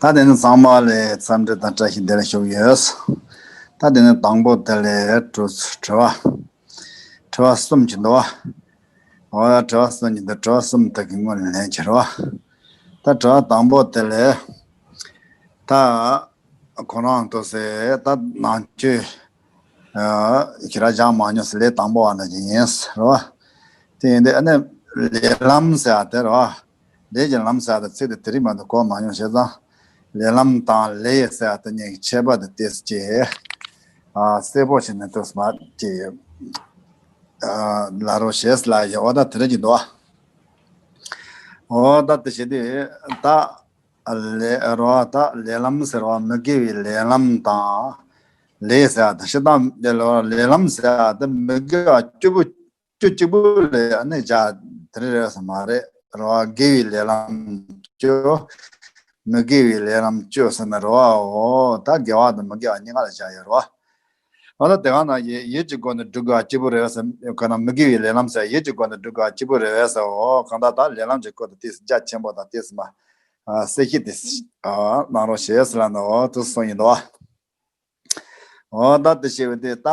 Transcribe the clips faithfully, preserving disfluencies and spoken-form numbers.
ད་དེ་ནི་ཚང་མ་ལ་འཚམས་འདྲི་དང་བཀྲ་ཤིས་བདེ་ལེགས་ཞུ་གི་ཡོད། ད་དེ་ནི་དང་པོ་དེ་ལ་དྲི་དྲི་བ། དྲི་བ་གསུམ་ཅིག་འདུག་བ། འོ་ཡ། དྲི་བ་གསུམ་ཅིག་འདུག་དྲི་བ་གསུམ་དག་གི་སྔོན་ལ་ལན་ཅིག་རེད་བ། ད་དྲི་བ་དང་པོ་དེ་ལ། ད་ཁོ་རང་དུ་ཟེར་ད་ནང་ཆོས་ཁྱེད་རང་སྦྱང་མ་མྱོང་ཟེར། ལས་དང་པོ་བ་ན་ཅིག་ཡིན་ཟེར་བ། དེ་ཡིན་དུས་ཨ་ནི་ལས་ལམ་ཟེར་བ་དེ་རེད་བ། ལས་ཀྱི་ལམ་ཟེར་བ་དེ་ཚིག་དེ་དེ་རིང་མ་གཏོགས་གོ་མ་མྱོང་བྱས་ཙང་། ལས་ལམ་དང་ལས་ཟེར་བ་དེ་གཉིས་ཀྱི་ཁྱད་པར་དེ་ཏོག་ཙམ་ཅིག་ཨ་གསལ་པོ་བྱས་ནས་ཏོག་ཙམ་ཅིག་ཨ་ལབ་རོགས་བྱེད་ཟེར་ལབ་ཡོད། འོ་ད་དེ་འདྲ་ཅིག་འདུག་བ། འོ་ད་དེ་བྱེད་དུས་ད་ལས་རོ་ད་ལས་ལམ་ཟེར་བ་མི་དགེ་བའི་ལས་ལམ་དང་། ལས་ཟེར་བ་དང་སྤྱིར་བཏང་ལས་ལམ་ཟེར་བ་དེ་མི་དགེ་བ་བཅུ་པོ་བཅུ་གཅིག་པུ་ལ་ཨ་ནི་བཞག་དེ་རེད་ཟེར་མ་རེད་རོ། དགེ་བའི་ལས་ལམ་བཅུ། མི་དགེ་བའི་ལས་ལམ་བཅུ་ཟེར་ན་རོ། འོ་ད་དགེ་བ་དང་མི་དགེ་བ་གཉིས་ཀ་ལ་བཞག་ཡོད་རོ། འོ་ད་དེ་ག་ན་ཡིད་ཡིད་ཀྱི་སྒོ་ནས་སྒྲུབ་དགོས་པ་གཅིག་པུ་རེད་ཟེར་ག་ན་མི་དགེ་བའི་ལས་ལམ་ཟེར་ཡིད་ཀྱི་སྒོ་ནས་སྒྲུབ་དགོས་པ་གཅིག་པུ་རེད་ཟེར། འོ་གང་ལྟར་ད་ལས་ལམ་གྱི་སྐོར་དུ་ཏོག་ཙམ་རྒྱ་ཆེན་པོ་དང་ཏོག་ཙམ་མ་གསལ་བཤད་དེ་གནང་རོགས་བྱེད་ཟེར་ལབ་ན་འོ་དེ་གསུངས་ཡིན་འདུག་བ། འོ་ད་དེ་བྱས་པ་དེ་ད།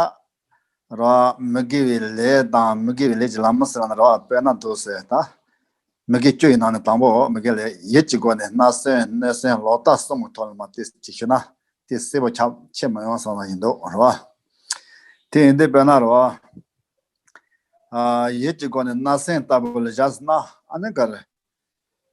རོ། མི་དགེ་བའི་ལས་དང་མི་དགེ་བའི་ལས་ཀྱི་ལམ་ཟེར་ན་རོ། དཔེར་ན་འདུག་ཟེར་ད། མི་དགེ་བཅུ་ཡི་ནང་ནས་དང་པོ་མི་དགེ་ལས་ཡིད་ཀྱི་སྒོ་ནས་བརྣབ་སེམས་གནོད་སེམས་ལོག་ལྟ་གསུམ་གྱི་ཐོག་ལ་མ་ཏོག་ཙམ་ཅིག་ཞུ་ན་དེ་གསལ་པོ་ཁྱབ་ཆེ་མི་ཡོང་བསམ་ན་ཡིན་འདུག་རོ། དེ་ཡིན་དུས་དཔེར་ན་རོ། ཨ་ཡིད་ཀྱི་སྒོ་ནས་བརྣབ་སེམས་ལྟ་བུ་ལ་བཞག་ཟེར་ན་ཨ་ནི་ག་རེ།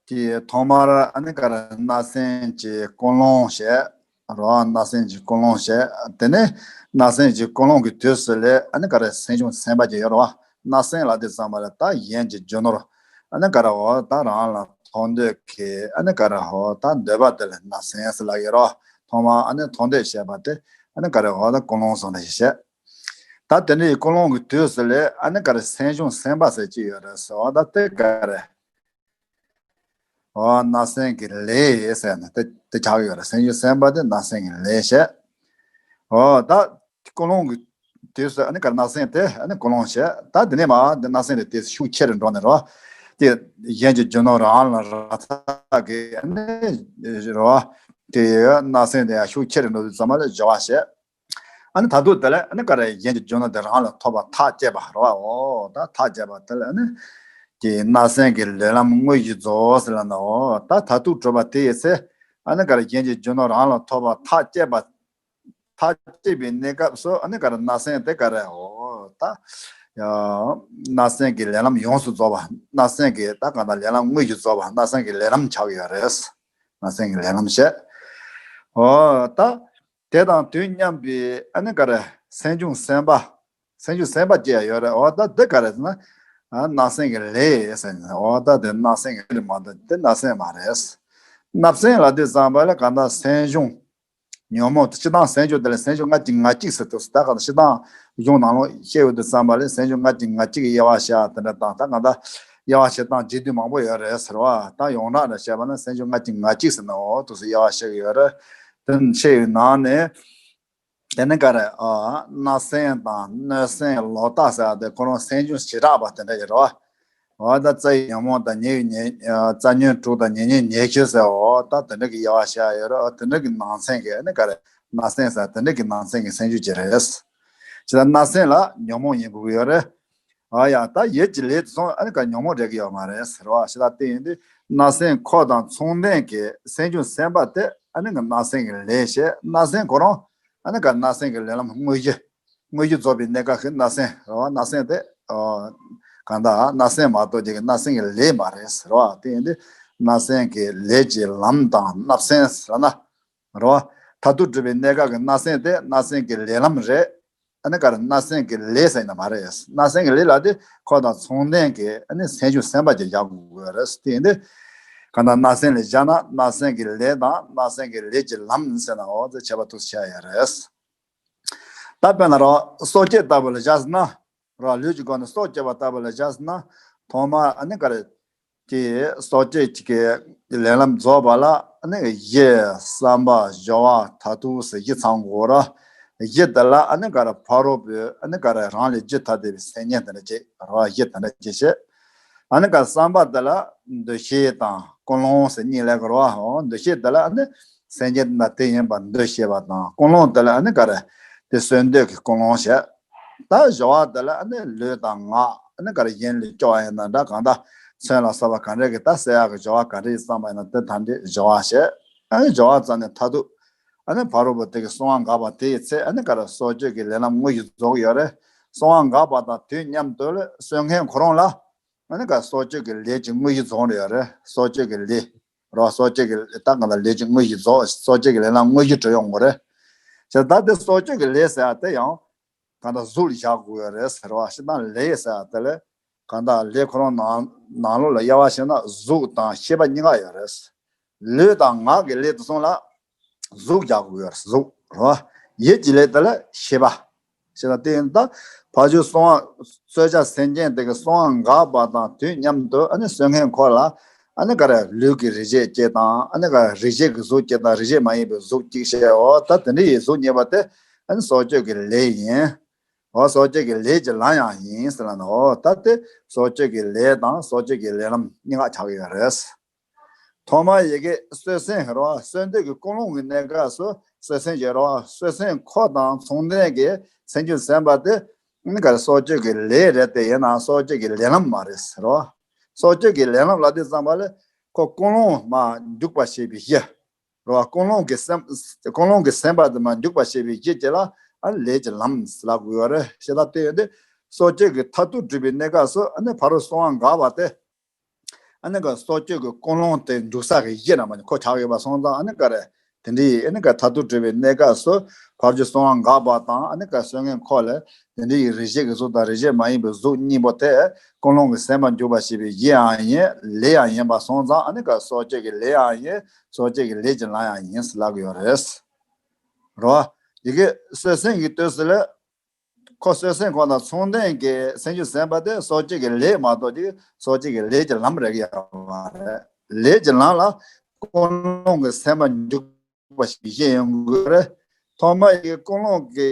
དེ་ཐོག་མར་ཨ་ནི་ག་རེ་བརྣབ་སེམས་ཀྱི་ཀུན་སློང་བྱས། རོ། བརྣབ་སེམས་ཀྱི་ཀུན་སློང་བྱས། དེ་ནས་བརྣབ་སེམས་ཀྱི་ཀུན་སློང་གི་དུས་སུ་ལས་ཨ་ནི་ག་རེ་སེམས་བྱུང་སེམས་པ་ཅིག་ཡོད་རོ། བརྣབ་སེམས་ལབ་དུས་ཙམ་པ་ལ་ད་གཞན་གྱི་རྒྱུ་ནོར་ཨ་ནི་ག་རེ་འོ་ད་རང་ལ་ཐོབ་འདོད་ཀྱི་ཨ་ནི་ག་རེ་འོ་ད་འདོད་པ་དེ་ལ་བརྣབ་སེམས་ཟེར་ལབ་ཡོད་རོ། ཐོག་མར་ཨ་ནི་ཐོབ་འདོད་བྱས་པ་དེ་ཨ་ནི་ག་རེ་འོ་ད་ཀུན་སློང་བཟུང་ནས་བྱས། ད་དེ་འདྲའི་ཀུན་སློང་གི་དུས་སུ་ལས་ཨ་ནི་ག་རེ་སེམས་བྱུང་སེམས་པ་ཟེར་གྱི་ཡོད་རེད་ཟེར་བ་ད་དེ་ག་རེ། འོ་བརྣབ་སེམས་ཀྱི་ལས་ཟེར་ནས་དེ་དེ་ཆགས་ཡོད་རེད། སེམས་བྱུང་སེམས་པ་དེ་བརྣབ་སེམས་ཀྱི་ལས་བྱས། འོ་ད་ཀུན་སློང་གི་དུས་སུ་ཨ་ནི་ག་རེ་བརྣབ་སེམས་དེ་ཨ་ནི་ཀུན་སློང་བྱས། ད་དེ་ནས་མ་དེ་བརྣབ་སེམས་དེ་དེ་ཤུགས་ཆེ་རུ་འགྲོ་ནས་རོ། དེ་གཞན་གྱི་རྒྱུ་ནོར་རང་ལ་རག་ཐག་གི་ཨ་ནི་རོ། དེ་བརྣབ་སེམས་དེ་ཡང་ཤུགས་ཆེ་རུ་འགྲོ་དུས་ཙམ་པ་ལ་སྦྱོར་བ་བྱས། ཨ་ནི་ད་དུང་དེ་ལས་ཨ་ནི་ག་རེ་གཞན་གྱི་རྒྱུ་ནོར་དེ་རང་ལ་ཐོབ་པ་ཐག་བཅད་པ་རེད་བ། འོ་ད་ཐག་བཅད་པ་དེ་ལས་ཨ་ནི་ཀྱི་བརྣབ་སེམས་ཀྱི་ལས་ལམ་དངོས་གཞི་རྫོགས་ཟེར་ལབ་ན། འོ་ད་ད་དུང་གྲུབ་པ་དེ་ཡི་ཚེ་ཨ་ནི་ག་རེ་གཞན་གྱི་རྒྱུ་ནོར་རང་ལ་ཐོབ་པ་ཐག་བཅད་པ་ཐག་བཅད་པའི་གནས་སྐབས་སུ་ཨ་ནི་ག་རེ་བརྣབ་སེམས་དེ་ག་རེ་འོ་ད་ཡ་བརྣབ་སེམས་ཀྱི་ལས་ལམ་ཡོངས་སུ་རྫོགས་པ། བརྣབ་སེམས་ཀྱི་ད་གང་ལྟར་ལས་ལམ་དངོས་གཞི་རྫོགས་པ་བརྣབ་སེམས་ཀྱི་ལས་ལམ་ཆགས་ཀྱི་ཡོད་རེད། བརྣབ་སེམས་ཀྱི་ལས་ལམ་བྱས། འོ་ད། དེ་དང་དུས་མཉམ་པའི་ཨ་ནི་ག་རེ་སེམས་བྱུང་སེམས་པ། སེམས་བྱུང་སེམས་པ་སྐྱེ་ཡ་ཡོད་རེད། འོ་ད་འདི་ག་རེ་ཟེར་ན། ཨ་བརྣབ་སེམས་ཀྱི་ལས་ཟེར་ནས། འོ་ད་དེ་བརྣབ་སེམས་ཀྱི་ལས་མ་གཏོགས་དེ་བརྣབ་སེམས་མ་རེད། བརྣབ་སེམས་ལབ་དུས་ཙམ་པ་ལ་གང་ལྟར་སེམས་བྱུང་ཉོན་མོངས་སྤྱིར་བཏང་སེམས་བྱུང་དེ་ལ་སེམས་བྱུང་ལྔ་གཅིག་ང་གཅིག་ཟེར་དུས་སུ་ད་གང་ལྟར་སྤྱིར་བཏང་གཞུང་ནང་ལོགས་བཤད་ཡོང་དུས་ཙམ་པ་ལ་སེམས་བྱུང་ལྔ་གཅིག་ང་གཅིག་གི་དབྱེ་བ་བྱ་དེ་འདྲ་དང་ད་གང་ལྟར་དབྱེ་བ་བྱེད་སྟངས་རྒྱས་བསྡུས་མང་པོ་ཡོད་རེད་ཟེར་བ། ད་ཡོངས་གྲགས་ནས་བཤད་པ་ན་སེམས་བྱུང་ལྔ་གཅིག་ང་གཅིག་ཟེར་ན་འོ་དུས་སུ་དབྱེ་བ་བྱེད་ཀྱི་ཡོད་རེད། དེ་ནི་ཆེ་བའི་ནང་ནས། དེ་ནི་ག་རེ། ཨ་བརྣབ་སེམས་དང་གནོད་སེམས་ལོག་ལྟ་ཟེར་བ་དེ་ཁོ་རང་སེམས་བྱུང་བྱེ་བྲག་པ་དེ་འདྲ་ཡོད་རེད་བ། འོ་ད་རྩ་བའི་ཉོན་མོངས་དང་ཉེ་བའི་ཉེ་ཨ་རྩ་ཉོན་དྲུག་དང་ཉེ་ཉོན་ཉེ་ཤོས་ཟེར། འོ་ད་དེ་འདྲ་གི་དབྱེ་བ་བྱ་ཡོད་རེད། འོ་དེ་འདྲ་གི་ནང་ཚན་གྱི་ཨ་ནི་ག་རེ་བརྣབ་སེམས་ཟེར་དེ་འདྲ་གི་ནང་ཚན་གྱི་སེམས་བྱུང་ཅིག་རེད། ཇི་ལྟར་བརྣབ་སེམས་ལ་ཉོན་མོངས་ཡིན་དགོས་ཀྱི་ཡོད་རེད། ཨ་ཡ་ད་ཡིད་ཀྱི་ལས་དེ་ཚོ་ཨ་ནི་ག་ཉོན་མོངས་རེག་གི་ཡོད་མ་རེད་ཟེར་བ་ཞིག་ལ་བརྟེན་ཡོད་དུས་བརྣབ་སེམས་འཁོར་དང་མཚུངས་ལྡན་གྱི་སེམས་བྱུང་སེམས་པ་དེ་ཨ་ནི་ག་བརྣབ་སེམས་ཀྱི་ལས་བྱེད། བརྣབ་སེམས་ཁོ་རང་ཨ་ནི་ག་བརྣབ་སེམས་ཀྱི་ལས་ལམ་དངོས་གཞི། དངོས་གཞི་རྫོགས་པའི་གནས་སྐབས་ཤིག་བརྣབ་སེམས་རེད་བ། བརྣབ་སེམས་དེ་ཨ་གང་ལྟར་བརྣབ་སེམས་མ་གཏོགས་ཀྱི་བརྣབ་སེམས་ཀྱི་ལས་མ་རེད་ཟེར་བ་དེ་ཡིན་དུས་བརྣབ་སེམས་ཀྱི་ལས་ཀྱི་ལམ་དང་བརྣབ་སེམས་ཟེར་ན། རེད་བ། མཐར་ཐུག་གྲུབ་པའི་གནས་སྐབས་ཀྱི་བརྣབ་སེམས་དེ་བརྣབ་སེམས་ཀྱི་ལས་ལམ་རེད། ཨ་ནི་ག་རེ་བརྣབ་སེམས་ཀྱི་ལས་ཟེར་ན་མ་རེད། བརྣབ་སེམས་ཀྱི་ལས་ལ་དེ་འཁོར་དང་མཚུངས་ལྡན་གྱི་ཨ་ནི་སེམས་བྱུང་སེམས་པ་ཅིག་བཞག་དགོས་ཀྱི་རེད། དེ་ཡིན་དུས་གང་ལྟར་བརྣབ་སེམས་ལ་བཞག་ན་བརྣབ་སེམས་ཀྱི་ལས་དང་བརྣབ་སེམས་ཀྱི་ལས་ཀྱི་ལམ་ཟེར་ན་འོ་དེ་ཁྱད་པར་ཐུགས་སུ་ཆེ་བ་ཡོད་རེད། ད་དཔེར་ན་རོ་སྲོག་གཅོད་ལྟ་བུ་ལ་བཞག་ཟེར་ན། རོ་ལུས་ཀྱི་སྒོ་ནས་སྲོག་གཅོད་པ་ལྟ་བུ་ལ་བཞག་ཟེར་ན། ཐོག་མར་ཨ་ནི་ག་རེ། དེ་སྲོག་གཅོད་ཅིག་གི་ལས་ལམ་རྫོགས་པ་ལ་ཨ་ནི་གཞི་བསམ་པ་སྦྱོར་བ་མཐར་ཐུག་ཟེར་བཞི་ཚང་དགོས་ར། གཞི་དེ་ལ་ཨ་ནི་ག་རེ་ཕ་རོལ་པོའི་ཨ་ནི་ག་རེ་རང་ལས་རྒྱུད་ཐ་དད་པའི་སེམས་ཉིད་དེ་འདྲ་ཅིག་ར་གཞི་དེ་འདྲ་ཅིག་བྱེད། ཨ་ནི་ག་བསམ་པ་དེ་ལ་འདུ་ཤེས་དང་ཀུན་སློང་ཟེར་གཉིས་ལབ་དགོས་ར། འོ་འདུ་ཤེས་དེ་ལ་ཨ་ནི་ སེམས་ཅན་དེ་དང་དེ་ཡིན་པར་འདོད་ཤེས་པ་དང་། ཀུན་སློང་དེ་ལ་ཨ་ནི་ག་རེ། དེ་གསོན་འདོད་ཀྱི་ཀུན་སློང་བྱས། ད་སྦྱོར་བ་དེ་ལ་ཨ་ནི་ལུས་དང་ངག་ཨ་ནི་ག་རེ་གཞན་ལ་སྐྱོ་བ་ཡིན་ན་འདྲ། གང་ལྟར་མཚོན་ལ་སོགས་པ་ག་འདྲ་གི་ད་སེལ་ཡག་གི་སྦྱོར་བ་ག་འདྲ་ཡིན་བསམ་པ་ཡིན་ན་དེ་ཐམས་ཅད་སྦྱོར་བ་བྱས། ཨ་ནི་སྦྱོར་བ་ཙམ་ནས་མཐར་ཐུག་ཨ་ནི་ཕ་རོལ་པོ་དེ་གི་གསང་བ་འགགས་པ་དེ་ཡི་ཚེ་ཨ་ནི་ག་རེ་སྲོག་གཅོད་ཀྱི་ལས་རྣམས་དངོས་གཞི་རྫོགས་ཡོད་རེད། གསང་བ་འགགས་པ་དང་དུས་མཉམ་དུ་ལ་གསོད་མཁན་ཁོ་རང་ལ་ཨ་ནི་ག་སྲོག་གཅོད་ཀྱི་ལས་ཀྱི་དངོས་གཞི་རྫོགས་ཡོད་རེད། སྲོག་གཅོད་ཀྱི་ལས་རོ། སྲོག་གཅོད་ཀྱི་ད་གང་ལ་ལས་ཀྱི་དངོས་གཞི་རྫོགས། སྲོག་གཅོད་ཀྱི་ལས་རྣམས་དངོས་གཞི་གྲུབ་ཡོང་དགོས་རེད། བྱས་ད་དེ་སྲོག་གཅོད་ཀྱི་ལས་ཟེར་ཡ་དེ་ཡང་གང་ལྟར་གཟུགས་ལ་བཞག་དགོས་ཡོད་རེད་ཟེར་བ། སྤྱིར་བཏང་ལས་ཟེར་ཡ་དེ་ལས་གང་ལྟར་ལས་ཁོ་རང་ནང་ནང་ལོགས་ལ་དབྱེ་བ་ཕྱེ་ན་གཟུགས་དང་ཤེས་པ་གཉིས་ཀ་ཡོད་རེད། ལུས་དང་ངག་གི་ལས་དེ་ཚོ་ལ་གཟུགས་རྒྱག་དགོས་ཡོད་རེད། གཟུགས་རེད་བ། ཡིད་ཀྱི་ལས་དེ་ལ་ཤེས་པ་ཞེས་ན། དེ་ཡིན་ད་ཕར་ཕྱོགས་གསང་བ་གསོད་བྱ་སེམས་ཅན་དེ་གི་གསང་བ་འགགས་པ་དང་དུས་མཉམ་དུ་ཨ་ནི་གསོད་མཁན་ཁོ་ལ་ཨ་ནི་ག་རེ་ལུས་ཀྱི་རེག་བྱའི་སྐྱེ་དང་། ཨ་ནི་ག་རེ་རེག་བྱེད་ཀྱི་གཟུགས་སྐྱེ་དང་རེག་བྱེད་མ་ཡིན་པའི་གཟུགས་གཅིག་བྱས། འོ་ད་དེ་འདྲ་ཡི་གཟུགས་གཉིས་པ་དེ་ཨ་ནི་སྲོག་གཅོད་ཀྱི་ལས་ཡིན། འོ་སྲོག་གཅོད་ཀྱི་ལས་ཀྱི་ལམ་ཡང་ཡིན་ཟེར་ལབ་ན། འོ་ད་དེ་སྲོག་གཅོད་ཀྱི་ལས་དང་སྲོག་གཅོད་ཀྱི་ལས་ལམ་གཉིས་ཀ་ཆགས་ཀྱི་ཡོད་རེད། ཐོག་མར་ཡི་གེ་གསོད་སེམས་རོ། གསོན་འདོད་ཀྱི་ཀུན་སློང་གི་གནས་སྐབས་སུ་གསོད་སེམས་ཀྱི་རོ། གསོད་སེམས་ཁོ་དང་མཚུངས་ལྡན་གྱི་སེམས་ཅན་ཟེར་བ་དེ་ནི་ག་རེ་སྲོག་གཅོད་ཀྱི་ལས་རེད་དེ། ཡིན་ནའང་སྲོག་གཅོད་ཀྱི་ལས་ལམ་མ་རེད་ཟེར་རོ། སྲོག་གཅོད་ཀྱི་ལས་ལམ་ལབ་དུས་ཙམ་པ་ལ་ཁོ་ཀུན་སློང་མར་འཇུག་པར་བྱེད་པའི་གཞི་རོ། ཀུན་སློང་གི་སེམས་ཀུན་སློང་གི་སེམས་པ་དེ་མར་འཇུག་པར་བྱེད་པའི་གཞི་དེ་ལ་ཨ་ལས་ཀྱི་ལམ་ལབ་དགོས་ཡོད་རེད། ཞེ་ད་དེ་ཡོད་དེ། སྲོག་གཅོད་ཀྱི་མཐར་ཐུག་གྲུབ་པའི་གནས་སྐབས་སུ་ཨ་ནི་ཕ་རོལ་གསང་བ་འགགས་པ་དེ། ཨ་ནི་ག་སྲོག་གཅོད་ཀྱི་ཀུན་སློང་དེ་འཇུག་ས་གི་གཞི་རྣམ་པ་ཁོ་ཆགས་ཡོད་པ་སོང་ཙང་། ཨ་ནི་ག་རེ་དེ་འདྲའི་ཨ་ནི་ག་མཐར་ཐུག་གྲུབ་པའི་གནས་སྐབས་སུ་ཕར་ཕྱོགས་གསང་བ་འགགས་པ་དང་། ཨ་ནི་ག་གསོད་མཁན་ཁོ་ལ་དེ་འདྲའི་རེག་བྱེད་ཀྱི་གཟུགས་དང་རེག་བྱེད་མ་ཡིན་པའི་གཟུགས་གཉིས་པོ་དེ་ཀུན་སློང་གི་སེམས་པ་འཇུག་པར་བྱེད་པའི་གཞི་ཡང་ཡིན། ལས་ཡང་ཡིན་པ་སོང་ཙང་། ཨ་ནི་ག་སྲོག་གཅོད་ཀྱི་ལས་ཡང་ཡིན། སྲོག་གཅོད་ཀྱི་ལས་ཀྱི་ལམ་ཡང་ཡིན་ཟེར་ལབ་ཀྱི་ཡོད་རེད། རོ། ཡི་གེ་གསོད་སེམས་ཀྱི་དུས་སུ་ལ། ཁོ་གསོད་སེམས་ཁོ་དང་མཚུངས་ལྡན་གྱི་སེམས་ཅན་ཟེར་བ་དེ་སྲོག་གཅོད་ཀྱི་ལས་མ་གཏོགས་ཀྱི་སྲོག་གཅོད་ཀྱི་ལས་ཀྱི་ལམ་རེད་ཀྱི་ཡོད་མ་རེད། ལས་ཀྱི་ལམ་ལ་ཀུན་སློང་གི་སེམས་པ་འཇུག་པ་ཞིག་ཤེས་ཡོང་དགོས་རེད། ཐོག་མ་ཡི་ཀུན་སློང་གི་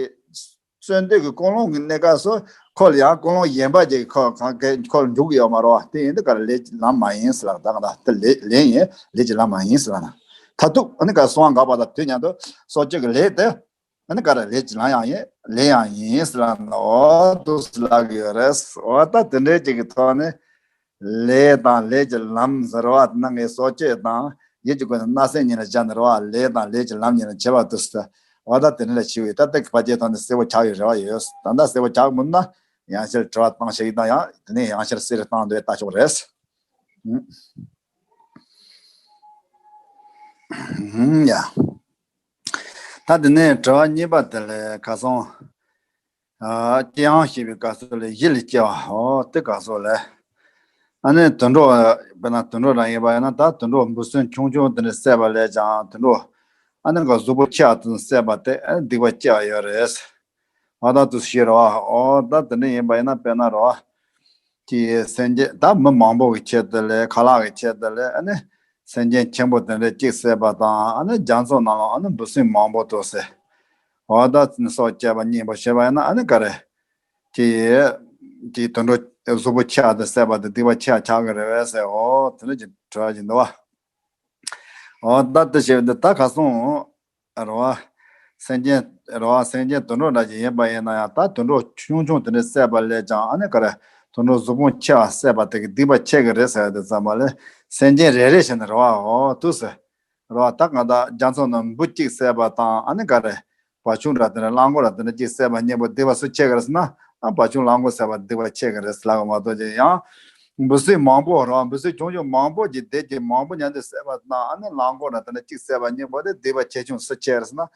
གསོན་འདོད་ཀྱི་ཀུན་སློང་གི་གནས་སྐབས་སུ་ཁོ་ལ་ཡང་ཀུན་སློང་གཞན་པ་ཅིག་ཁོ་གང་ག་ཁོ་ལ་འཇུག་གི་ཡོད་མ་རེད་བ། དེ་ཡིན་དུས་ག་རེ་ལས་ཀྱི་ལམ་མ་ཡིན་ཟེར་ལབ། ད་ག་ད་དེ་ལས་ལས་ཡིན། ལས་ཀྱི་ལམ་མ་ཡིན་ཟེར་ལབ་ན། མཐར་ཐུག་ཨ་ནི་ག་གསང་བ་འགགས་པ་དང་དུས་མཉམ་དུ་སྲོག་གཅོད་ཀྱི་ལས་དེ། ཨ་ནི་ག་རེ་ལས་ཀྱི་ལམ་ཡང་ཡིན། ལས་ཡང་ཡིན་ཟེར་ལབ་ན། འོ་འདུག་སེ་ལབ་ཀྱི་ཡོད་རེད། འོ་ད་དེ་འདྲའི་ཅིག་གི་ཐོག་ནས་ལས་དང་ལས་ཀྱི་ལམ་ཟེར་བ་དེ་ནང་གི་སྲོག་གཅོད་དང་ཡིད་ཀྱི་སྒོ་ནས་བརྣབ་སེམས་གཉིས་ལ་སྦྱར་ནས་རེད་བ། ལས་དང་ལས་ཀྱི་ལམ་གཉིས་ལ་བྱེད་པ་འདུག་སེ། འོ་ད་དེ་འདྲ་ལ་བྱེད་ཀྱི་ཡོད། ད་ལྟ་གི་བར་ཆད་ཐོག་ནས་གསལ་པོ་ཆགས་ཡོད་རེད་བ། ཡོད། ད་ལྟ་གསལ་པོ་ཆགས་མིན་ན་ཡང་ཕྱིར་དྲི་བ་བཏང་ཤེས་ཀྱི་དང་། ཡང་དེ་ནས་ཡང་ཕྱིར་གསལ་རེ་བཏང་འདོད་ལྟ་ཆོག་རེད། ཡ། ད་དེ་ནས་དྲི་བ་གཉིས་པ་དེ་ལ་ཁ་སང་། ཨ་སྐྱེ་ཡང་ཞེས་པའི་སྐབས་སུ་ལ་ཡིད་ལ་སྐྱེ་བ། འོ་དེ་སྐབས་སུ་ལ། ཨ་ནི་དུད་འགྲོ། དཔེར་ན་དུད་འགྲོ་རང་ཡིན་པ་ཡིན་ན། ད་དུད་འགྲོ་འབུ་སྲིན་ཆུང་ཆུང་དེ་འདྲ་བསད་པ་ལས་ཀྱང་དུད་འགྲོ་ཨ་ནི་ག་གཟུགས་པོ་ཆེ་བ་དེ་བསད་པ་དེ་ཨ་ནི་སྡིག་པ་ཆེ་བ་ཡོད་རེད། འོ་ད་དུ་ཤེས་རོགས། འོ་ད་དེ་འདྲ་ཡིན་པ་ཡིན་ན་དཔེར་ན་རོ། ཀྱི་སེམས་ཅན་ད་མི་མང་པོ་གི་ཆེད་དུ་ལས་ཁ་ལག་གི་ཆེད་དུ་ལས་ཨ་ནི་སེམས་ཅན་ཆེན་པོ་དེ་འདྲ་གཅིག་བསད་པ་དང་། ཨ་ནི་རྒྱ་མཚོ་ནང་ལ་ཨ་ནི་འབུ་སྲིན་མང་པོ་འདུག་སེ། འོ་ད་སྲོག་བཅད་པ་གཉིས་པོ་བྱས་པ་ཡིན་ན་ཨ་ནི་ག་རེ། ཀྱི་ཀྱི་དུད་འགྲོ་གཟུགས་པོ་ཆེ་བ་དེ་བསད་པ་དེ་སྡིག་པ་ཆེ་བ་ཆགས་ཀྱི་རེད་པས་ཟེར། འོ་དེ་འདྲ་ཅིག་དྲི་བ་ཅིག་འདུག་བ། འོ་ད་དེ་བྱས་པ་འདི་ད་ཁ་སང་། རེད་བ། སེམས་ཅན། རེད་བ། སེམས་ཅན་དུད་འགྲོ་འདྲ་ཅིག་ཡིན་པ་ཡིན་ན་ཡང་། ད་དུད་འགྲོ་ཆུང་ཆུང་དེ་འདྲ་བསད་པ་ལས་ཀྱང་ཨ་ནི་ག་རེ། དུད་འགྲོ་གཟུགས་པོ་ཆེ་བ་བསད་པ་དེ་གི་སྡིག་པ་ཆེ་གི་རེད་ཟེར་ཡ་དེ་ཙམ་པ་ལས། སེམས་ཅན་རེ་རེ་བཞིན་དུ་རེད་བ། འོ་དུས་སུ། རེད་བ། ད་གང་ལྟར་རྒྱ་མཚོ་ནང་འབུ་གཅིག་བསད་པ་དང་། ཨ་ནི་ག་རེ། བ་ཕྱུགས་འདྲ་དེ་འདྲ་གླང་གོག་འདྲ་དེ་འདྲ་གཅིག་བསད་པ་གཉིས་པོ་སྡིག་པ་སུ་ཆེ་གི་རེད་ཟེར་ན། ཨ་བ་ཕྱུགས་གླང་གོག་བསད་པ་སྡིག་པ་ཆེ་གི་རེད་ཟེར་ལབ་པ་མ་གཏོགས་ཀྱི་ཡང་། འབུ་སྲིན་མང་པོ་རེད་བ། འབུ་སྲིན་ཆུང་ཆུང་མང་པོ་ཅིག་སྡེ་གཅིག་མང་པོ་མཉམ་དུ་བསད་པ་དང་། ཨ་ནི་གླང་གོག་འདྲ་དེ་འདྲ་གཅིག་བསད་པ་གཉིས་པོ་དེ་སྡིག་པ་ཆེ་ཆུང་སུ་ཆེ་རེད་ཟེར་ན།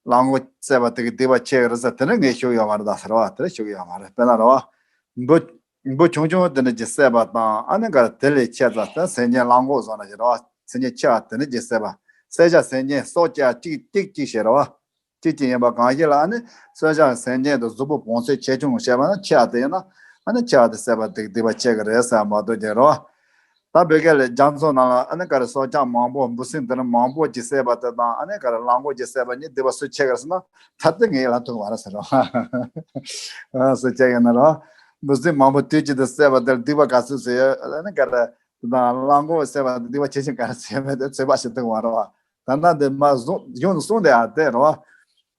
གླང་གོག་བསད་པ་དེ་གི་སྡིག་པ་ཆེ་གི་རེད་ཟེར་དེ་འདྲ་ངས་ཞུ་ཡོད་མ་རེད་ད་ཟེར་བ། དེ་འདྲ་ཞུ་གི་ཡོད་མ་རེད། དཔེར་ན་རེད་བ། འབུ། འབུ་ཆུང་ཆུང་དེ་འདྲ་ཅིག་བསད་པ་དང་། ཨ་ནི་ག་རེ་དེ་ལས་ཆེ་ཙམ་དེ་སེམས་ཅན་གླང་གོག་བཟོ་འདྲ་ཅིག་རེད་བ། སེམས་ཅན་ཆེ་བ་དེ་འདྲ་ཅིག་བསད་པ། བསད་བྱ་སེམས་ཅན་སྲོག་བཅད་གཅིག་གཅིག་གཅིག་བྱས་རེད་བ། གཅིག་གཅིག་ཡིན་པ་གང་ཞིག་ལ་ཨ་ནི་གསོད་བྱ་སེམས་ཅན་དུ་གཟུགས་པོ་བོངས་ཚད་ཆེ་ཆུང་བཤད་པ་ན། ཆེ་བ་དེ་ཡིན་ན་ཨ་ནི་ཆེ་བ་དེ་བསད་པ་དེ་སྡིག་པ་ཆེ་གི་རེད་ཟེར་མ་གཏོགས་ཀྱི་རེད་བ། ད་བོད་སྐད་ལ་རྒྱ་མཚོ་ནང་ལ་ཨ་ནི་ག་རེ་སྲོག་ཆགས་མང་པོ་འབུ་སྲིན་དེ་འདྲ་མང་པོ་ཅིག་བསད་པ་དེ་དང་། ཨ་ནི་ག་རེ་གླང་གོག་ཅིག་བསད་པ་གཉིས་སྡིག་པ་སུ་ཆེ་གི་རེད་ཟེར་ན། ད་དེ་ངས་ལབ་ཐུབ་མ་རེད་ཟེར་རོ། ཨ་སུ་ཆེ་གི་ན་རོ། འབུ་སྲིན་མང་པོ་དུས་གཅིག་ཏུ་བསད་པ་དེར་སྡིག་པ་ག་ཚོད་ཟེར་ཡོད། ཨ་ནི་ག་རེ་དང་གླང་གོག་བསད་པ་དེ་སྡིག་པ་ཆེ་ཆུང་ག་རེ་ཟེར་མེད་དེ་ཚོད་དཔག་བྱེད་ཐུབ་མ་རེད་བ། ད་ལྟ་འདི་མ་བཟུང་གཞུང་དུ་གསུངས་དེ་ཨ་དེ་རོ།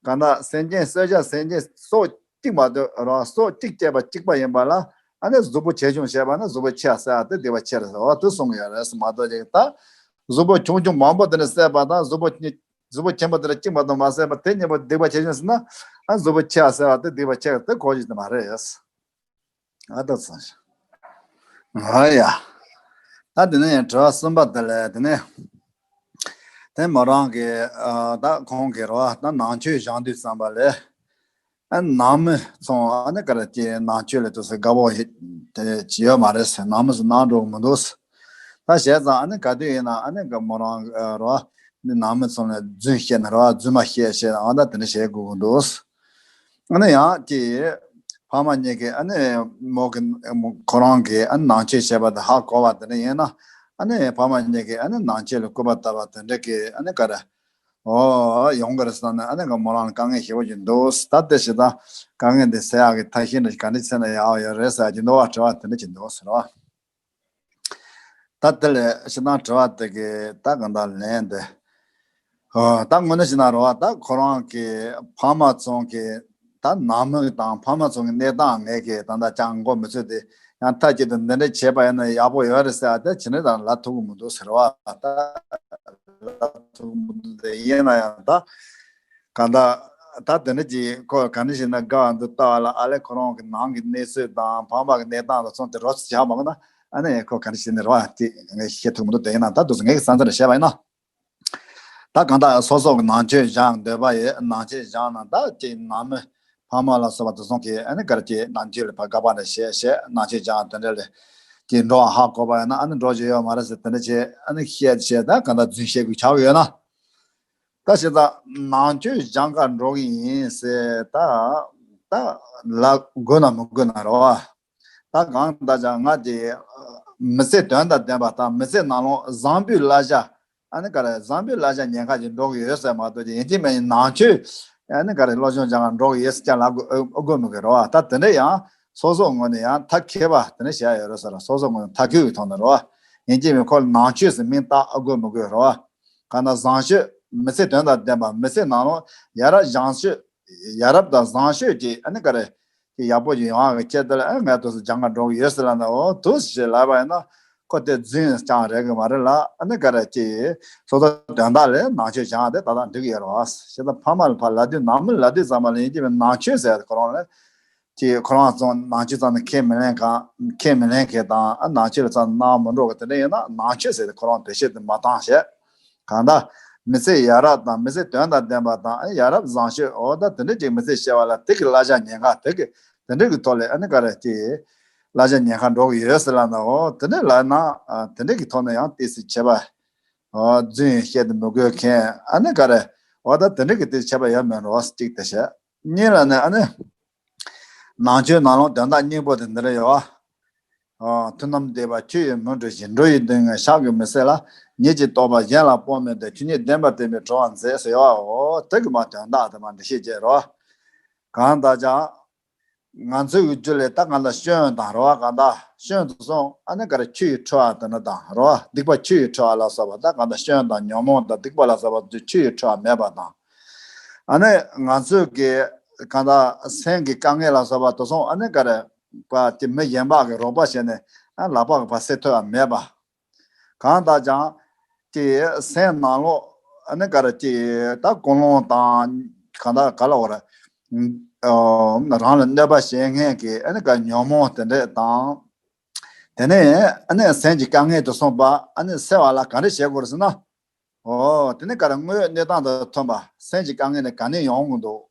གང་ལྟར་སེམས་ཅན་གསོད་བྱ་སེམས་ཅན་སྲོག་གཅིག་མ་གཏོགས་རོ། སྲོག་གཅིག་བཅད་པ་གཅིག་པ་ཡིན་པ་ལ་ཨ་ནི་གཟུགས་པོ་ཆེ་ཆུང་བྱས་པ་ན་གཟུགས་པོ་ཆེ་ཟེར་ཨ་དེ་སྡིག་པ་ཆེ་རེད་ཟེར་བ་དེ་གསུངས་ཡོད་རེད་མ་གཏོགས་ཅིག་ད་གཟུགས་པོ་ཆུང་ཆུང་མང་པོ་དེ་འདྲ་བསད་པ་དང་གཟུགས་པོ་གཟུགས་པོ་ཆེན་པོ་དེ་འདྲ་གཅིག་མ་གཏོགས་མ་བསད་པ་དེ་གཉིས་པོ་སྡིག་པ་ཆེ་ཆུང་ཟེར་ན་ཨ་གཟུགས་པོ་ཆེ་ཟེར་བ་དེ་སྡིག་པ་ཆེ་དེ་གོ་རྒྱུ་དེ་མ་རེད། ཨ་ད་ཚང་ཨ་ཡ། ད་དེ་ནས་དྲི་བ་གསུམ་པ་དེ་ལས་དེ་ནས་དེ་མོ་རང་གི་ཨ་ད་ཁོང་གི་རོ་ད་ནང་ཆོས་སྦྱང་དུས་ཙམ་པ་ལས་ཨ་ནང་མི་ཚོང་ཨ་ནི་ག་རེ་ཀྱི་ནང་ཆོས་ལ་དུ་སེ་དགའ་བོ་ཡོད་དེ་ཅི་ཡོད་མ་རེད་ཟེར། ནང་མི་ཚོ་ནང་འགྲོ་གི་མི་འདུག་ད་བྱས་ཙང་ཨ་ནི་ག་དུས་ཡིན་ན་ཨ་ནི་ག་མོ་རང་རོ་ནི་ནང་མི་ཚོ་ལ་རྫུན་བཤད་ན་རོ་རྫུན་མ་བཤད་བཤད་ཨ་ད་དེ་འདྲ་བྱེད་དགོས་ཀྱི་འདུག་ཨ་ནི་ཡང་དེ་ཕ་མ་གཉིས་ཀྱིས་ཨ་ནི་མོ་གི་ཁོ་རང་གིས་ཨ་ནི་ནང་ཆོས་བྱས་པ་དང་ཧ་གོ་བ་དེ་འདྲ་ཡིན་ན་ཨ་ནི་ཕ་མ་གཉིས་ཀྱིས་ཨ་ནི་ནང་ཆོས་ལ་སྐུར་པ་བཏབ་པ་དེ་འདྲ་གི་ཨ་ནི་ག་རེ་ཨོ་ཡོང་གི་རེད་བསམ་ནས་ཨ་ནི་ག་མོ་རང་ལ་དཀའ་ངལ་ཞེ་པོ་ཅིག་འདུག་ད་དེ་ཞིག་ད་དཀའ་ངལ་འདི་སེལ་ཡག་གི་ཐབས་ཤེས་འདི་ག་འདྲ་བྱས་ན་ཡག་ཡོད་རེད་ཟེར་གྱི་འདུག་བ་དྲི་བ་དེ་འདྲ་ཅིག་འདུག་ཟེར་བ། ད་དེ་ལས་ཕྱི་ནང་དྲི་བ་དེ་གི་ད་གང་ལྟར་ལན་དེ། ཨོ་ད་དངོས་གནས་ཕྱི་ནང་རོ་བ་ད་ཁོ་རང་གི་ཕ་མ་ཚོང་གི་ད་ནང་མི་དང་ཕ་མ་ཚོང་གི་གནས་སྟངས་ངས་གི་ད་ལྟ་ཅང་མགོ་མི་ཚོད་དེ་ཡང་ཐག་གཅོད་དེ་འདི་འདྲ་བྱས་པ་ཡིན་ན་ཡག་པོ་ཡོད་རེད་ཟེར་ཨ་དེ་ཕྱི་ནས་དང་ལབ་ཐུབ་ཀྱི་མི་འདུག་ཟེར་བ་ད་ལབ་ཐུབ་ཀྱི་མི་འདུག་དེ་ཡིན་ན་ཡང་ད། གང་ལྟར། ད་དེ་འདྲ་ཅིག་ཁོ་ག་འདྲ་ཞིག་ན་དགའ་བ་འདུག་ལྟ་བ་ལ་ཨ་ལས་ཁོ་རང་གི་ནང་གི་གནས་ཚུལ་དང་ཕ་མ་གི་གནས་སྟངས་དང་མཚུངས་ཏེ་རོ་ཚིག་བཞག་མ་གོ་ན་ཨ་ནི་ཁོ་ག་འདྲ་ཞིག་ནས་རོ་ཨ་ཅིག་ངས་བཤད་ཐུབ་མི་འདུག་དེ་ཡིན་ན་ད་དུས་སུ་ངས་ཀྱི་བསམ་ཚུལ་བཤད་པ་ཡིན་ན། ད་གང་ལྟར་སོ་སོ་གི་ནང་ཆོས་སྦྱང་འདོད་པ་ཡོད་ནང་ཆོས་སྦྱང་ན་ད་ཅིག་ནང་མི་ཕ་མ་ལ་སོགས་པ་དེ་ཚོ་གིས་ཨ་ནི་ག་རེ་ཅིག་ནང་ཆོས་ལ་ཕར་དགག་པ་འདྲ་བྱས་བྱས་ནང་ཆོས་སྦྱང་དེ་འདྲ་ལས་ཀྱི་འགྲོ་བ་ཧ་གོ་བ་ཡིན་ན་ཨ་ནི་འགྲོ་རྒྱུ་ཡོད་མ་རེད་ཟེར་དེ་འདྲ་བྱས་ཨ་ནི་བཤད་བྱས་ད་གང་ལྟར་རྫུན་བཤད་དགོས་ཆགས་ཡོད་ན། ད་བྱས་ཙང་ནང་ཆོས་སྦྱང་གར་འགྲོ་གི་ཡིན་ཟེར་ད་ད་ལབ་དགོས་ན་མི་དགོས་ན་རེད་བ། ད་གང་ལྟར་ཀྱང་ང་དེ་མི་ཚེ་དོན་དང་ལྡན་པ་དང་མི་ཚེ་ནང་ལོགས་བཟང་པོའི་བསླབ་བྱ་ཨ་ནི་ག་རེ་བཟང་པོའི་བསླབ་བྱ་ཉེན་ཁ་ཅིག་འགྲོ་གི་ཡོད་ཟེར་མ་གཏོགས་ཀྱི་ཡིན་གཅིག་མིན་གཅིག་ནང་ཆོས་ཨ་ནི་ག་རེ་སློབ་སྦྱོང་སྦྱང་གར་འགྲོ་གི་ཡོད་ཟེར་ཀྱང་ལབ་དགོས་ཨ་དགོས་མི་དགོས་རེད་བ། ད་དེ་འདྲ་ཡང་སོ་སོའི་ངོས་ནས་ཡང་ཐབས་མཁས་པ་དེ་འདྲ་བྱས་ཡོད་རེད་ཟེར་སོ་སོའི་ངོས་ནས་ཐབས་མཁས་ཀྱི་ཐོག་ནས་རེད་བ། ཡིན་གཅིག་མིན་ཁོ་ལ་ནང་ཆོས་ཟེར་མིང་བཏགས་ཨ་དགོས་མི་དགོས་རེད་བ། གང་ལྟར་བཟང་སྤྱོད་མི་ཚེ་དོན་དང་ལྡན་པ་མི་ཚེ་ནང་ལོགས་ཡ་རབས་བཟང་སྤྱོད་ཡ་རབས་དང་བཟང་སྤྱོད་ཀྱི་ཨ་ནི་ག་རེ་ཀྱི་ཡག་པོ་ཅིག་ཡོང་བ་གི་ཆེད་དུ་ལ་ཨ་ངས་དུས་སུ་སྦྱང་གར་འགྲོ་གི་ཡོད་ཟེར་ལབ་ན་འོ་དུས་སུ་ཞེས་ལབ་པ་ཡིན་ན་ཁོ་དེ་རྫུན་རྐྱང་རེད་གི་མ་རེད་ལ་ཨ་ནི་ག་རེ་ཀྱི་སོ་སོ་དོན་དག་ལས་ནང་ཆོས་སྦྱང་དེ་ད་ལྟ་འགྲིག་གི་ཡོད་རེད་བ། ཞེ་ད་ཕ་མ་ལ་ཕར་ལབ་དུས་ནང་མི་ལབ་དུས་ཙམ་པ་ལ་ཡིན་གཅིག་མིན་ནང་ཆོས་ཟེར་ཁོ་རང་ལ། ཅེས་ཁོ་རང་ཚོ་ནང་ཆོས་ཙམ་ནས་ཁས་མི་ལེན་གང་ཁས་མི་ལེན་མཁན་དང་ཨ་ནང་ཆོས་ལ་ཙམ་སྣང་མི་འགྲོ་གི་དེ་འདྲ་ཡིན་ན་ནང་ཆོས་ཟེར་ཏེ་ཁོ་རང་བེད་སྤྱོད་དུ་མ་བཏང་བྱས། གང་ལྟར་མི་ཚེ་ཡ་རབས་དང་མི་ཚེ་དོན་དང་ལྡན་པ་དང་ཨ་ཡ་རབས་བཟང་སྤྱོད་འོ་ད་དེ་འདྲ་ཅིག་མི་ཚེ་སྐྱེལ་བ་ལ་དེ་གི་བསླབ་བྱ་ཉེན་ཁ་དེ་གི་དེ་འདྲ་གི་ཐོག་ལས་ཨ་ནི་ག་རེ་ཅིག་བསླབ་བྱ་ཉེན་ཁ་འགྲོ་གི་ཡོད་ཟེར་ལབ་ན་འོ་དེ་འདྲ་ལབ་ན་ཨ་དེ་འདྲ་གི་ཐོག་ནས་ཡང་ཏོག་ཙམ་བྱས་པ་འོ་རྫུན་བཤད་དུ་མི་དགོས་མཁན་ཨ་ནི་ག་རེ་འོ་ད་དེ་འདྲ་གི་ཏོག་ཙམ་བྱས་པ་ཡོད་མེད་རོ་གཅིག་དེ་བྱས་གཉིས་ལ་ནི་ཨ་ནི། ནང་ཆོས་ནང་ལོགས་དོན་དག་སྙིང་པོ་དེ་འདི་རེད་ཡོད། ཨ། མཐུན་རྣམས་བསྡེབས་པ་ཆོས་ཡི་མུན་སྤྲུགས་ཤིང་། འགྲོ་ཡི་སྡུག་བསྔལ་བཤགས་ཀྱིས་མི་སེལ་ལ། ཉིད་ཀྱི་རྟོགས་པ་གཞན་ལ་སྤོ་མི་འདོད། ཆོས་ཉིད་བདེན་པར་བསྟན་པའི་གྲོགས་མཛད་ཟེར་ཡོད་འོ། དེ་གི་མ་དོན་དག་དེ་མ་འགྲེལ་བཤད་བྱས་རོ། གང་ལྟར་ཀྱང་། ང་ཚོའི་རྒྱུད་ལས་ད་གང་ལྟར་སྐྱོན་དང་རེད་བ་གང་ལྟར་སྐྱོན་དུ་སོང་ཨ་ནི་ག་རེ་ཆུ་ཡི་འཁྲུལ་བ་དེ་འདྲ་དང་རེད་བ་སྡིག་པ་ཆུ་ཡི་འཁྲུལ་བ་ལ་སོགས་པ་ད་གང་ལྟར་སྐྱོན་དང་ཉོན་མོངས་དང་སྡིག་པ་ལ་སོགས་པ་ཆུ་ཡི་འཁྲུལ་བ་མེད་པ་དང་། ཨ་ནི་ང་ཚོས་ཀྱི་གང་ལྟར་སེམས་ཀྱི་དཀའ་ངལ་ལ་སོགས་པ་དེ་ཚོ་ཨ་ནི་ག་རེ་པ་དེ་མི་གཞན་པ་གི་རོགས་པ་བྱས་ནས་ཨ་ལག་པ་གི་ཕར་སེལ་ཐུབ་པ་མེད་པ། གང་ལྟར་ཀྱང་དེ་སེམས་ནང་ལོགས་ཨ་ནི་ག་རེ་ཅིག་ད་ཀུན་སློང་དང་གང་ལྟར་ག་ལ་བ་རེད། ཨ་རང་ལ་གནོད་པ་བྱེད་མཁན་གྱི་ཨ་ནི་ག་ཉོན་མོངས་དེ་འདྲས་དང་། དེ་ནས་ཨ་ནི་སེམས་ཀྱི་དཀའ་ངལ་དུ་སོང་པ་ཨ་ནི་སེལ་བ་ལ་ག་འདྲ་བྱེད་དགོས་རེད་ཟེར་ན། ཨོ། དེ་ནི་ག་རེ་དངོས་ཡོད་གནས་སྟངས་དང་མཐུན་པ་སེམས་ཀྱི་དཀའ་ངལ་ནི་ག་ནས་ཡོང་གི་འདུག་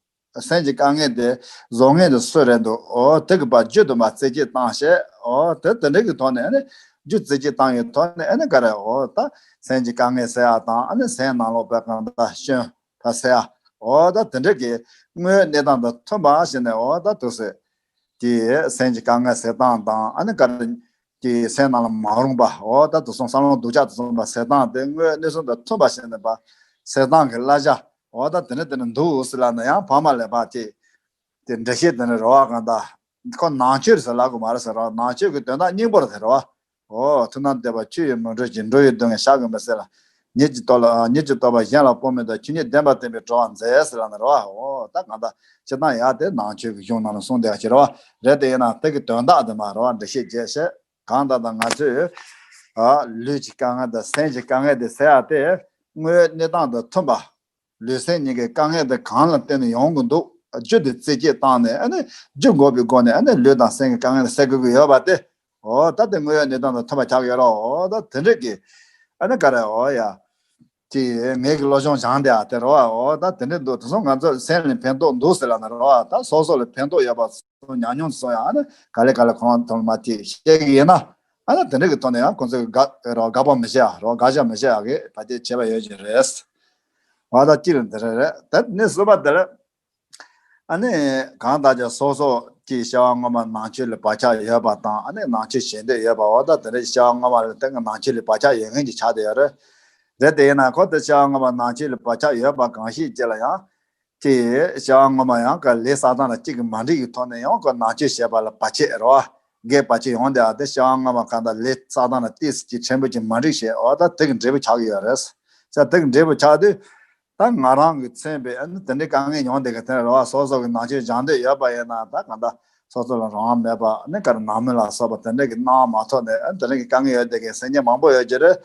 སེམས་ཀྱི་དཀའ་ངལ་དེ་བཟོ་མཁན་དེ་སུ་རེད་འདུག་ཨོ་དེ་གི་བར་རྒྱུ་དུ་མ་རྩད་གཅོད་བཏང་བྱས་ཨོ་དེ་དེ་འདྲ་གི་ཐོག་ནས་ཨ་ནི་རྒྱུ་རྩད་གཅོད་བཏང་ཡོད་ཐོག་ནས་ཨ་ནི་ག་རེ་ཨོ་ད་སེམས་ཀྱི་དཀའ་ངལ་སེལ་ཡག་དང་ཨ་ནི་སེམས་ནང་ལོགས་པའི་གང་ལྟར་སྐྱོན་ད་སེལ་ཡག་ཨོ་ད་དེ་འདྲ་གི་དངོས་ཡོད་གནས་སྟངས་དང་མཐུན་པ་བྱས་ནས་ཨོ་ད་དུ་སེ། དེ་སེམས་ཀྱི་དཀའ་ངལ་སེལ་སྟངས་དང་ཨ་ནི་ག་རེ། དེ་སེམས་ནང་ལ་མ་རུངས་པ་འོ་ད་དུ་སོང་བསམ་བློ་སྡུག་ཅག་དུ་སོང་པ་སེལ་སྟངས་དེ་དངོས་གནས་སོང་དང་མཐུན་པ་བྱས་ནས་པ་སེལ་སྟངས་ཀྱི་བསླབ་བྱ་འོ་ད་དེ་འདྲ་དེ་འདྲ་འདུག་ཟེར་ལབ་ན་ཡང་བར་མ་ལས་པ་དེ་དེ་འགྲེལ་བཤད་དེ་འདྲ་རེད་བ། གང་ལྟར་ཁོ་ནང་ཆོས་རེད་ཟེར་ལབ་དགོས་མ་རེད་ཟེར་རོ། ནང་ཆོས་ཀྱི་དོན་དག་སྙིང་པོ་རེད་ཟེར་རོ། འོ་མཐུན་རྣམས་བསྡེབས་པ་ཆོས་ཡི་མུན་སྤྲུགས་ཤིང་། འགྲོ་ཡི་སྡུག་བསྔལ་བཤགས་ཀྱིས་མི་སེལ་ལ། ཉིད་ཀྱི་རྟོགས་ལ་ཉིད་ཀྱི་རྟོགས་པ་གཞན་ལ་སྤོ་མིན་དང་ཆོས་ཉིད་བདེན་པར་བསྟན་པའི་གྲོགས་མཛད་ཟེར་ལབ་ནས་རེད་བ། འོ་ད་གང་ལྟར་སྤྱིར་བཏང་ཡག་དེ་ནང་ཆོས་ཀྱི་གཞུང་ནང་ལ་གསུངས་བསྡད་ཡག་ཅིག་རེད་བ། རེད་དེ་ཡིན་ན་དེ་གི་དོན་དག་དེ་མ་རེད་བ། འགྲེལ་བཤད་བྱས་བྱས་གང་ལྟར་ད་ང་ཚོས་ཨ་ལུས་ཀྱི་དཀའ་ངལ་དང་སེམས་ཀྱི་དཀའ་ངལ་དེ་སེལ་ཡག་དེ་དངོས་ཡོད་གནས་སྟངས་དང་མཐུན་པ། ལུས་སེམས་གཉིས་ཀའི་དཀའ་ངལ་དེ་གང་ལ་བརྟེན་ནས་ཡོང་གི་འདུག་རྒྱུ་དེ་རྩད་གཅོད་བཏང་ནས་ཨ་ནི་རྒྱུ་འགོག་པའི་སྒོ་ནས་ཨ་ནི་ལུས་དང་སེམས་ཀྱི་དཀའ་ངལ་སེལ་དགོས་ཀྱི་ཡོད་པ་དེ། འོ་ད་དེ་དངོས་ཡོད་གནས་སྟངས་དང་མཐུན་པ་ཆགས་ཀྱི་ཡོད་རེད། འོ་ད་དེ་འདྲ་གི་ཨ་ནི་ག་རེ་འོ་ཡ། ཅིག་ངེད་ཀྱི་བློ་སྦྱོང་སྦྱང་བསྡད་ཡག་དེ་རེད་བ། འོ་ད་དེ་འདྲ་འདུག་དེ་སོང་ང་ཚོ་སེམས་ལ་ཕན་ཐོགས་འདུག་ཟེར་ལབ་ནས་རེད་བ། ད་སོ་སོ་ལ་ཕན་ཐོགས་ཡོད་པ་སོང་ཉམས་མྱོང་སོང་ཡ་ཨ་ནི་ག་ལེ་ག་ལེ་ཁོ་རང་ཐོག་ལ་མ་ཐིག་བཤད་ཀྱི་ཡིན་ན་ཨ་ནི་དེ་འདྲ་གི་ཐོག་ནས་ཡང་ཁོང་ཚོ་གི་དགག་རོགས་དགག་པ་མི་བྱེད་ཡ་རོགས་དགག་བྱ་མི་བྱེད་ཡ་གི་བར་ཆད་བྱེད་པ་ཡོད་ཀྱི་རེད། འོ་ད་ཅི་ལ་འདི་རེད་རེད། ད་ནི་གསུམ་པ་དེ་ལ། ཨ་ནི་གང་ལྟར་ཀྱང་སོ་སོ་ཀྱི་སྐྱེ་བ་སྔོན་མ་ནང་ཆོས་ལ་བག་ཆགས་ཡོད་པ་དང་ཨ་ནི་ནང་ཆོས་བྱེད་འདོད་ཡོད་པ་འོ་ད་དེ་འདྲའི་སྐྱེ་བ་སྔོན་མ་ལ་བརྟེན་ནས་ནང་ཆོས་ལ་བག་ཆགས་ཡོད་མཁན་གྱི་ཆགས་བསྡད་ཡོད་རེད། རེད་དེ་ཡིན་ན་ཁོ་དེ་སྐྱེ་བ་སྔོན་མ་ནང་ཆོས་ལ་བག་ཆགས་ཡོད་པ་གང་ཞིག་ཅིག་ལ་ཡང་ཀྱི་སྐྱེ་བ་སྔོན་མ་ཡང་ག་ལས་བསགས་སྟངས་ལ་གཅིག་གི་མ་འགྲིག་གི་ཐོག་ནས་ཡང་ཁོ་ནང་ཆོས་བྱེད་པ་ལ་བར་ཆད་རེད་བ། དགེ་བར་ཆད་ཡོང་བསྡད་ཡ་དེ་སྐྱེ་བ་སྔོན་མ་གང་ལྟར་ལས་བསགས་སྟངས་ལ་ཏོག་ཙམ་ཅིག་ཕྲན་བུ་ཅིག་མ་འགྲིག་བྱས་འོ་ད་དེ་གི་འབྲས་བུ་ཆགས་ཀྱི་ཡོད་རེད། ས་དེ་གི་འབྲས་བུ་ཆགས་དུས། ད་ང་རང་གི་མཚོན་པའི་ཨ་ནི་དེ་འདྲའི་དཀའ་ངལ་མྱོང་བསྡད་མཁན་དེ་རེད་བ། སོ་སོ་གི་ནང་ཆོས་སྦྱང་འདོད་ཡོད་པ་ཡིན་ན་ད་གང་ལྟར་སོ་སོ་ལ་རང་དབང་མེད་པ་ཨ་ནི་ག་རེ་ནང་མི་ལ་སོགས་པ་དེ་འདྲའི་གི་སྣང་བ་མ་ཐོབ་ནས་ཨ་ནི་དེ་འདྲའི་གི་དཀའ་ངལ་ཡོད་བསྡད་མཁན་སེམས་ཅན་མང་པོ་ཡོད་ཀྱི་རེད།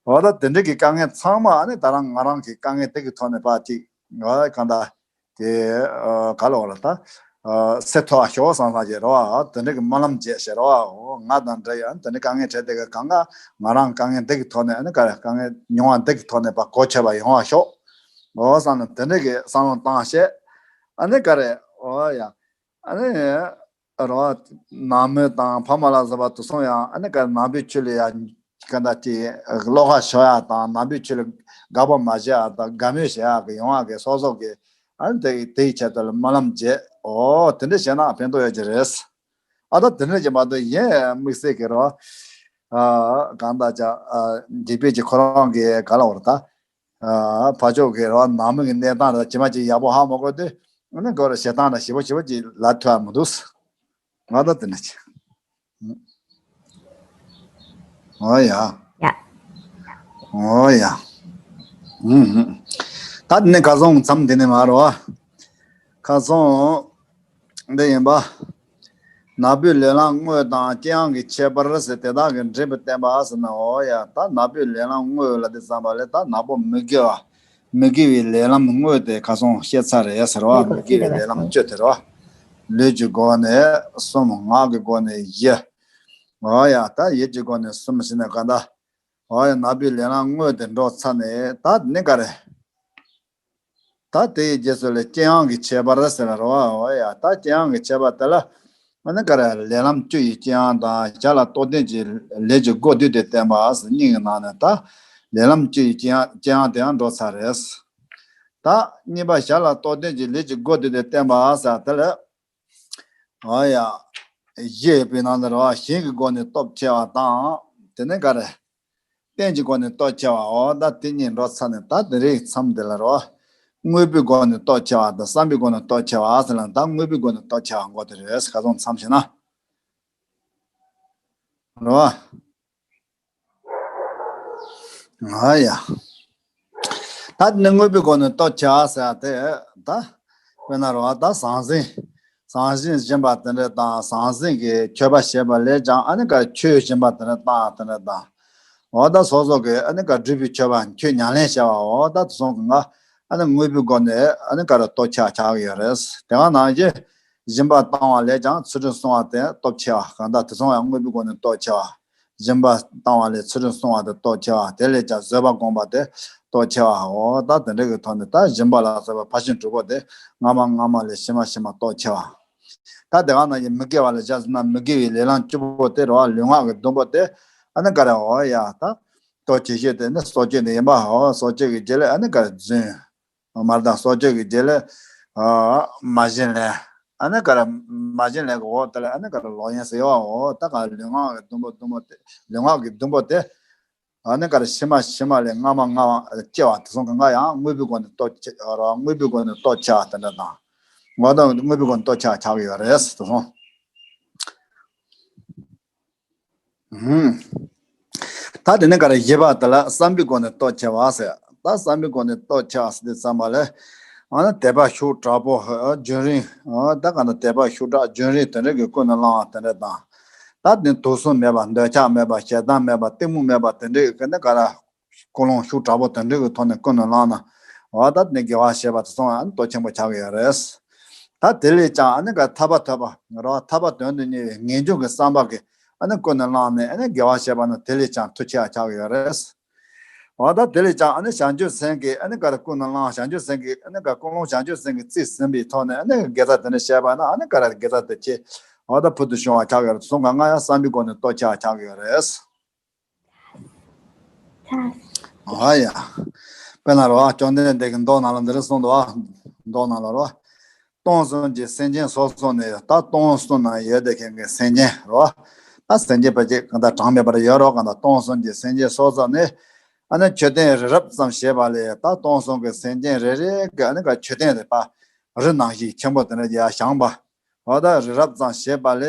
འོ་ད་དེ་འདྲའི་གི་དཀའ་ངལ་ཚང་མ་ཨ་ནི་ད་རང་ང་རང་གི་དཀའ་ངལ་དེ་གི་ཐོག་ནས་ཕར་ཅིག་འོ་གང་ལྟར་དེ་ཨ་ག་ལ་འོ་ལ་ད་ཨ་སེལ་ཐུབ་པ་ཤོག་བསམ་བསམ་བྱས་རེད་བ། དེ་འདྲའི་གི་སྨོན་ལམ་བྱས་བྱས་རེད་བ། འོ་ང་དང་འདྲ་ཡོད་ཨ་ནི་དེ་འདྲའི་དཀའ་ངལ་འཕྲད་བསྡད་མཁན་གང་ག་ང་རང་དཀའ་ངལ་དེ་གི་ཐོག་ནས་ཨ་ནི་ག་རེ་དཀའ་ངལ་མྱོང་བ་དེ་གི་ཐོག་ནས་ཕར་གོ་ཆོད་པ་ཡོང་བ་ཤོག་འོ་བསམ་ནས་དེ་འདྲ་གི་བསམ་བློ་བཏང་བྱས། ཨ་ནི་ག་རེ་འོ་ཡ། ཨ་ནི་རོ་ནང་མི་དང་ཕ་མ་ལ་སོགས་པ་དེ་ཚོ་ཡང་ཨ་ནི་ག་ནང་པའི་ཆོས་ལ་ཡང་ག་འདྲ་ཅིག་བློ་ཁ་ཕྱོགས་ཡ་དང་ནང་པའི་ཆོས་ལ་དགག་པ་མ་བྱེད་ཡ་དང་དགའ་མོས་བྱེད་ཡ་གི་ཡོང་བ་གི་སོ་སོ་གི་ཨ་ནི་དེ་དེའི་ཆེད་དུ་ལ་སྨོན་ལམ་བྱེད། འོ་དེ་འདྲ་བྱས་ན་ཕན་ཐོགས་ཡོད་ཀྱི་རེད། ཨ་ད་དེ་འདྲ་ཅིག་མ་གཏོགས་ཡིན་དམིགས་བསལ་གི་རོ། ཨ་གང་ལྟར་ཅག་ཨ་འཇིགས་པའི་ཅིག་ཁོ་རང་གི་ག་ལ་བར་ད། ཨ་ཕར་ཕྱོགས་ཀྱི་རོ་ནང་མི་གི་གནས་སྟངས་ར་ཇི་མ་ཅིག་ཡག་པོ་ཧ་མ་གོ་དུས་ཨ་ནི་གོ་ར་ཞེ་སྡང་ར་ཞེ་པོ་ཞེ་པོ་ཅིག་ལ་ཐུག་ཨ་མི་འདུག་ང་ད་དེ་འདྲ་ཅིག་འོ་ཡ། ཡ། འོ་ཡ། ཨུ་ཧུ། ད་དེ་ནས་ཁ་སང་མཚམས་དེ་ནས་མ་རོ། ཁ་སང་འདི་ཡིན་པ། ནག་པོའི་ལས་ལམ་དངོས་དང་རྐྱེན་ཡང་གི་ཁྱད་པར་ཟེར་དེ་དག་གི་འབྲས་བུ་བསྟན་པ་ཟེར་ན། འོ་ཡ། ད་ནག་པོའི་ལས་ལམ་དངོས་ལ་དེ་བསམ་པ་ལས་ད་ནག་པོ་མི་དགེ་བ། མི་དགེ་བའི་ལས་ལམ་དངོས་དེ་ཁ་སང་བཤད་ཚར་རེད་ཟེར་བ། མི་དགེ་བའི་ལས་ལམ་བཅུ་དེ་རེད་བ། ལུས་ཀྱི་སྒོ་ནས་གསུམ། ངག་གི་སྒོ་ནས་བཞི། འོ་ཡ། ད་ཡིད་ཀྱི་སྒོ་ནས་གསུམ་ཟེར་ན་ག་འདྲ། འོ་ཡ། ནག་པོའི་ལས་ལམ་དངོས་དེ་འགྲོ་ཚར་ནས་ད་ནི་ག་རེ། ད་དེའི་རྗེས་སུ་ལ་རྐྱེན་ཡང་གི་ཁྱད་པར་ཟེར་རོ། འོ་ཡ། ད་རྐྱེན་ཡང་གི་ཁྱད་པར་དེ་ལ་ཨ་ནི་ག་རེ་ལས་ལམ་བཅུ་ཡི་རྐྱེན་ཡང་དང་གཞན་ལ་རྟོགས་ལྡན་གྱི་ལས་ཀྱི་སྒོ་བསྡུས་ཏེ་བསྟན་པ་ཟེར་གཉིས་ཀྱི་ནང་ནས་ད་ལས་ལམ་བཅུ་ཡི་རྐྱེན་ཡང་རྐྱེན་ཡང་དེ་ཡང་འགྲོ་ཚར་རེད། ད་གཉིས་པ་གཞན་ལ་རྟོགས་ལྡན་གྱི་ལས་ཀྱི་སྒོ་བསྡུས་ཏེ་བསྟན་པ་ཟེར་དེ་ལ། འོ་ཡ། བཞི་ཡོད་པའི་ནང་དུ་རེད་བ། གཞན་གྱི་སྒོ་ནས་སྟོབས་ཆེ་བ་དང་། དེ་ནས་ག་རེ། རྟེན་གྱི་སྒོ་ནས་སྟོབས་ཆེ་བ། འོ་ད་དེ་གཉིས་འགྲོ་ཚར་ནས་ད་དེ་རིང་མཚམས་འདི་ལ་རེད་བ། དངོས་པོའི་སྒོ་ནས་སྟོབས་ཆེ་བ་དང་བསམ་པའི་སྒོ་ནས་སྟོབས་ཆེ་བ་ཟེར་ལ་ད་དངོས་པོའི་སྒོ་ནས་སྟོབས་ཆེ་བ་འགོ་དེ་རེད། ཁ་སང་མཚམས་བྱས་ན། རེད་བ། ཨ་ཡ། ད་དེ་ནས་དངོས་པོའི་སྒོ་ནས་སྟོབས་ཆེ་བ་ཟེར་ཡ་དེ་ད། དཔེར་ན་རེད་བ། ད་ཟང་ཟིང་། ཟང་ཟིང་སྦྱིན་པ་དེ་འདྲ་དང་ཟང་ཟིང་གི་མཆོད་པ་བྱེད་པ་ལས་ཀྱང་ཨ་ནི་ག་ཆོས་སྦྱིན་པ་དེ་འདྲ་བཏང་དེ་འདྲ་དང་། འོ་ད་སོ་སོ་གི་ཨ་ནི་ག་སྒྲུབ་པའི་མཆོད་པ་ཆོས་ཉམས་ལེན་བྱ་བ་འོ་ད་དེ་ཚོ་གི་ང་ཨ་ནི་དངོས་པོའི་སྒོ་ནས་ཨ་ནི་ག་རེ་སྟོབས་ཆེ་བ་ཆགས་ཀྱི་ཡོད་རེད། དེ་ག་ནང་བཞིན་སྦྱིན་པ་བཏང་བ་ལས་ཀྱང་ཚུལ་ཁྲིམས་སྲུང་བ་དེ་སྟོབས་ཆེ་བ་གང་ལྟར་དེ་ཚོ་ཡང་དངོས་པོའི་སྒོ་ནས་སྟོབས་ཆེ་བ། སྦྱིན་པ་བཏང་བ་ལས་ཚུལ་ཁྲིམས་སྲུང་བ་དེ་སྟོབས་ཆེ་བ། དེ་ལས་ཀྱང་བཟོད་པ་སྒོམ་པ་དེ་སྟོབས་ཆེ་བ། འོ་ད་དེ་འདྲ་གི་ཐོག་ནས་ད་སྦྱིན་པ་ལ་སོགས་པའི་ཕར་ཕྱིན་དྲུག་པོ་དེ་སྔ་མ་སྔ་མ་ལས་ཕྱི་མ་ཕྱི་མ་སྟོབས་ཆེ་བ། ད་དེ་ག་ནང་བཞིན་མི་དགེ་བ་ལ་བྱ་ཟེར་ན་མི་དགེ་བའི་ལས་ལམ་བཅུ་པོ་དེ་རེད་བ། ལུས་ངག་གི་བདུན་པོ་དེ་ཨ་ནི་ག་རེ། འོ་ཡ། ད་སྟོབས་ཆེ་ཤོས་དེ་ནི་སྲོག་གཅོད་དེ་ཡིན་པ། འོ་སྲོག་གཅོད་ཀྱི་རྗེས་ལ་ཨ་ནི་ག་རེ། རྫུན། མར་དང་སྲོག་གཅོད་ཀྱི་རྗེས་ལ། ཨ་མ་བྱིན་ལེན། ཨ་ནི་ག་རེ། མ་བྱིན་ལེན་གྱི་འོག་དེ་ལ་ཨ་ནི་ག་རེ། ལོག་གཡེམ་ཟེར་བ། འོ་ད་ག་ལུས་ངག་གི་བདུན་པོ་བདུན་པོ་དེ། ལུས་ངག་གི་བདུན་པོ་དེ། ཨ་ནི་ག་རེ། ཕྱི་མ་ཕྱི་མ་ལས་སྔ་མ་སྔ་མ་སྐྱེ་བ་དེ་ཚོ་གང་ག་ཡང་དངོས་པོའི་སྒོ་ནས་སྟོབས་ཆེ་ར། དངོས་པོའི་སྒོ་ནས་སྟོབས་ཆེ་བ་དེ་འདྲ་དང་། འོ་ད་དངོས་པོའི་སྒོ་ནས་སྟོབས་ཆེ་བ་ཆགས་ཀྱི་ཡོད་རེད་དེ་ཚོ། ཧུམ། ད་དེ་ནས་ག་རེ་བཞི་པ་དེ་ལ་བསམ་པའི་སྒོ་ནས་རྟོགས་ཆེ་བ་ཟེར། ད་བསམ་པའི་སྒོ་ནས་རྟོགས་ཆེ་བ་ཟེར་དུས་ཙམ་པ་ལ། ཨ་ནི་དད་པ་ཤུགས་དྲག་པོ་རྒྱུན་རིང་། ད་ག་ན་དད་པ་ཤུགས་དྲག་རྒྱུན་རིང་དེ་འདྲ་གི་ཀུན་ནས་བསླངས་པ་དེ་འདྲ་དང་། ད་དེ་དུག་གསུམ་མེད་པ། འདོད་ཆགས་མེད་པ། ཞེ་སྡང་མེད་པ། གཏི་མུག་མེད་པ། དེ་འདྲའི་གི་ནི་ག་རེ། ཀུན་སློང་ཤུགས་དྲག་པོ་དེ་འདྲའི་གི་ཐོག་ནས་ཀུན་ནས་བསླངས་ན། འོ་ད་དེ་ནས་དགེ་བ་བྱེད་པ་དེ་ཚོ་ཨ་ནི་མཐོ་ཆེན་པོ་ཆགས་ཀྱི་ཡོད་རེད། ད་དེ་ལས་ཀྱང་ཨ་ནི་ག་ཐར་པ་ཐོབ་པ་རོ། ཐར་པ་དོན་དུ་གཉེར་བའི་ངེས་འབྱུང་གི་བསམ་པ་གི་ཨ་ནི་ཀུན་ནས་བསླངས་ནས་ཨ་ནི་དགེ་བ་བྱེད་པ་ནི་དེ་ལས་ཀྱང་མཐོ་ཆེ་བ་ཆགས་ཀྱི་ཡོད་རེད། འོ་ད་དེ་ལས་ཀྱང་ཨ་ནི་བྱང་ཆུབ་སེམས་ཀྱི་ཨ་ནི་ག་རེ་ཀུན་ནས་བསླངས། བྱང་ཆུབ་སེམས་ཀྱི་ཨ་ནི་ག་ཀུན་སློང་བྱང་ཆུབ་སེམས་ཀྱི་རྩིས་ཟིན་པའི་ཐོག་ནས་ཨ་ནི་དགེ་རྩ་དེ་འདྲ་བྱས་པ་ན་ཨ་ནི་ག་རེ་དགེ་རྩ་དེ་ཆེ། འོ་ད་ཕུལ་དུ་བྱུང་བ་ཆགས་ཀྱི་ཡོད་རེད། གསུམ་ཀ་ལྔ་ཡང་བསམ་པའི་སྒོ་ནས་རྟོགས་ཆེ་བ་ཆགས་ཀྱི་ཡོད་རེད། ཨ་ཡ། དཔེར་ན་རོ། བཅོམ་ལྡན་འདས་ཀྱི་མདོ་ནང་ལ་འདི་འདྲ་གསུངས་འདུག་བ། མདོ་ནང་ལ་རོ། སྟོང་གསུམ་གྱི་སེམས་ཅན་སོ་སོ་ནས་ཡོད། ད་སྟོང་གསུམ་ན་ཡོད་བསྡད་མཁན་གྱི་སེམས་ཅན་རོ། ད་སེམས་ཅན་ཕལ་ཆེར་གང་ལྟར་གྲངས་མེད་པར་ཡོད་རོ། གང་ལྟར་སྟོང་གསུམ་གྱི་སེམས་ཅན་སོ་སོ་ནས་ཨ་ནི་མཆོད་རྟེན་རི་རབ་ཙམ་བྱས་པ་ལས། ད་སྟོང་གསུམ་གྱི་སེམས་ཅན་རེ་རེ་གི་ཨ་ནི་ག་མཆོད་རྟེན་རེ་པ་རི་ནང་བཞིན་ཆེན་པོ་དེ་འདྲ་ཡར་བཞེངས་པ། འོ་ད་རི་རབ་ཙམ་བྱས་པ་ལས།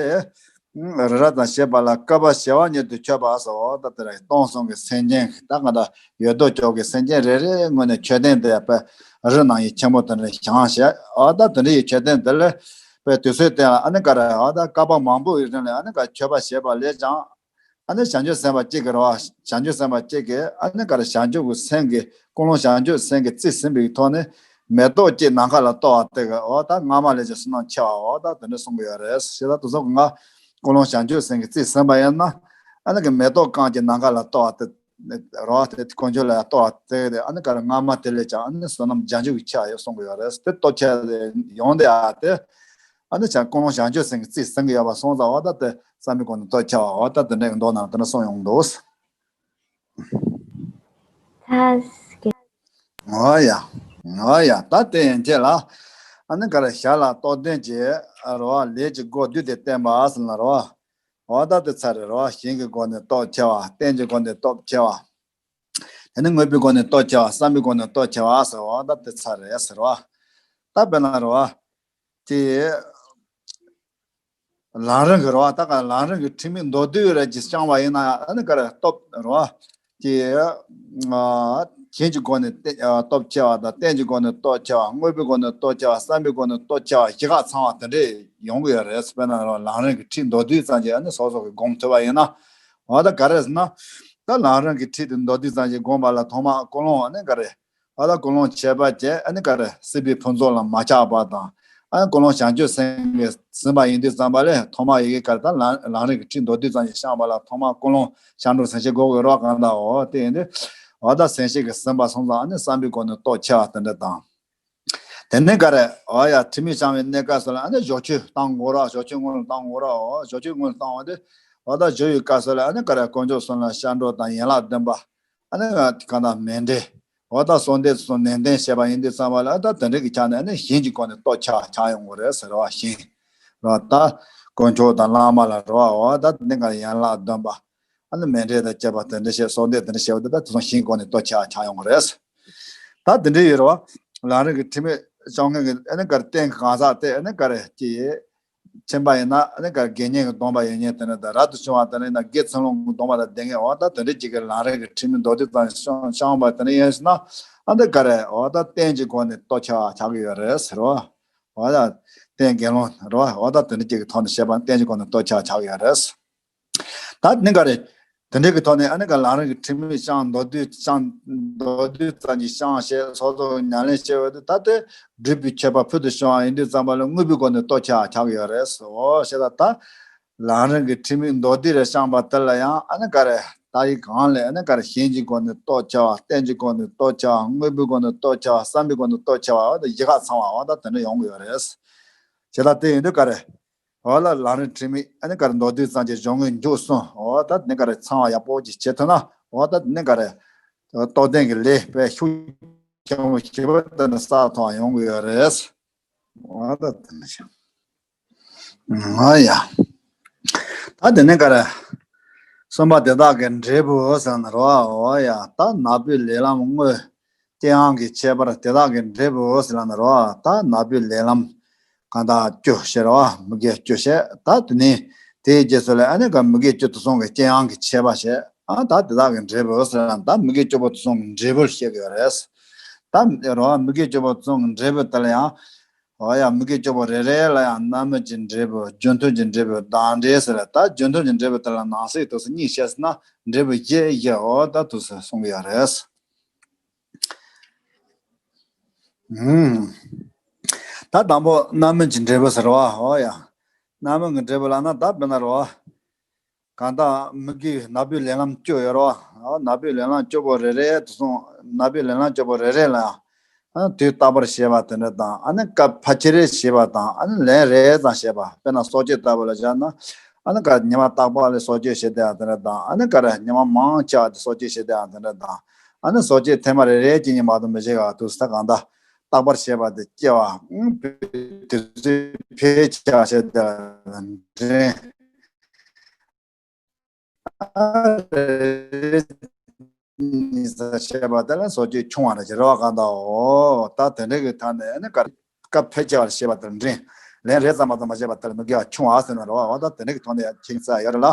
རི་རབ་ཙམ་བྱས་པ་ལ་བསྐལ་པ་བྱེ་བ་ཉིད་དུ་མཆོད་པ་ཟེར། འོ་ད་དེ་ར་སྟོང་གསུམ་གྱི་སེམས་ཅན་ད་ག་ད་ཡོད་དོ་ཅོག་གི་སེམས་ཅན་རེ་རེའི་ངོས་ནས་མཆོད་རྟེན་དེ་ཡང་པའི་རི་ནང་བཞིན་ཆེན་པོ་དེ་འདྲ་བཞེངས་བྱས། འོ་ད་དེ་འདྲ་ཡི་མཆོད་རྟེན་དེ་ལ་པའི་དུས་ཚོད་དེ་ལ་ཨ་ནི་ག་རེ། འོ་ད་བསྐལ་པ་མང་པོ་ཡི་རིང་ལ་ཨ་ནི་ག་མཆོད་པ་བྱས་པ་ལས་ཀྱང་། ཨ་ནི་བྱང་ཆུབ་སེམས་དཔའ་གཅིག་གི་རེད་བ། བྱང་ཆུབ་སེམས་དཔའ་གཅིག་གིས་ཨ་ནི་ག་རེ་བྱང་ཆུབ་ཀྱི་སེམས་ཀྱི་ཀུན་སློང་བྱང་ཆུབ་སེམས་ཀྱི་རྩིས་ཟིན་པའི་ཐོག་ནས་མེ་ཏོག་གཅིག་ནམ་མཁའ་ལ་གཏོར་བ་དེ་གི་འོ་ད་སྔ་མ་ལས་ཀྱང་བསོད་ནམས་ཆེ་བ་འོ་ད་དེ་འདྲ་གསུང་གི་ཡོད་རེད། ཞེ་ད་དེ་ཚོ་གི་ང་ཀུན་སློང་བྱང་ཆུབ་སེམས་ཀྱི་རྩིས་ཟིན་པ་ཡིན་ན་ཨ་ནི་གི་མེ་ཏོག་གང་གཅིག་ནམ་མཁའ་ལ་གཏོར་བ་དེ་རེད་བ། དེ་དཀོན་མཆོག་ལ་ཡང་གཏོར་བ་དེ་གི་ཨ་ནི་ག་རེ་སྔ་མ་དེ་ལས་ཀྱང་ཨ་ནི་བསོད་ནམས་བྱང་ཆུབ་ཀྱི་ཆེ་བ་ཡོད་གསུང་གི་ཡོད་རེད། དེ་སྟོབས་ཆེ་ཡོང་དེ་ཨ་དེ། ཨ་ནི་བྱང་ཀུན་སློང་བྱང་ཆུབ་སེམས་ཀྱི་རྩིས་ཟིན་གྱི་ཡོད་པ་སོང་ཙང་འོ་ད་དེ་བསམ་པའི་སྒོ་ནས་རྟོགས་ཆེ་བ་འོ་ད་དེ་འདྲའི་མདོ་ནང་དེ་འདྲ་གསུངས་ཡོང་འདུག་ཨ་ཡ། ཨ་ཡ། ད་དེ་ཡན་ཆད་ལ་ཨ་ནི་ག་རེ་ཞར་ལ་རྟོགས་ལྡན་གྱི་རོ་ལས་ཀྱི་སྒོ་བསྡུས་ཏེ་བསྟན་པ་ཟེར་ན་རོ། འོ་ད་དེ་ཚར་རེད་རོ། ཞིང་གི་སྒོ་ནས་རྟོགས་ཆེ་བ། རྟེན་གྱི་སྒོ་ནས་རྟོགས་ཆེ་བ། དེ་ནི་དངོས་པོའི་སྒོ་ནས་རྟོགས་ཆེ་བ། བསམ་པའི་སྒོ་ནས་རྟོགས་ཆེ་བ་ཟེར་འོ་ད་དེ་ཚར་རེད་ཟེར་རོ། ད་དཔེར་ན་རོ། དེ། ལམ་རིམ་གྱི་རོ། ད་ག་ལམ་རིམ་གྱི་ཁྲིད་མིག་མདོར་བསྡུས་རེ་ཅིག་བཤད་པ་ཡིན་ན་ཨ་ནི་ག་རེ་སྟོབས་རོ། ཀྱི། ཞིང་གི་སྒོ་ནས་སྟོབས་ཆེ་བ་དང་རྟེན་གྱི་སྒོ་ནས་སྟོབས་ཆེ་བ། དངོས་པོའི་སྒོ་ནས་སྟོབས་ཆེ་བ། བསམ་པའི་སྒོ་ནས་སྟོབས་ཆེ་བ། བཞི་ཁག་ཚང་བ་དེ་འདྲས་ཡོང་གི་ཡོད་རེད། དཔེར་ན་རོ་ལམ་རིམ་གྱི་ཁྲིད་མདོར་བསྡུས་ཙམ་ཞིག་ཨ་ནི་སོ་སོ་གི་སྒོམ་ཐུབ་པ་ཡིན་ན། འོ་ད་ག་རེ་ཟེར་ན། ད་ལམ་རིམ་གྱི་ཁྲིད་དེ་མདོར་བསྡུས་ཙམ་ཞིག་སྒོམ་པ་ལ་ཐོག་མ་ཀུན་སློང་ཨ་ནི་ག་རེ། ཨ་ད་ཀུན་སློང་ཁྱད་པར་ཅན་ཨ་ནི་ག་རེ་སྲིད་པའི་ཕུན་ཚོགས་ལ་མ་ཆགས་པ་དང་། ཨ་ནི་ཀུན་སློང་བྱང་ཆུབ་སེམས་ཀྱིས་ཟིན་པ་ཡིན་དུས་ཙམ་པ་ལས་ཐོག་མ་ཡི་གེ་ག་རེ་ད་ལམ་ལམ་རིམ་གྱི་ཁྲིད་མདོར་བསྡུས་ཙམ་ཞིག་བཤད་པ་ལ་ཐོག་མ་ཀུན་སློང་བྱང་འགྲོ་སེམས་བསྐྱེད་དགོས་ཀྱི་རོ། གང་ལྟར་འོ་དེ་ཡིན་དུས་འོ་ད་སེམས་བསྐྱེད་ཀྱིས་ཟིན་པ་སོང་ཙང་ཨ་ནི་བསམ་པའི་སྒོ་ནས་རྟོགས་ཆེ་བ་དེ་འདྲ་དང་། དེ་ནས་ག་རེ་འོ་ཡ་ཁྲིད་མིག་བཤད་པའི་གནས་སྐབས་སུ་ལ་ཨ་ནི་གཞོགས་ཆོས་བཏང་དགོས་རོ། གཞོགས་ཆོས་སྔོན་ལ་བཏང་དགོས་རོ། གཞོགས་ཆོས་སྔོན་ལ་བཏང་བ་དེ་འོ་ད་གཞོལ་བའི་སྐབས་སུ་ལ་ཨ་ནི་ག་རེ་དཀོན་མཆོག་གསུམ་ལ་ཕྱག་འགྲོ་དང་ཡན་ལག་བདུན་པ། ཨ་ནི་གང་ལྟར་མཎྜལ། འོ་ད་གསོལ་འདེབས་སོགས་ནན་ཏན་བྱས་པ་ཡིན་དུས་ཙམ་པ་ལ་ད་དེ་འདྲ་གི་ཆ་ནས་ཨ་ནི་ཞིང་གི་སྒོ་ནས་རྟོགས་ཆེ་བ་ཆགས་ཡོང་གི་རེད་ཟེར་བ་ཞིང་། རོ་ད། དཀོན་མཆོག་དང་བླ་མ་ལ་རོ་འོ་ད་དེ་འདྲ་གི་ཡན་ལག་བདུན་པ། ཨ་ནི་མཎྜལ་དང་བཅས་པ་དེ་འདྲ་བྱས་གསོལ་འདེབས་དེ་འདྲ་བྱས་པ་དེ་ད་དེ་ཚོ་ཞིང་གི་སྒོ་ནས་རྟོགས་ཆེ་བ་ཆགས་ཡོང་གི་རེད། ད་དེ་འདྲ་ཡོད་རོ། ལམ་རིམ་གྱི་ཁྲིད་མིག་བཤད་མཁན་གྱི་ཨ་ནི་ག་རེ་རྟེན་གྱི་གང་ཟག་དེ་ཨ་ནི་ག་རེ་ཅི་ཡིན། ཕྱིན་པ་ཡིན་ན་ཨ་ནི་ག་རེ་དགེ་བསྙེན་གྱི་སྡོམ་པ་ཡོད་མཁན་དེ་འདྲ་དང་རབ་ཏུ་བྱུང་བ་དེ་འདྲ་ཡིན་ན་དགེ་ཚུལ་སློང་གི་སྡོམ་པ་དང་ལྡན་མཁན་འོ་ད་དེ་འདྲ་ཅིག་གི་ལམ་རིམ་གྱི་ཁྲིད་མིག་མདོར་བསྡུས་ཙམ་ཞིག་བཤད་པ་དེ་འདྲ་ཡིན་ཟེར་ན་ཨ་ནི་ག་རེ་འོ་ད་རྟེན་གྱི་སྒོ་ནས་རྟོགས་ཆེ་བ་ཆགས་ཀྱི་ཡོད་རེད་ཟེར་བ། འོ་ད་རྟེན་དགེ་སློང་རེད་བ། འོ་ད་དེ་འདྲ་ཅིག་གི་ཐོག་ནས་བཤད་པ་རྟེན་གྱི་སྒོ་ནས་རྟོགས་ཆེ་བ་ཆགས་ཀྱི་ཡོད་རེད། ད་ནི་ག་རེ། དེ་འདྲའི་གི་ཐོག་ནས་ཨ་ནི་ག་ལམ་རིམ་གྱི་ཁྲིད་མིག་བཤད་མདོར་བསྡུས་བཤད་མདོར་བསྡུས་ཙམ་གྱིས་བཤད་བྱས་སོ་སོ་ཉམས་ལེན་བྱས་པ་དེ་ད་དེ་སྒྲུབ་པའི་མཆོད་པ་ཕུལ་དུ་བྱུང་བ་ཡིན་དུས་ཙམ་པ་ལ་དངོས་པོའི་སྒོ་ནས་རྟོགས་ཆེ་བ་ཆགས་ཀྱི་ཡོད་རེད། འོ་ཞེས་ད་ད་ལམ་རིམ་གྱི་ཁྲིད་མིག་མདོར་བསྡུས་རེ་བཤད་པ་དེ་ལ་ཡང་ཨ་ནི་ག་རེ་ད་ཡི་གང་ལས་ཨ་ནི་ག་རེ་ཞིང་གི་སྒོ་ནས་རྟོགས་ཆེ་བ། རྟེན་གྱི་སྒོ་ནས་རྟོགས་ཆེ་བ། དངོས་པོའི་སྒོ་ནས་རྟོགས་ཆེ་བ། བསམ་པའི་སྒོ་ནས་རྟོགས་ཆེ་བ། འོ་ད་བཞི་ཁག་ཚང་བ་འོ་ད་དེ་འདྲ་ཡོང་གི་ཡོད་རེད། ཞེས་ད་དེ་ཡིན་དུས་ག་རེ། འོ་ལ་ལམ་རིམ་ཁྲིད་མིག་ཨ་ནི་ག་རེ་མདོར་བསྡུས་ཙམ་གྱི་གཞུང་གི་མཇུག་གསུམ་འོ་ད་ནི་ག་རེ་ཚང་བ་ཡག་པོ་ཅིག་བྱེད་ཐུབ་ན་འོ་ད་ནི་ག་རེ་རྟོགས་ལྡན་གྱི་ལས་དཔེ་ཤུགས་ཆེན་པོ་ཞེ་པོ་དེ་ནི་བསགས་ཐུབ་པ་ཡོང་གི་ཡོད་རེད། འོ་ད་དེ་ནི་ཞིག་འོ་ཡ། ད་དེ་ནི་ག་རེ་གསུམ་པ་དེ་དག་གི་འབྲས་བུ་ཟེར་ན་རོ། འོ་ཡ་ད་ནག་པོའི་ལས་ལམ་དངོས། རྐྱེན་དབང་གི་ཁྱད་པར་དེ་དག་གི་འབྲས་བུ་ཟེར་ལབ་ན་རོ། ད་ནག་པོའི་ལས་ལམ་གང་དག་བཅུ་ཞེས་རོ། མུ་གེ་བཅུ་ཞེས། ད་དེ་ནས་དེའི་རྗེས་སུ་ལ་ཨ་ནི་ག་མུ་གེ་བཅུ་དེ་ཚོ་གི་རྐྱེན་དབང་གི་ཁྱད་པར་ཞེས་ ཨ་ད་དེ་དག་གི་འབྲས་བུ་ཟེར་ན་ད་མི་དགེ་བཅུ་པོ་དེ་ཚོ་གི་འབྲས་བུ་བཤད་ཀྱི་ཡོད་རེད། ད་རོ་མི་དགེ་བཅུ་པོ་དེ་ཚོ་གི་འབྲས་བུ་དེ་ལ་ཡང་། འོ་ཡ་མི་དགེ་བཅུ་པོ་རེ་རེ་ལ་ཡང་རྣམ་སྨིན་གྱི་འབྲས་བུ་རྒྱུ་མཐུན་གྱི་འབྲས་བུ་བདག་འབྲས་ཟེར། ད་རྒྱུ་མཐུན་གྱི་འབྲས་བུ་དེ་ལ་ནང་གསེས་དུ་སུ་གཉིས་བཤད་ཟེར་ན་འབྲས་བུ་བཞི་བཞི་འོ་ད་དུ་སུ་གསུང་གི་ཡོད་རེད། ཨུམ། ད་དང་པོ་རྣམ་སྨིན་གྱི་འབྲས་བུ་ཟེར་བ། འོ་ཡ། རྣམ་སྨིན་གྱི་འབྲས་བུ་ལབ་ན་ད་དཔེར་ན་རོ། གང་དག་མི་དགེ་ནག་པོའི་ལས་ལམ་བཅུ་ཡོད་རོ། ནག་པོའི་ལས་ལམ་བཅུ་པོ་རེ་རེ་དུ་སོང་། ནག་པོའི་ལས་ལམ་བཅུ་པོ་རེ་རེ་ལ་ཡང་། དུས་རྟག་པར་བྱེད་པ་དེ་འདྲ་དང་ཨ་ནི་སྐབས་ཕལ་ཆེར་བྱེད་པ་དང་ཨ་ནི་ལན་རེ་ཙམ་བྱེད་པ། དཔེར་ན་སྲོག་གཅོད་ལྟ་བུ་ལ་བཞག་ན། ཨ་ནི་ག་ཉི་མ་རྟག་པ་ལ་སྲོག་གཅོད་བྱེད་བསྡད་པ་དེ་འདྲ་དང་ཨ་ནི་ག་རེ་ཉི་མ་མང་ཆེ་བ་དེ་སྲོག་གཅོད་བྱེད་བསྡད་པ་དེ་འདྲ་དང་། ཨ་ནི་སྲོག་གཅོད་ཐེངས་མ་རེ་རེ་གཅིག་གཉིས་མ་གཏོགས་མི་བྱེད་ག་དུས་ད་གང་ལྟར་རྟག་པར་བྱེད་པ་དེ་སྐྱེ་བ། དུས་ཚོད་ཕལ་ཆེ་བ་བྱེད་བསྡད་པ་དེ་འདྲ། རེ་རེ་གཉིས་ཙམ་བྱས་པ་དེ་ལ་སྲོག་གཅོད་ཆུང་བ་རེད་ཟེར་བ་གང་ལྟར་འོ་ད་དེ་འདྲ་གི་ཐ་ནས་ནི་སྐབས་ཕལ་ཆེ་བར་བྱེད་པ་དེར་འདྲེན། ལན་རེ་ཙམ་མ་ཙམ་མ་བྱས་པ་དེ་ལ་མི་དགེ་བ་ཆུང་བ་ཟེར་ན་རེད་བ། འོ་ད་དེ་འདྲ་གི་ཐོག་ནས་ཡང་ཁྱེད་ཀྱི་རྩ་ཡོད་རེད་ལ།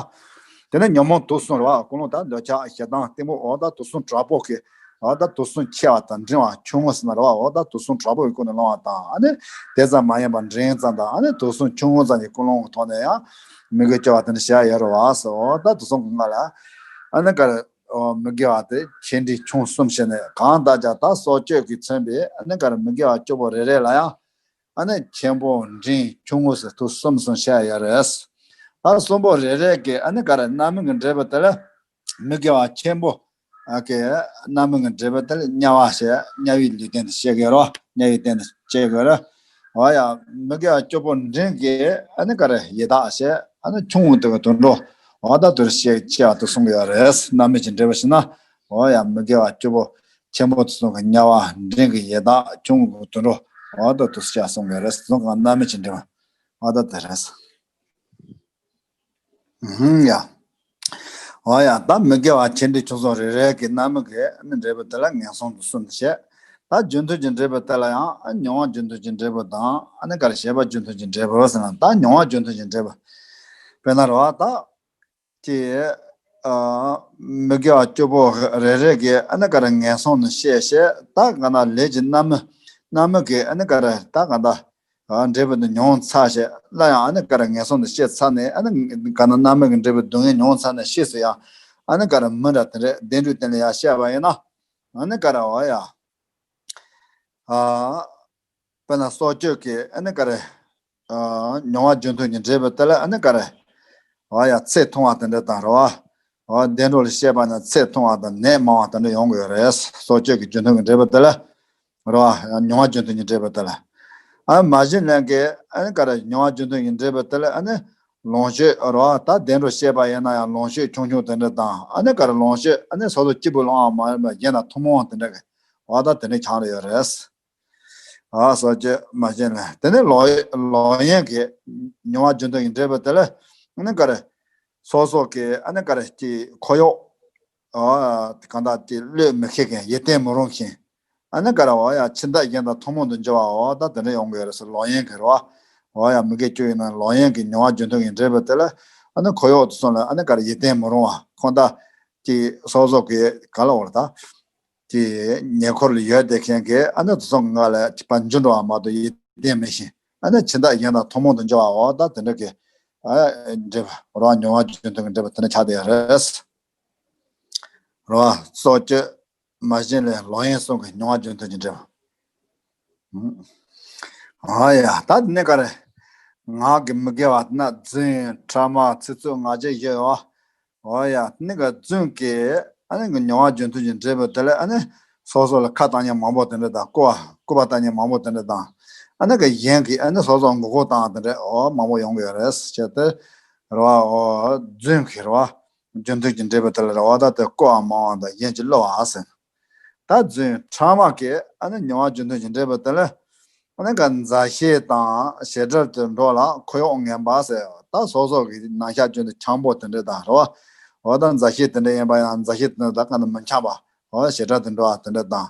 དེ་ནས་ཉོན་མོངས་དུག་གསུམ་རེད་བ། ཀུན་སློང་ད་འདོད་ཆགས་ཞེ་སྡང་གཏི་མུག་འོ་ད་དུག་གསུམ་དྲག་པོ་གི། འོ་ད་དུག་གསུམ་ཆེ་བ་དང་འབྲིང་བ་ཆུང་ངུ་ཟེར་ན་རེད་བ། འོ་ད་དུག་གསུམ་དྲག་པོ་གི་ཀུན་ནས་སློང་བ་དང་ཨ་ནི་དེ་ཙམ་མ་ཡིན་པ་འབྲིང་ཙམ་དང་ཨ་ནི་དུག་གསུམ་ཆུང་ངུ་ཙམ་གྱི་ཀུན་སློང་གི་ཐོག་ནས་ཡང་མི་དགེ་བཅུ་པ་དེ་འདྲ་བྱ་ཡོད་རེད་བ་ཟེར། འོ་ད་དུག་གསུམ་གྱི་ངང་ལ་ཨ་ནི་ག་རེ་མི་དགེ་བ་དེ་ཆེ་འབྲིང་ཆུང་གསུམ་བྱས་ནས་གང་ལྟར་ཀྱང་ད་སྲོག་གཅོད་ཀྱིས་མཚོན་པའི་ཨ་ནི་ག་རེ་མི་དགེ་བ་བཅུ་པོ་རེ་རེ་ལ་ཡང་ཨ་ནི་ཆེན་པོ་འབྲིང་ཆུང་ངུ་ཟེར་དུག་གསུམ་གསུམ་བྱ་ཡོད་རེད། ད་གསུམ་པོ་རེ་རེ་གི་ཨ་ནི་ག་རེ་རྣམ་སྨིན་གྱི་འབྲས་བུ་དེ་ལ། མི་དགེ་བ་ཆེན་པོ། ཨ་ཀེ། རྣམ་སྨིན་གྱི་འབྲས་བུ་དེ་ལ་དམྱལ་བ་ཞེས་དམྱལ་བའི་ལུས་རྟེན་དུ་བཤད་དགོས་རོ། དམྱལ་བའི་རྟེན་དུ་བཤད་དགོས་རོ། འོ་ཡ། མི་དགེ་བ་བཅུ་པོ་འབྲིང་གི་ཨ་ནི་ག་རེ་ཡི་དྭགས་ཞེས་ཨ་ནི་ཆུང་ངུ་དེ་གི་དུད་འགྲོ། འོ་ད་དུ་ཞེས་ཆེ་བ་དུ་གསུང་གི་ཡོད་རེད། རྣམ་སྨིན་གྱི་འབྲས་བུ་ཞེ་ན། འོ་ཡ། མི་དགེ་བ་བཅུ་པོ་ཆེན་པོ་དུ་གསུང་གི་དམྱལ་བ། འབྲིང་གི་ཡི་དྭགས། ཆུང་ངུ་གི་དུད་འགྲོ། འོ་ད་དུ་ཞེས་གསུང་གི་ཡོད་རེད། གསུང་གི་རྣམ་སྨིན་གྱི་འབྲས་བུ། འོ་ད་དེ་རེད། ཧུམ་ཡ། འོ་ཡ། ད་མི་དགེ་བ་ཆེ་འབྲིང་ཆུང་གསུམ་རེ་རེ་གི་རྣམ་སྨིན་གྱི་ཨ་ནི་འབྲས་བུ་དེ་ལ་ངན་སོང་དུ་གསུམ་དུ་བཤད། ད་རྒྱུ་མཐུན་གྱི་འབྲས་བུ་དེ་ལ་ཡང་ཨ་མྱོང་བ་རྒྱུ་མཐུན་གྱི་འབྲས་བུ་དང་ཨ་ནི་ག་རེ་བྱས་པ་རྒྱུ་མཐུན་གྱི་འབྲས་བུ་ཟེར་ན། ད་མྱོང་བ་རྒྱུ་མཐུན་གྱི་འབྲས་བུ། དཔེར་ན་རེད་བ། ད་ཀྱི་ཨ་མི་དགེ་བ་བཅུ་པོ་རེ་རེ་གི་ཨ་ནི་ག་རེ་ངན་སོང་དུ་བཤད་བཤད། ད་ག་ན་ལས་ཀྱི་རྣམ་སྨིན་རྣམ་སྨིན་གྱི་ཨ་ནི་ག་རེ་ད་ག་ད། འབྲས་བུ་འདི་མྱོང་ཚར་ཞེས་སླར་ཡང་ཨ་ནི་ག་རེ་ངན་སོང་དུ་སྐྱེས་ཚར་ནས་ཨ་ནི་ག་ན་རྣམ་སྨིན་གྱི་འབྲས་བུ་སྡུག་བསྔལ་མྱོང་ཚར་ནས་ཤེས་སུ་ཡང་ཨ་ནི་ག་རེ་མི་འདྲ་དེ་འདྲས་བདེ་འགྲོའི་སྟེང་ལ་ཡང་བཤད་པ་ཡིན་ན་ཨ་ནི་ག་རེ་འོ་ཡ། ཨ་དཔེར་ན་སྲོག་གཅོད་ཀྱི་ཨ་ནི་ག་རེ་ཨ་མྱོང་བ་རྒྱུ་མཐུན་གྱི་འབྲས་བུ་དེ་ལ་ཨ་ནི་ག་རེ་འོ་ཡ་ཚེ་ཐུང་བ་དེ་འདྲས་དང་རེད་བ། འོ་བདེ་འགྲོ་ལ་བཤད་པ་ན་ཚེ་ཐུང་བ་དང་ནད་མང་བ་དེ་འདྲ་ཡོང་གི་ཡོད་རེད། སྲོག་གཅོད་ཀྱི་རྒྱུ་མཐུན་གྱི་འབྲས་བུ་དེ་ལ། རེད་བ། མྱོང་བ་རྒྱུ་མཐུན་གྱི་འབྲས་བུ་དེ་ལ། ཨ་མ་གཞི་ལས་ཀྱི་ཨ་ནི་ག་རེ་མྱོང་བ་རྒྱུ་མཐུན་གྱི་འབྲས་བུ་དེ་ལ་ཨ་ནི་ལོངས་སྤྱོད་རེད་བ། ད་བདེ་འགྲོ་བཤད་པ་ཡིན་ན་ཡང་ལོངས་སྤྱོད་ཆུང་ཆུང་དེ་འདྲ་དང་ཨ་ནི་ག་རེ་ལོངས་སྤྱོད་ཨ་ནི་སོ་སོ་སྐྱིད་པོ་ལོངས་པ་མ་ཡིན་པ་གཞན་དང་ཐུན་མོང་དེ་འདྲ་གི་འོ་ད་དེ་འདྲ་ཆགས་ཡོད་རེད། ཨ་སོ་སྐྱེ་མ་གཞི་ལས་དེ་ནི་ལོག་ལོག་གཡེམ་གྱི་མྱོང་བ་རྒྱུ་མཐུན་གྱི་འབྲས་བུ་དེ་ལ་ཨ་ནི་ག་རེ་སོ་སོ་གི་ཨ་ནི་ག་རེ་ཀྱི་ཁོར་ཡུག་ཨ་གང་དག་དེ་བློས་མི་ཤེས་མཁན་ཡིད་བརྟན་མི་རུང་མཁན། ཨ་ནི་ག་རེ་འོ་ཡ་ཕྱི་ཟླ་གཞན་དང་ཐུན་མོང་དུ་འགྱུར་བ་འོ་ད་དེ་འདྲ་ཡོང་གི་ཡོད་རེད་ཟེར། ལོག་གཡེམ་གྱི་རེད་བ། འོ་ཡ་མི་དགེ་བཅུ་ཡིན་ན་ལོག་གཡེམ་གྱི་མྱོང་བ་རྒྱུ་མཐུན་གྱི་འབྲས་བུ་དེ་ལ་ཨ་ནི་ཁོར་ཡུག་དེ་ཚོ་ལ་ཨ་ནི་ག་རེ་ཡིད་བརྟན་མི་རུང་བ་ཁོ་ད་ཀྱི་སོ་སོ་གི་ག་ལ་འོ་ད་ཀྱི་ཉེ་འཁོར་ལ་ཡོད་བསྡད་མཁན་གྱི་ཨ་ནི་དེ་ཚོ་ང་ལ་ཕར་འཇུ་འགྲོ་བ་མ་གཏོགས་ཡིད་བརྟན་མི་ཤེས། ཨ་ནི་ཕྱི་ཟླ་གཞན་དང་ཐུན་མོང་དུ་འགྱུར་བ་འོ་ད་དེ་འདྲ་གི་ཨ་འབྲས་བུ་རང་མྱོང་བ་རྒྱུ་མཐུན་གྱི་འབྲས་བུ་དེ་འདྲ་ཆགས་བསྡད་ཡོད་རེད། རོ། སྲོག་གཅོད། མ་གཞི་ལས་ལོག་གཡེམ་གསུམ་གྱི་མྱོང་བ་རྒྱུ་མཐུན་གྱི་འབྲས་བུ། ཨ་ཡ་ད་དེ་ནས་ག་རེ། ངག་གི་མི་དགེ་བ་ན་རྫུན་ཕྲ་མ་ཚིག་རྩུབ་ངག་འཁྱལ་བཞི་ཡོད། འོ་ཡ་དེ་ནས་ག་རྫུན་གྱི་ཨ་ནི་གི་མྱོང་བ་རྒྱུ་མཐུན་གྱི་འབྲས་བུ་དེ་ལ་ཨ་ནི་སོ་སོ་ལ་ཁ་བཏང་མཁན་མང་པོ་དེ་འདྲ་དང་སྐུར་བ་སྐུར་བ་བཏང་མཁན་མང་པོ་དེ་འདྲ་དང་ཨ་ནི་གི་གཞན་གྱིས་ཨ་ནི་སོ་སོ་མགོ་སྐོར་བཏང་དེ་འདྲ་འོ་མང་པོ་ཡོང་གི་ཡོད་རེད་ཟེར་ཏེ། རོ། འོ་རྫུན་གྱི་རོ། རྒྱུ་མཐུན་གྱི་འབྲས་བུ་དེ་ལ་རེ་བ་ད་དེ་བཀོད་པ་མང་བ་དང་གཞན་གྱིས་བསླུ་བ་ཟེར། ད་རྫུན་ཕྲ་མ་གི་ཨ་ནི་མྱོང་བ་རྒྱུ་མཐུན་གྱི་འབྲས་བུ་དེ་ལ། ཨ་ནི་ག་མཛའ་བཤེས་དང་བྱེ་བྲག་ཏུ་འགྲོ་ལ་ཁོར་ཡུག་ངན་པ་ཟེར། ད་སོ་སོ་གི་ནང་ཤ་རྒྱུན་དུ་འཆམ་པོ་དེ་འདྲ་དང་རེ་བ། འོ་ད་མཛའ་བཤེས་དེ་འདྲ་ཡིན་པ་ཡང་མཛའ་བཤེས་དེ་འདྲ་ད་ག་ནི་མི་འཆམ་པ། འོ་བྱེ་བྲག་ཏུ་འགྲོ་བ་དེ་འདྲ་དང་།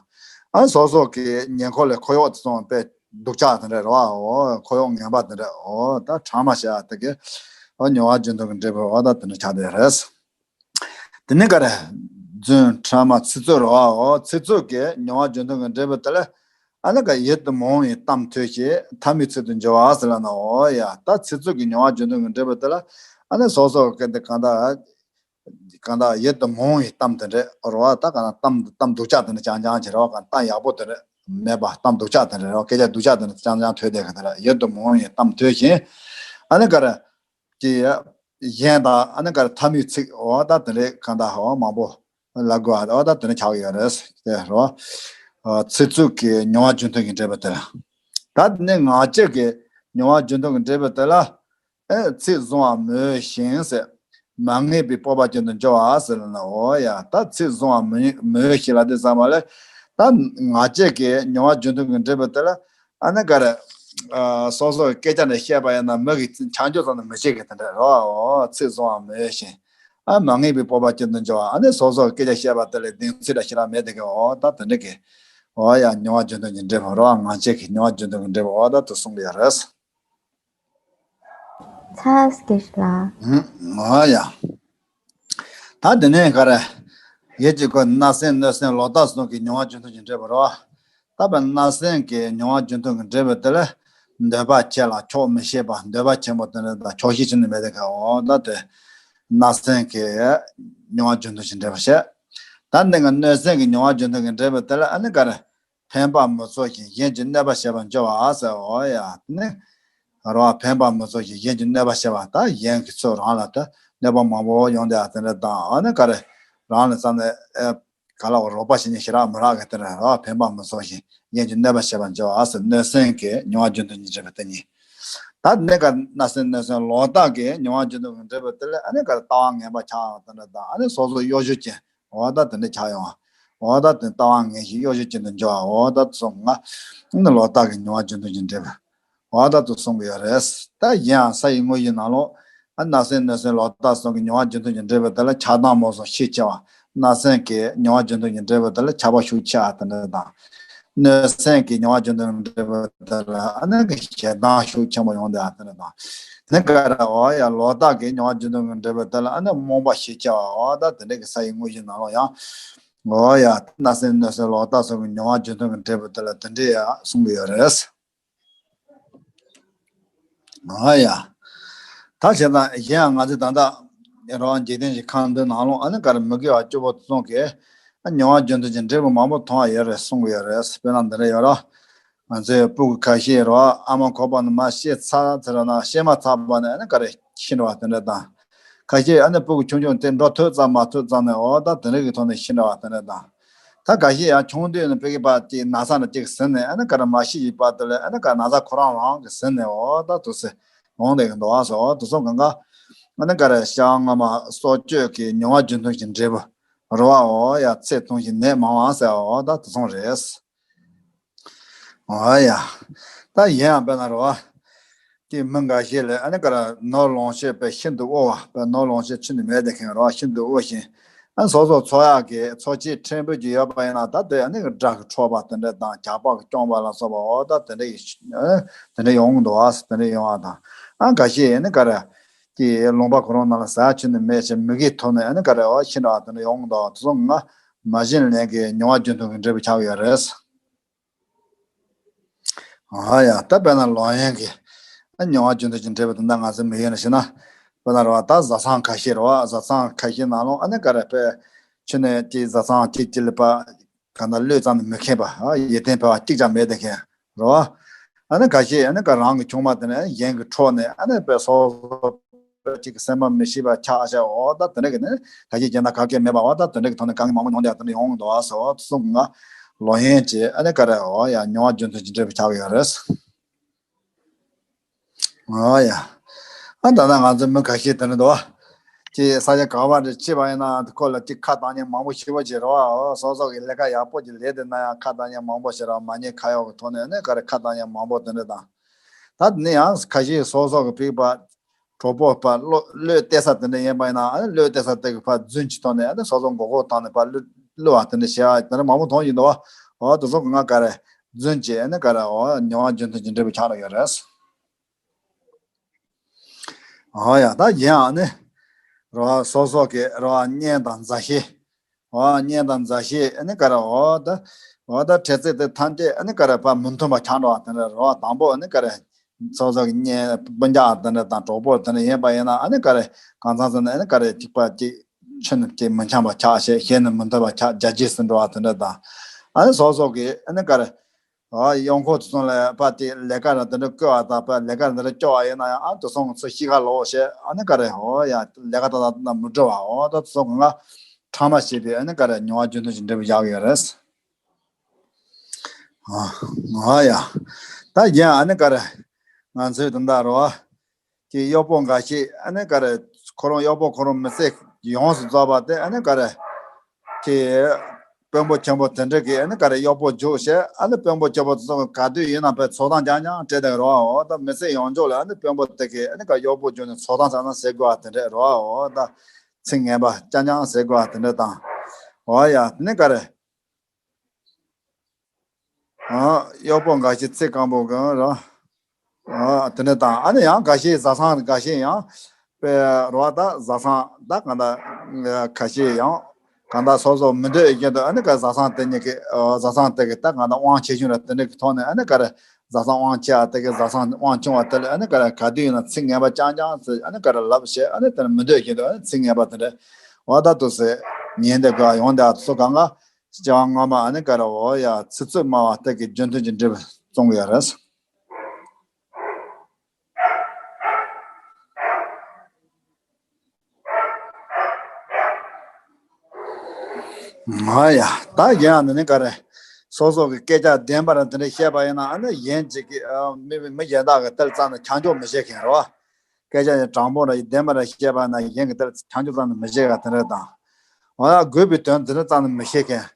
ཨ་སོ་སོ་གི་ཉེ་འཁོར་ལ་ཁོར་ཡུག་དེ་ཚོ་དཔེ་སྡུག་ཅག་དེ་འདྲ་རེད་བ། འོ་ཁོར་ཡུག་ངན་པ་དེ་འདྲ་འོ་ད་ཕྲ་མ་བྱ་དེ་གི། འོ་མྱོང་བ་རྒྱུ་མཐུན་གྱི་འབྲས་བུ་འོ་ད་དེ་འདྲ་ཆགས་བསྡད་རེད། དེ་ནས་ག་རེ། རྫུན་ཕྲ་མ་ཚིག་རྩུབ་རེད་བ། འོ་ཚིག་རྩུབ་ཀྱི་མྱོང་བ་རྒྱུ་མཐུན་གྱི་འབྲས་བུ་དེ་ལ། ཨ་ནི་ག་ཡིད་དུ་མི་འོང་བའི་གཏམ་ཐོས་ཤིང་ཐ་མའི་ཚིག་ཏུ་འགྱུར་བ་ཟེར་ལབ་ན། འོ་ཡ། ད་ཚིག་རྩུབ་ཀྱི་མྱོང་བ་རྒྱུ་མཐུན་གྱི་འབྲས་བུ་དེ་ལ། ཨ་ནི་སོ་སོ་གི་འདི་གང་ལྟར། གང་ལྟར་ཡིད་དུ་མི་འོང་བའི་གཏམ་དེ་འདྲ་རེད་བ། ད་གང་ལྟར་གཏམ་གཏམ་སྡུག་ཅག་དེ་འདྲ་རྐྱང་རྐྱང་བྱེད་རེད་བ། གང་གཏམ་ཡག་པོ་དེ་འདྲ་མེད་པ། གཏམ་སྡུག་ཅག་དེ་འདྲ་རེད་བ། སྐད་ཆ་སྡུག་ཅག་དེ་འདྲ་རྐྱང་རྐྱང་ཐོས་བསྡད་གི། དེ་ལ་ཡིད་དུ་མི་འོང་བའི་གཏམ་ཐོས་ཤིང་། ཨ་ནི་ག་རེ། ཀྱི་གཞན་དང་ཨ་ནི་ག་རེ་ཐ་མའི་ཚིག་འོ་ད་དེ་འདྲའི་གང་ལྟར་འོ་མང་པོ་ལབ་དགོས་པ། འོ་ད་དེ་འདྲ་ཆགས་ཀྱི་ཡོད་རེད་དེ་རོ། ཚིག་རྩུབ་ཀྱི་མྱོང་བ་རྒྱུ་མཐུན་གྱི་འབྲས་བུ་དེ་ལ། ད་དེ་ནས་ངག་བཅད་ཀྱི་མྱོང་བ་རྒྱུ་མཐུན་གྱི་འབྲས་བུ་དེ་ལ། ཨེ་ཚིག་བཟུང་བ་མི་འོས་ཤིང་ཟེར། མ་ངེས་པའི་སྤོབས་པ་ཅན་དུ་འགྱུར་བ་ཟེར་ན། འོ་ཡ། ད་ཚིག་བཟུང་བ་མི་མི་འོས་ཤིང་ལབ་དུས་ཙམ་པ་ལ། ད་ངག་བཅད་ཀྱི་མྱོང་བ་རྒྱུ་མཐུན་གྱི་འབྲས་བུ་དེ་ལ། ཨ་ནི་ག་རེ། ཨ་སོ་སོ་གི་སྐད་ཆ་འདྲ་བཤད་པ་ཡིན་ན་མི་གིས་ཆ་འཇོག་ཙམ་དུ་མི་བྱེད་མཁན་དེ་འདྲ་རེད་བ། འོ་ཚིག་བཟུང་བ་མི་འོས་ཤིང་། ཨ་མ་ངེས་པའི་སྤོབས་པ་ཅན་དུ་འགྱུར་བ། ཨ་ནི་སོ་སོ་གི་སྐད་ཆ་བཤད་པ་དེ་ལ་གདེང་ཚོད་འདྲ་ཞེ་དྲག་མེད་དེ་གི། འོ་ད་དེ་འདྲ་གི། འོ་ཡ། མྱོང་བ་རྒྱུ་མཐུན་གྱི་འབྲས་བུ་རེད་བ། ངག་བཅད་ཀྱི་མྱོང་བ་རྒྱུ་མཐུན་གྱི་འབྲས་བུ་འོ་ད་དེ་གསུངས་པ་ཡོད་རེད། ཚ་སྐད་ལ། ཨང་། འོ་ཡ། ད་དེ་ནས་ག་རེ། ཡིད་ཀྱི་སྒོ་ནས་བརྣབ་སེམས་གནོད་སེམས་ལོག་ལྟ་གསུམ་གྱི་མྱོང་བ་རྒྱུ་མཐུན་གྱི་འབྲས་བུ་རེད་བ། ད་བར་བརྣབ་སེམས་ཀྱི་མྱོང་བ་རྒྱུ་མཐུན་གྱི་འབྲས་བུ་དེ་ལ། འདོད་པ་ཆེ་ལ་ཆོག་མི་ཤེས་པ། འདོད་པ་ཆེན་པོ་དེ་འདྲ་དང་ཆོག་ཤེས་ཅན་དུ་མེད་དེ་ག། འོ་ད་དེ་བརྣབ་སེམས་ཀྱི་མྱོང་བ་རྒྱུ་མཐུན་གྱི་འབྲས་བུ་བཤད། ད་འདི་ག་གནོད་སེམས་ཀྱི་མྱོང་བ་རྒྱུ་མཐུན་གྱི་འབྲས་བུ་དེ་ལ་ཨ་ནི་ག་རེ། ཕན་པ་མི་ཚོར་ཞིང་གཞན་གྱིས་གནོད་པ་བྱེད་པར་འགྱུར་བ་ཟེར། འོ་ཡ། དེ་ནི་རོ། ཕན་པ་མི་ཚོར་ཞིང་གཞན་གྱིས་གནོད་པ་བྱེད་པ། ད་གཞན་གྱིས་ཚུར་རང་ལ་ད་གནོད་པ་མང་པོ་ཡོང་བསྡད་པ་དེ་འདྲ་དང་། ཨ་ནི་ག་རེ། རང་ལ་བསམ་ནས་ཨེ་ག་ལ་རོགས་པ་བྱེད་མཁན་ཞེ་དྲག་མི་རག་གི་དེ་འདྲ་རོ། ཕན་པ་མི་ཚོར་ཞིང་གཞན་གྱིས་གནོད་པ་བྱེད་པར་འགྱུར་བ་ཟེར། གནོད་སེམས་ཀྱི་མྱོང་བ་རྒྱུ་མཐུན་གྱི་འབྲས་བུ་དེ་གཉིས། ད་དེ་ནས་ག་བརྣབ་སེམས་གནོད་སེམས་ལོག་ལྟ་གི་མྱོང་བ་རྒྱུ་མཐུན་གྱི་འབྲས་བུ་དེ་ལ་ཨ་ནི་ག་རེ། ལྟ་བ་ངན་པ་ཆགས་པ་དེ་འདྲ་དང་། ཨ་ནི་སོ་སོ་གཡོ་ཟོལ་ཅན། འོ་ད་དེ་འདྲ་ཆགས་ཡོང་བ། འོ་ད་དེ་ལྟ་བ་ངན་ཞིང་གཡོ་ཟོལ་ཅན་དུ་འགྱུར་བ། འོ་ད་དེ་ཚོ་ང་ནི་ལོག་ལྟ་གི་མྱོང་བ་རྒྱུ་མཐུན་གྱི་འབྲས་བུ། འོ་ད་དེ་གསུངས་པ་ཡོད་རེད། ད་གཞན་ཡང་ས་ཡི་དངོས་གཞིའི་ནང་ལོགས། ཨ་བརྣབ་སེམས་གནོད་སེམས་ལོག་ལྟ་གསུམ་གྱི་མྱོང་བ་རྒྱུ་མཐུན་གྱི་འབྲས་བུ་དེ་ལ་ཆགས་སྡང་རྨོངས་གསུམ་ཤས་ཆེ་བ། བརྣབ་སེམས་ཀྱི་མྱོང་བ་རྒྱུ་མཐུན་གྱི་འབྲས་བུ་དེ་ལ་ཆགས་པ་ཤུགས་ཆེ་བ་དེ་འདྲ་དང་། གནོད་སེམས་ཀྱི་མྱོང་བ་རྒྱུ་མཐུན་གྱི་འབྲས་བུ་དེ་ལ་ཨ་ནི་གི་ཞེ་སྡང་ཤུགས་ཆེན་པོ་ཡོང་བསྡད་པ་དེ་འདྲ་དང་། དེ་ག་རེ། འོ་ཡ། ལོག་ལྟ་གི་མྱོང་བ་རྒྱུ་མཐུན་གྱི་འབྲས་བུ་དེ་ལ་ཨ་ནི་རྨོངས་པ་ཤས་ཆེ་བ། འོ་ད་དེ་འདྲ་གི་ས་ཡི་དངོས་གཞིའི་ནང་ལོགས་ཡང་། འོ་ཡ། བརྣབ་སེམས་གནོད་སེམས་ལོག་ལྟ་གསུམ་གྱི་མྱོང་བ་རྒྱུ་མཐུན་གྱི་འབྲས་བུ་དེ་ལ་དེ་འདྲ་ཡང་གསུངས་པ་ཡོད་རེད། འོ་ཡ། ད་བྱས་ཙང་གཞན་ཡང་ང་ཚོས་ད་ལྟ་རང་འཇིག་རྟེན་གྱི་ཁམས་འདིའི་ནང་ལོགས་ཨ་ནི་ག་རེ། མི་དགེ་བ་བཅུ་པོ་གསུམ་གྱི་མྱོང་བ་རྒྱུ་མཐུན་གྱི་འབྲས་བུ་མང་པོ་མཐོང་བ་ཡོད་རེད་གསུངས་པ་ཡོད་རེད། དཔེར་ན་འདི་འདྲ་ཡོད་རེད། ང་ཚོའི་སྤུ་གུ་ཁ་ཤས་རེད་བ། ཨ་མ་ཁོག་པ་ནས་མར་ཤི་ཚར་ཚར་ན། ཤི་མ་ཚར་བར་ནས་ཨ་ནི་ག་རེ་ཤི་འགྲོ་བ་དེ་འདྲ་དང་། ཁ་ཤས་ཨ་ནི་སྤུ་གུ་ཆུང་ཆུང་དེ་འགྲོ་ཐུབ་ཙམ་མ་ཐུབ་ཙམ་ནས་འོ་ད་དེ་འདྲ་གི་ཐོག་ནས་ཤི་འགྲོ་བ་དེ་འདྲ་དང་། ད་ཁ་ཤས་ཡང་ཆུང་དུས་ནས་ཕ་གི་ཕར་ཅིག་ན་ཚ་ནས་ཅིག་ཟིན་ནས་ཨ་ནི་ག་རེ་མ་ཤི་བའི་བར་དུ་ལ་ཨ་ནི་ག་ན་ཚ་ཁོ་རང་རང་གིས་ཟིན་ནས་འོ་ད་དུ་སེ་འོང་བསྡད་ཀྱི་འདུག་ཨ་སོ། དེ་ཚོ་གང་ག་ཨ་ནི་ག་རེ་ཤ་སྔ་མ་སྲོག་གཅོད་ཀྱི་མྱོང་བ་རྒྱུ་མཐུན་གྱི་འབྲས་བུ་རེད་བ། འོ་ཡ། ཚེ་ཐུང་ཞིང་ནད་མང་བ་ཟེར་བ་འོ་ད་དེ་ཚོ་རེད། འོ་ཡ། ད་གཞན་ཡང་དཔེར་ན་རེད་བ། ཀྱི་མི་འགའ་ཞིག་ལ་ཨ་ནི་ག་རེ་ནོར་ལོངས་སྤྱོད་པའི་ཤིན་ཏུ་དབུལ་བ། པའི་ནོར་ལོངས་སྤྱོད་ཆུ་ནི་མེད་དེ་མཁན་རེད་བ། ཤིན་ཏུ་དབུལ་ཞིང་། ཨ་སོ་སོ་འཚོ་ཡག་གི་འཚོ་བྱེད་ཕྲན་བུ་ཅིག་ཡོད་པ་ཡིན་ན། ད་དེ་ཨ་ནི་དགྲ་གིས་འཕྲོག་པ་དེ་འདྲ་དང་། ཇག་པ་གིས་བཅོམ་པ་ལ་སོགས་པ་འོ་ད་དེ་འདྲ་ཡི་ཨ་དེ་འདྲ་ཡོང་གི་འདུག་བ། དེ་འདྲ་ཡོང་བ་དང་། ཨ་འགའ་ཞིག་ཨ་ནི་ག་རེ་ཀྱི་ལུང་པ་ཁོ་རང་ནང་ལ་ཟ་ཆུ་ནི་མེད་ཅིང་མུ་གེའི་ཐོག་ནས་ཨ་ནི་ག་རེ་འོ་ཤི་འགྲོ་བ་དེ་འདྲ་ཡོང་གི་འདུག་དེ་ཚོ་ང་མ་བྱིན་ལེན་གྱི་མྱོང་བ་རྒྱུ་མཐུན་གྱི་འབྲས་བུ་ཆགས་ཀྱི་ཡོད་རེད། ཨ་ཡ། ད་དཔེར་ན་ལོག་གཡེམ་གྱི་མྱོང་བ་རྒྱུ་མཐུན་གྱི་འབྲས་བུ་དེ་འདྲ་ང་ཚོ་མི་ཡུལ་ནས་བཤད་ན། དཔེར་ན་རེད་བ། ད་བཟའ་ཚང་ཁ་ཤས་རེད་བ། བཟའ་ཚང་ཁ་ཤས་ནང་ལོགས་ཨ་ནི་ག་རེ་དཔེ་ཆུ་ནས་ཀྱི་བཟའ་ཚང་གཅིག་གཅིག་ལ་ཕར་ག་འདྲ་བློས་བཏང་ནས་མི་མཁྱེན་པ། ཡིད་བརྟན་ཕལ་བ་གཅིག་ཀྱང་མེད་དེ་མཁན་རེད་བ། ཨ་ནི་ཁ་ཤས་ཨ་ནི་ག་རང་གི་ཆུང་མ་དེ་ནས་གཞན་གྱིས་འཕྲོག་ནས་ཨ་ནི་དཔེ་སོ་སོ། གཅིག་གི་སེམས་པ་མི་ཤེས་པ་ཆགས་བྱ། འོ་ད་དེ་འདྲ་གི་ནི་ད་ཅི་བྱས་ན་ག་གེ་མེད་པ། འོ་ད་དེ་འདྲ་གི་ཐོག་ནས་དཀའ་ངལ་མང་པོ་མྱོང་བསྡད་དེ་འདྲ་ཡོང་གི་འདུག་ཨ་སོ། དེ་ཚོ་ང་ལོག་གཡེམ་གྱི་ཨ་ནི་ག་རེ་འོ་ཡ་མྱོང་བ་རྒྱུ་མཐུན་གྱི་འབྲས་བུ་ཆགས་ཀྱི་ཡོད་རེད། འོ་ཡ། ཨ་ད་ལྟ་ང་ཚོ་མི་ཁ་ཤས་དེ་འདྲ་འདུག་ཨ། ཅི་ས་ཆ་ག་བ་རེ་ཕྱིན་པ་ཡིན་ན་ཁོ་ལ་ཅི་ཁ་བཏང་མཁན་མང་པོ་ཞེ་པོ་ཅིག་རེད་བ། འོ་སོ་སོ་གི་ལས་ཀ་ཡག་པོ་ཅིག་ལས་དེ་ན་ཡང་ཁ་བཏང་མཁན་མང་པོ་ཞིག་རེད་བ། མ་ཉེས་ཁ་གཡོག་གི་ཐོག་ནས་ཨ་ནི་ག་རེ་ཁ་བཏང་མཁན་མང་པོ་དེ་འདྲ་དང་། ད་དེ་ནས་ཡང་ཁ་ཤས་སོ་སོ་གི་ཕ་གི་ཕར་གྲོགས་པོ་ཕར་བློ་བློས་གཏད་ས་དེ་འདྲ་ཡིན་པ་ཡིན་ན། ཨ་ནི་བློས་གཏད་ས་དེ་གི་ཕར་རྫུན་གྱི་ཐོག་ནས་ཨ་ནི་སོ་སོ་མགོ་སྐོར་བཏང་ནས་ཕར་བསླུ་བསླུ་བ་དེ་འདྲ་བྱས་པ་དེ་འདྲ་མང་པོ་མཐོང་བཞིན་འདུག་བ། འོ་དེ་ཚོ་གི་ང་ག་རེ་རྫུན་གྱི་ཨ་ནི་ག་རེ་འོ་མྱོང་བ་རྒྱུ་མཐུན་གྱི་འབྲས་བུ་ཆགས་ནས་ཡོད་རེད། འོ་ཡ། ད་གཞན་ཨ་ནི་ རོ་སོ་སོ་གི་རོ་གཉེན་དང་མཛའ་བཤེས། འོ་གཉེན་དང་མཛའ་བཤེས་ཨ་ནི་ག་རེ་འོ་ད། འོ་ད་འཕྲལ་ཚེ་དེ་ཐམས་ཅད་ཨ་ནི་ག་རེ་ཕར་མི་མཐུན་པ་ཆགས་འགྲོ་བ་དེ་འདྲ་རོ། དང་པོ་ཨ་ནི་ག་རེ་སོ་སོ་གི་གཉེན་སྤུན་ཀྱག་དེ་འདྲ་དང་གྲོགས་པོ་དེ་འདྲ་ཡིན་པ་ཡིན་ན་ཨ་ནི་ག་རེ་གང་ཚང་ཚང་ནས་ཨ་ནི་ག་རེ་གཅིག་པ་གཅིག་ཆོས་ནི་གཅིག་མི་འཆམ་པ་ཆགས་ཤེས་གཞན་ནི་མི་མཐུན་པ་ཆགས་རྒྱ་སྐྱེད་སུ་འགྲོ་བ་དེ་འདྲ་དང་། ཨ་ནི་སོ་སོ་གི་ཨ་ནི་ག་རེ། ཨ་གཡོག་འཁོར་དེ་ཚོ་ལ་ཕར་དེ་ལས་ཀ་ར་དེ་འདྲ་བསྐོས་པ་དང་ཕར་ལས་ཀ་ར་དེ་འདྲ་སྐྱོ་བ་ཡིན་ན་ཡང་ཨ་དེ་ཚོ་ཚོ་གཤིས་ཀ་ལོག་བྱས་ཨ་ནི་ག་རེ་འོ་ཡ་ལས་ཀ་ད་ད་ད་མི་འགྲོ་བ་འོ་ད་དེ་ཚོ་གང་ག་ཕྲ་མ་ཞེས་པའི་ཨ་ནི་ག་རེ་མྱོང་བ་རྒྱུན་མཐུད་ཀྱི་འབྲས་བུ་བཞག་ཡོད་རེད། ཨ་ཨ་ཡ། ད་གཞན་ཨ་ནི་ག་རེ་ང་ཚོའི་དོན་དག་རོ། ཀྱི་གཡོག་པོ་འགའ་ཞིག་ཨ་ནི་ག་རེ། ཁོ་རང་གཡོག་པོ་ཁོ་རང་མི་ཚེ་ཡོངས་སུ་རྫོགས་པ་དེ་ཨ་ནི་ག་རེ། ཀྱི་དཔོན་པོ་ཆེན་པོ་དེ་འདྲ་གིས་ཨ་ནི་ག་རེ་གཡོག་པོ་རྒྱུགས་བྱས་ཨ་ནི་དཔོན་པོ་ཆེན་པོ་དེ་ཚོ་ག་དུས་ཡིན་ན་བས་ཚོགས་ཐང་རྐྱང་རྐྱང་སྤྲད་བསྡད་རོགས་འོ་ད་མི་ཚེ་ཡོངས་རྫོགས་ལ་ཨ་ནི་དཔོན་པོ་དེ་གིས་ཨ་ནི་ག་གཡོག་པོ་རྒྱུགས་ནས་ཚོགས་ཐང་ཚང་ཚང་ཟེར་དགོས་པ་དེ་འདྲ་རོགས་འོ་ད་ཚིག་ངན་པ་རྐྱང་རྐྱང་ཟེར་དགོས་པ་དེ་འདྲ་དང་། འོ་ཡ་དེ་ནི་ག་རེ། ཨ་གཡོག་པོ་འགའ་ཞིག་ཚིག་སྐམ་པོ་གང་ར། ཨ་དེ་འདྲ་དང་ཨ་ནི་ཡང་འགའ་ཞིག་བཟའ་ཚང་འགའ་ཞིག་ཡང་དཔེ་རོ་ད་བཟའ་ཚང་ད་གང་ལྟར་ཁ་ཤས་ཡང་གང་ལྟར་སོ་སོ་མི་འདོད་བཞིན་དུ་ཨ་ནི་ག་བཟའ་ཚང་དེ་གཉིས་ཀྱི་བཟའ་ཚང་དེ་གི་ད་གང་ལྟར་དབང་ཆེ་ཆུང་ར་དེ་འདྲ་གི་ཐོག་ནས་ཨ་ནི་ག་རེ་བཟའ་ཚང་དབང་ཆེ་བ་དེ་གི་བཟའ་ཚང་དབང་ཆུང་བ་དེ་ལ་ཨ་ནི་ག་རེ་ག་དུས་ཡིན་ན་ཚིག་ངན་པ་རྐྱང་རྐྱང་ཟེར་ཨ་ནི་ག་རེ་ལབ་བྱས་ཨ་ནི་དེ་ནི་མི་འདོད་བཞིན་དུ་ཨ་ནི་ཚིག་ངན་པ་དེ་འདྲ་འོ་ད་དུ་ཟེར་ཉན་དེ་ག་ཡོང་དེ་ཚོ་གང་ག་སྐྱེ་བ་སྔ་མ་ཨ་ནི་ག་རེ་འོ་ཡ་ཚིག་རྩུབ་སྨྲ་བ་སྟེ་གི་རྒྱུན་མཐུད་ཀྱི་འབྲས་བུ་བཙོང་གི་ཡོད་རེད། ང་ཡ་ད་གཞན་ཡང་ནི་ག་རེ་སོ་སོ་གི་སྐད་ཆ་བདེན་པ་ར་དེ་འདྲ་བཤད་པ་ཡིན་ན་ཨ་ནི་གཞན་གཅིག་གི་མི་མི་གཞན་དག་གི་ལྟར་རྩ་ནས་ཆ་འཇོག་མི་བྱེད་མཁན་རེད་བ། སྐད་ཆ་ཡང་དྲང་པོ་ར་བདེན་པ་ར་བཤད་པ་ན་གཞན་གྱི་ལྟར་ཆ་འཇོག་རྩ་ནས་མི་བྱེད་ག་དེ་འདྲ་དང་། འོ་ན་དགོས་པའི་དོན་དེ་འདྲ་རྩ་ནས་མི་བཤད་མཁན།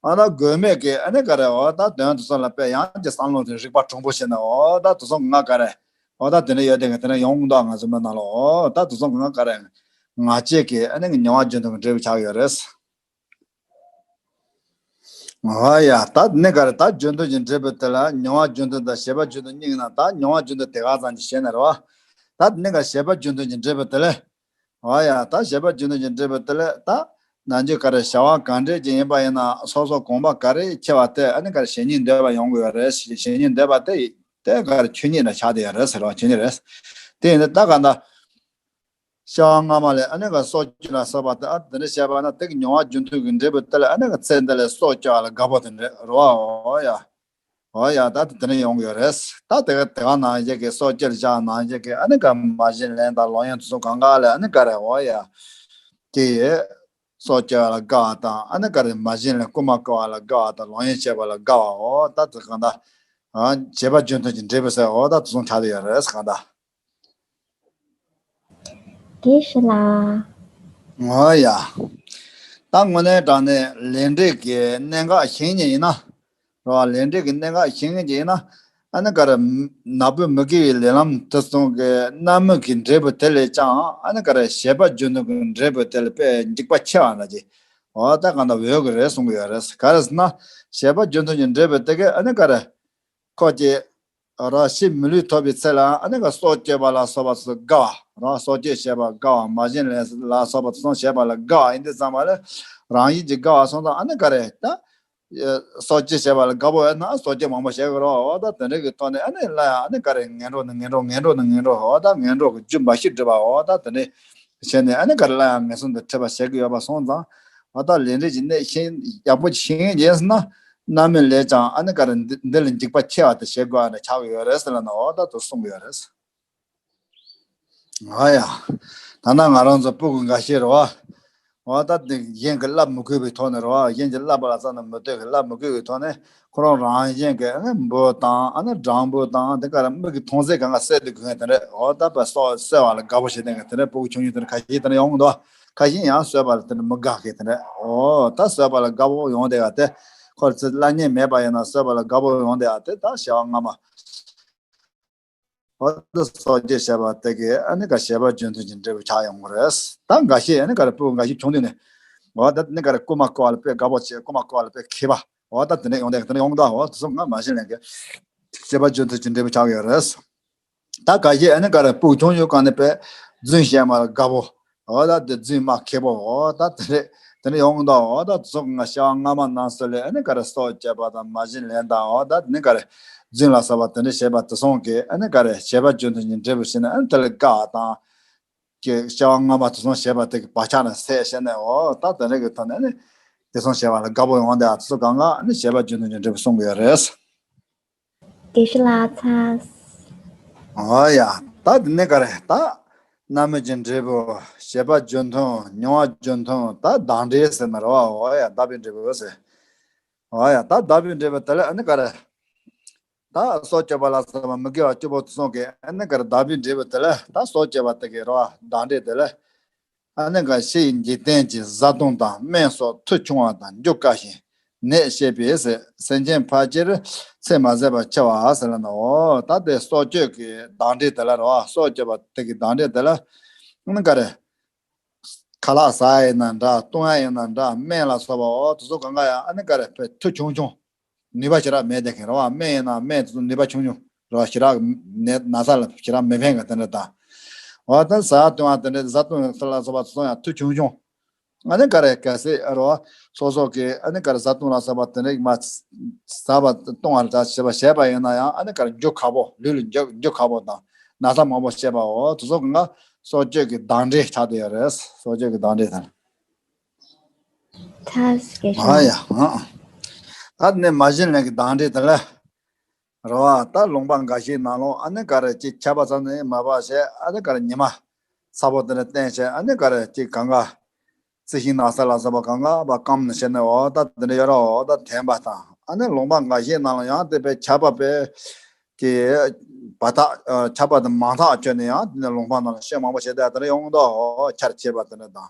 འོ་ན་དགོས་མེད་ཀྱི་ཨ་ནི་ག་རེ་འོ་ད་དོན་དེ་ཚོ་ལ་དཔེ་ཡང་གི་བསམ་བློ་དེ་རིག་པ་གྲུང་པོ་བྱས་ན་འོ་ད་དེ་ཚོ་ང་ག་རེ་འོ་ད་དེ་འདྲ་ཡོད་དེ་ག་དེ་འདྲ་ཡོང་མདོག་ང་ཚོ་མི་ནང་ལ་འོ་ད་དེ་ཚོ་ང་ག་རེ་ང་བཅས་ཀྱི་ཨ་ནི་མྱོང་བ་རྒྱུན་དུ་འབྲས་བུ་ཆགས་ཡོད་རེད། ཨ་ཡ་ད་ནི་ག་རེ་ད་རྒྱུན་མཐུད་ཀྱི་འབྲས་བུ་དེ་ལ་མྱོང་བ་རྒྱུན་མཐུད་དང་བྱེད་པ་རྒྱུན་མཐུད་གཉིས་ན་ད་མྱོང་བ་རྒྱུན་མཐུད་དེ་ག་ཙམ་གྱི་བྱས་ན་རེད་བ། ད་ནི་ག་བྱེད་པ་རྒྱུན་མཐུད་ཀྱི་འབྲས་བུ་དེ་ལས། ཨ་ཡ་ད་བྱེད་པ་རྒྱུན་མཐུད་ཀྱི་འབྲས་བུ་དེ་ལས་ད་ནང་རྒྱུ་ག་རེ་བྱ་བ་གང་འབྲས་ཀྱི་ཡིན་པ་ཡིན་ན་སོ་སོ་གོམས་པ་ག་རེ་ཆེ་བ་དེ་ཨ་ནི་ག་རེ་བྱེད་སྙིང་འདོད་པ་ཡོང་དགོས་རེད། བྱེད་སྙིང་འདོད་པ་དེ་དེ་ག་རེ་ཆོས་ཉིད་ལ་ཆགས་བསྡད་ཡོད་རེད་ཟེར་བ་ཆོས་ཉིད་རེད། དེ་ཡིན་ན་ད་ག་ད། སྐྱེ་བ་སྔ་མ་ལས་ཨ་ནི་ག་སྲོག་གཅོད་ལ་སོགས་པ་དེ་ཨ་དེ་འདྲ་བྱས་པ་ན་དེ་གི་མྱོང་བ་རྒྱུན་མཐུད་ཀྱི་འབྲས་བུ་དེ་ལ་ཨ་ནི་ག་ཚེ་འདི་ལས་སྲོག་གཅོད་པ་ལ་དགའ་པོ་དེ་འདྲ་རོ་ཨ་འོ་ཡ། འོ་ཡ་ད་དེ་དེ་འདྲ་ཡོང་གི་ཡོད་རེད། ད་དེ་ག་དེ་ག་ནང་བཞིན་གྱི་སྲོག་གཅོད་བྱ་ནང་བཞིན་གྱི་ཨ་ནི་ག་མ་བྱིན་ལེན་དང་ལོག་གཡེམ་དེ་ཚོ་གང་ག་ལས་ཨ་ནི་ག་རེ་འོ་ཡ། དེ་ཡི་སྲོག་གཅོད་པ་ལ་དགའ་བ་དང་ཨ་ནི་ག་རེ་མ་བྱིན་ལེན་རྐུན་མ་རྐུ་བ་ལ་དགའ་བ་དང་ལོག་གཡེམ་བྱེད་པ་ལ་དགའ་བ་འོ་ད་དེ་གང་ད། བྱེད་པ་རྒྱུན་མཐུད་ཀྱི་འབྲས་བུ་ཟེར་འོ་ད་དེ་ཚོ་ཆགས་བསྡད་ཡོད་རེད་གང་ད། དགེ་བཤེས་ལགས། ཨོ་ཡ། ད་དངོས་གནས་དྲང་གནས་ལས་འབྲས་ཀྱི་གནད་འགག་ཤེས་མཁན་ཡིན་ན། རེད་བ། ལས་འབྲས་ཀྱི་གནད་འགག་ཤེས་མཁན་ཅིག་ཡིན་ན། ཨ་ནི་ག་རེ། ནག་པོའི་མུ་གེ་བའི་ལས་ལམ་དེ་ཚོ་གི་རྣམ་སྨིན་གྱི་འབྲས་བུ་དེ་ལས་ཀྱང་ཨ་ནི་ག་རེ་བྱེད་པ་རྒྱུན་མཐུད་ཀྱི་འབྲས་བུ་དེ་ལས་དཔེ་འཇིགས་པ་ཆེ་བ་འདྲ་ཅིག་འོ་ད་གང་ལྟར་འོས་ཀྱི་རེད་གསུང་གི་ཡོད་རེད། ག་རེ་ཟེར་ན། བྱེད་པ་རྒྱུན་མཐུད་ཀྱི་འབྲས་བུ་དེ་གས་ཨ་ནི་ག་རེ། ཁོ་ཀྱི། རང་ཕྱིར་མི་ལུས་ཐོབ་པའི་ཚེ་ལ་ཨ་ནི་ག་སྲོག་གཅོད་པ་ལ་སོགས་པ་སུ་དགའ་བ། རང་སྲོག་གཅོད་བྱེད་པ་དགའ་བ། མ་བྱིན་ལེན་ལ་སོགས་པ་དེ་ཚོ་བྱེད་པ་ལ་དགའ་བ་ཡིན་དུས་ཙམ་པ་ལ་རང་ཉིད་ཀྱི་དགའ་བ་སོང་ཙང་ཨ་ནི་ག་རེ་ད། སྲོག་གཅོད་བྱེད་པ་ལ་དགའ་པོ་ཡོད་ན་སྲོག་གཅོད་མང་པོ་བྱེད་དགོས་རོགས་འོ་ད་དེ་འདྲ་གི་ཐོག་ནས་ཨ་ནི་སླར་ཡང་ཨ་ནི་ག་རེ་ངན་འགྲོ་ནི་ངན་འགྲོ་ངན་འགྲོ་ནི་ངན་འགྲོ་འོ་ད་ངན་འགྲོ་གི་རྒྱུ་འབའ་ཞིག་སྒྲུབ་པ་འོ་ད་དེ་འདྲ་བྱས་ནས་ཨ་ནི་ག་རེ་སླར་ཡང་ངན་སོང་དུ་འཁྲིད་པ་བྱེད་ཀྱི་ཡོད་པ་སོང་ཙང་འོ་ད་ལས་འབྲས་ཀྱི་གནད་ཤེས་ཡག་པོ་ཤེས་ངེས་ཡིན་ཟེར་ན། རྣམ་སྨིན་ལས་ཀྱང་ཨ་ནི་ག་རེ་འདི་འདི་ལ་འཇིགས་པ་ཆེ་བ་དེ་བྱེད་དགོས་ཨ་ནི་ཆགས་ཀྱི་ཡོད་རེད་ཟེར་ལ་ན་འོ་ད་དུ་གསུང་གི་ཡོད་རེད། ཨ་ཡ། ད་ནང་ང་རང་ཚོ་སྤུ་གུ་འགའ་ཤས་རེད་བ། འོ་ད་དེ་གཞན་གྱིས་བསླབ་མི་དགོས་པའི་ཐོག་ནས་རེད་བ། གཞན་གྱིས་བསླབ་པ་ལ་རྩ་ནས་མི་ལྟོས་ཀྱི་བསླབ་མི་དགོས་པའི་ཐོག་ནས་ཁོ་རང་རང་གཞན་གྱི་ཨ་ནི་འབོད་དང་ཨ་ནི་སྦྲང་བུ་དང་དེ་ག་རེ་མིག་གིས་མཐོང་ཚད་གང་ག་བསད་དེ་དགོས་མཁན་དེ་འདྲ་འོ་ད་པ་སོ་བསད་པ་ལ་དགའ་པོ་བྱེད་མཁན་དེ་འདྲ་སྤུ་གུ་ཆུང་ཆུང་དེ་འདྲ་ཁ་ཤས་དེ་འདྲ་ཡོང་གི་འདུག་ཁ་ཤས་ཡང་གསོད་པ་ལ་དེ་འདྲ་མི་དགའ་མཁན་དེ་འདྲ་འོ་ད་གསོད་པ་ལ་དགའ་པོ་ཡོང་བསྡད་ཡ་དེ་ཁོ་ཚོ་བླ་ཉེས་མེད་པ་ཡིན་ན་གསོད་པ་ལ་དགའ་པོ་ཡོང་བསྡད་ཡ་དེ་ད་བྱ་བ་སྔ་མ། འོ་ད་སྲོག་གཅོད་བྱས་པ་དེ་གས་ཨ་ནི་ག་བྱེད་པ་རྒྱུན་མཐུད་ཀྱི་འབྲས་བུ་ཆགས་ཡོང་གི་རེད། ད་འགའ་ཤས་ཨ་ནི་ག་རེ་སྤུ་གུ་འགའ་ཤས་ཆུང་དུས་ནས་འོ་ད་ནི་ག་རེ་རྐུན་མ་རྐུ་བ་ལ་དཔེ་དགའ་པོ་བྱེད། རྐུན་མ་རྐུ་བ་ལ་དཔེ་མཁས་པ་འོ་ད་དེ་འདྲ་ཡོང་དེ་དེ་འདྲ་ཡོང་གི་འདུག་འོ་དེ་ཚོ་ང་མ་ཤེས་ལན་གི་བྱེད་པ་རྒྱུན་མཐུད་ཀྱི་འབྲས་བུ་ཆགས་ཡོད་རེད། ད་འགའ་ཤས་ཨ་ནི་ག་རེ་སྤུ་གུ་ཆུང་ཡོད་གང་ནས་དཔེ་རྫུན་བཤད་མ་ལ་དགའ་པོ། འོ་ད་དེ་རྫུན་མ་ཁེ་པོ་འོ་ད་དེ་རེད། དེ་ནས་ཡོང་དང་འོ་ད་དེ་ཚོ་ང་བྱ་བ་སྔ་མ་རྣམས་སུ་ལས་ཨ་ནི་ག་རེ་སྲོག་གཅོད་པ་དང་མ་བྱིན་ལེན་དང་འོ་ད་དེ་ནི་ག་རེ་རྫུན་ལ་སོགས་པ་དེ་འདྲ་བྱེད་པ་དེ་ཚོ་གིས་ཨ་ནི་ག་རེ་བྱས་པ་རྒྱུ་མཐུན་གྱི་འབྲས་བུ་ཞིག་ནི་ཨ་ནི་དེ་ལ་དགའ་བ་དང་། ཀྱི་བྱ་བ་སྔ་མ་དེ་ཚོ་བྱས་པ་དེ་གི་བག་ཆགས་ནི་ཟད་བྱས་ནས་འོ་ད་དེ་འདྲ་གི་ཐོག་ནས་ནི་དེ་ཚོ་བྱས་པ་ལ་དགའ་པོ་ཡོང་དེ་ཨ་ཚོ་གང་ག་ནི་བྱས་པ་རྒྱུ་མཐུན་གྱི་འབྲས་བུ་གསུང་གི་ཡོད་རེད། དགེ་བཤེས་ལགས་ཚར། ཨོ་ཡ། ད་འདི་ནས་ག་རེ་ད། རྣམ་སྨིན་གྱི་འབྲས་བུ། བྱས་པ་རྒྱུ་མཐུན། མྱོང་བ་རྒྱུ་མཐུན། ད་བདག་འབྲས་ཟེར་ན་རེད་བ། ཨོ་ཡ་བདག་པོའི་འབྲས་བུ་ཟེར། ཨོ་ཡ་ད་བདག་པོའི་འབྲས་བུ་དེ་ལ་ཨ་ནི་ག་རེ། ད་སྲོག་གཅོད་པ་ལ་སོགས་པ་མི་དགེ་བ་བཅུ་པོ་ཚོ་གི་ཨ་ནི་ག་རེ་བདག་པོའི་འབྲས་བུ་དེ་ལ་ད་སྲོག་གཅོད་པ་དེ་གི་རེད་བ་བདག་འབྲས་དེ་ལ། ཨ་ནི་ག་ཕྱི་ཡི་འཇིག་རྟེན་གྱི་བཟའ་བཏུང་དང་སྨན་སོགས་མཐུ་ཆུང་བ་དང་རྒྱུ་དཀའ་ཞིང་ནད་བཤད་པས་ཟེར། སེམས་ཅན་ཕལ་ཆེར་ཚེ་མ་ཟད་པར་འཆི་བ་ཟེར་ལ་ནོ། ད་དེ་སྲོག་གཅོད་ཀྱི་བདག་འབྲས་དེ་ལ་རེད་བ། སྲོག་གཅོད་པ་དེ་གི་བདག་འབྲས་དེ་ལ་ཨ་ནི་ག་རེ། ཁ་ལག་ཟ་ཡ་ཡིན་ན་འདྲ། བཏུང་ཡ་ཡིན་ན་འདྲ། སྨན་ལ་སོགས་པ་འོ་དེ་ཚོ་གང་ག་ཡང་ཨ་ནི་ག་རེ་བས་མཐུ་ཆུང་ཆུང་། ནུས་པ་ཞེ་དྲག་མེད་དེ་མཁན་རེད་བ། སྨན་ཡིན་ན་སྨན་དེ་ཚོ་ནུས་པ་ཆུང་ཆུང་རེད་བ། ཞེ་དྲག་ནད་ན་ཚ་ལ་ཞེ་དྲག་མི་ཕན་ག་དེ་འདྲ་དང་། འོ་ད་ཟ་བཏུང་བ་དེ་འདྲ་བཟའ་བཏུང་ལ་སོགས་པ་ཚོ་ཡང་མཐུ་ཆུང་ཆུང་། ཨ་ནི་ག་རེ་གལ་སྲིད་རེད་བ། སོ་སོ་གི་ཨ་ནི་ག་རེ་བཟའ་བཏུང་ལ་སོགས་པ་དེ་འདྲ་མ་ཟ་བ་བཏུང་བ་ལ་བྱེད་པ་བྱས་པ་ཡིན་ན་ཡང་ཨ་ནི་ག་རེ་རྒྱུ་ཁག་པོ་ལུས་ལ་འགྱུར་རྒྱུ་ཁག་པོ་དང་ན་ཚ་མང་པོ་བྱེད་པའོ། དེ་ཚོ་གང་ག་སྲོག་གཅོད་ཀྱི་བདག་འབྲས་ཆགས་བསྡད་ཡོད་རེད། སྲོག་གཅོད་ཀྱི་བདག་འབྲས་དང་། ཐབས་དགེ་ཨ་ཡ་ཧང་། ད་ནི་མ་བྱིན་ལེན་གྱི་བདག་འབྲས་དེ་ལ་རེད་བ། ད་ལུང་པ་འགའ་ཞིག་ནང་ལོགས་ཨ་ནི་ག་རེ་ཅིག་ཆར་པ་ཙམ་ནས་མ་བབས་བྱས་ཨ་ནི་ག་རེ་ཉི་མ་ཚ་པོ་དེ་འདྲ་བསྟན་བྱས་ཨ་ནི་ག་རེ་ཅིག་གང་ག་རྩི་ཤིང་ནགས་ཚལ་ལ་སོགས་པ་གང་ག་བ་སྐམ་ནས་བྱས་ནས་འོ་ད་དེ་འདྲ་ཡོད་རེད། འོ་ད་དེ་འབའ་དང་ཨ་ནི་ལུང་པ་འགའ་ཞིག་ནང་ལ་ཡང་དེ་བས་ཆར་པ་བས། ཀྱི་བར་ཐག་ཆར་པ་དང་མང་ཐག་ཆོད་ནས་ཡང་དེ་ནས་ལུང་པ་ནང་ལ་ཤོད་མང་པོ་བྱས་ཏེ་དེ་འདྲ་ཡོང་དོ་ཆར་ཆེ་བ་དེ་འདྲ་དང་།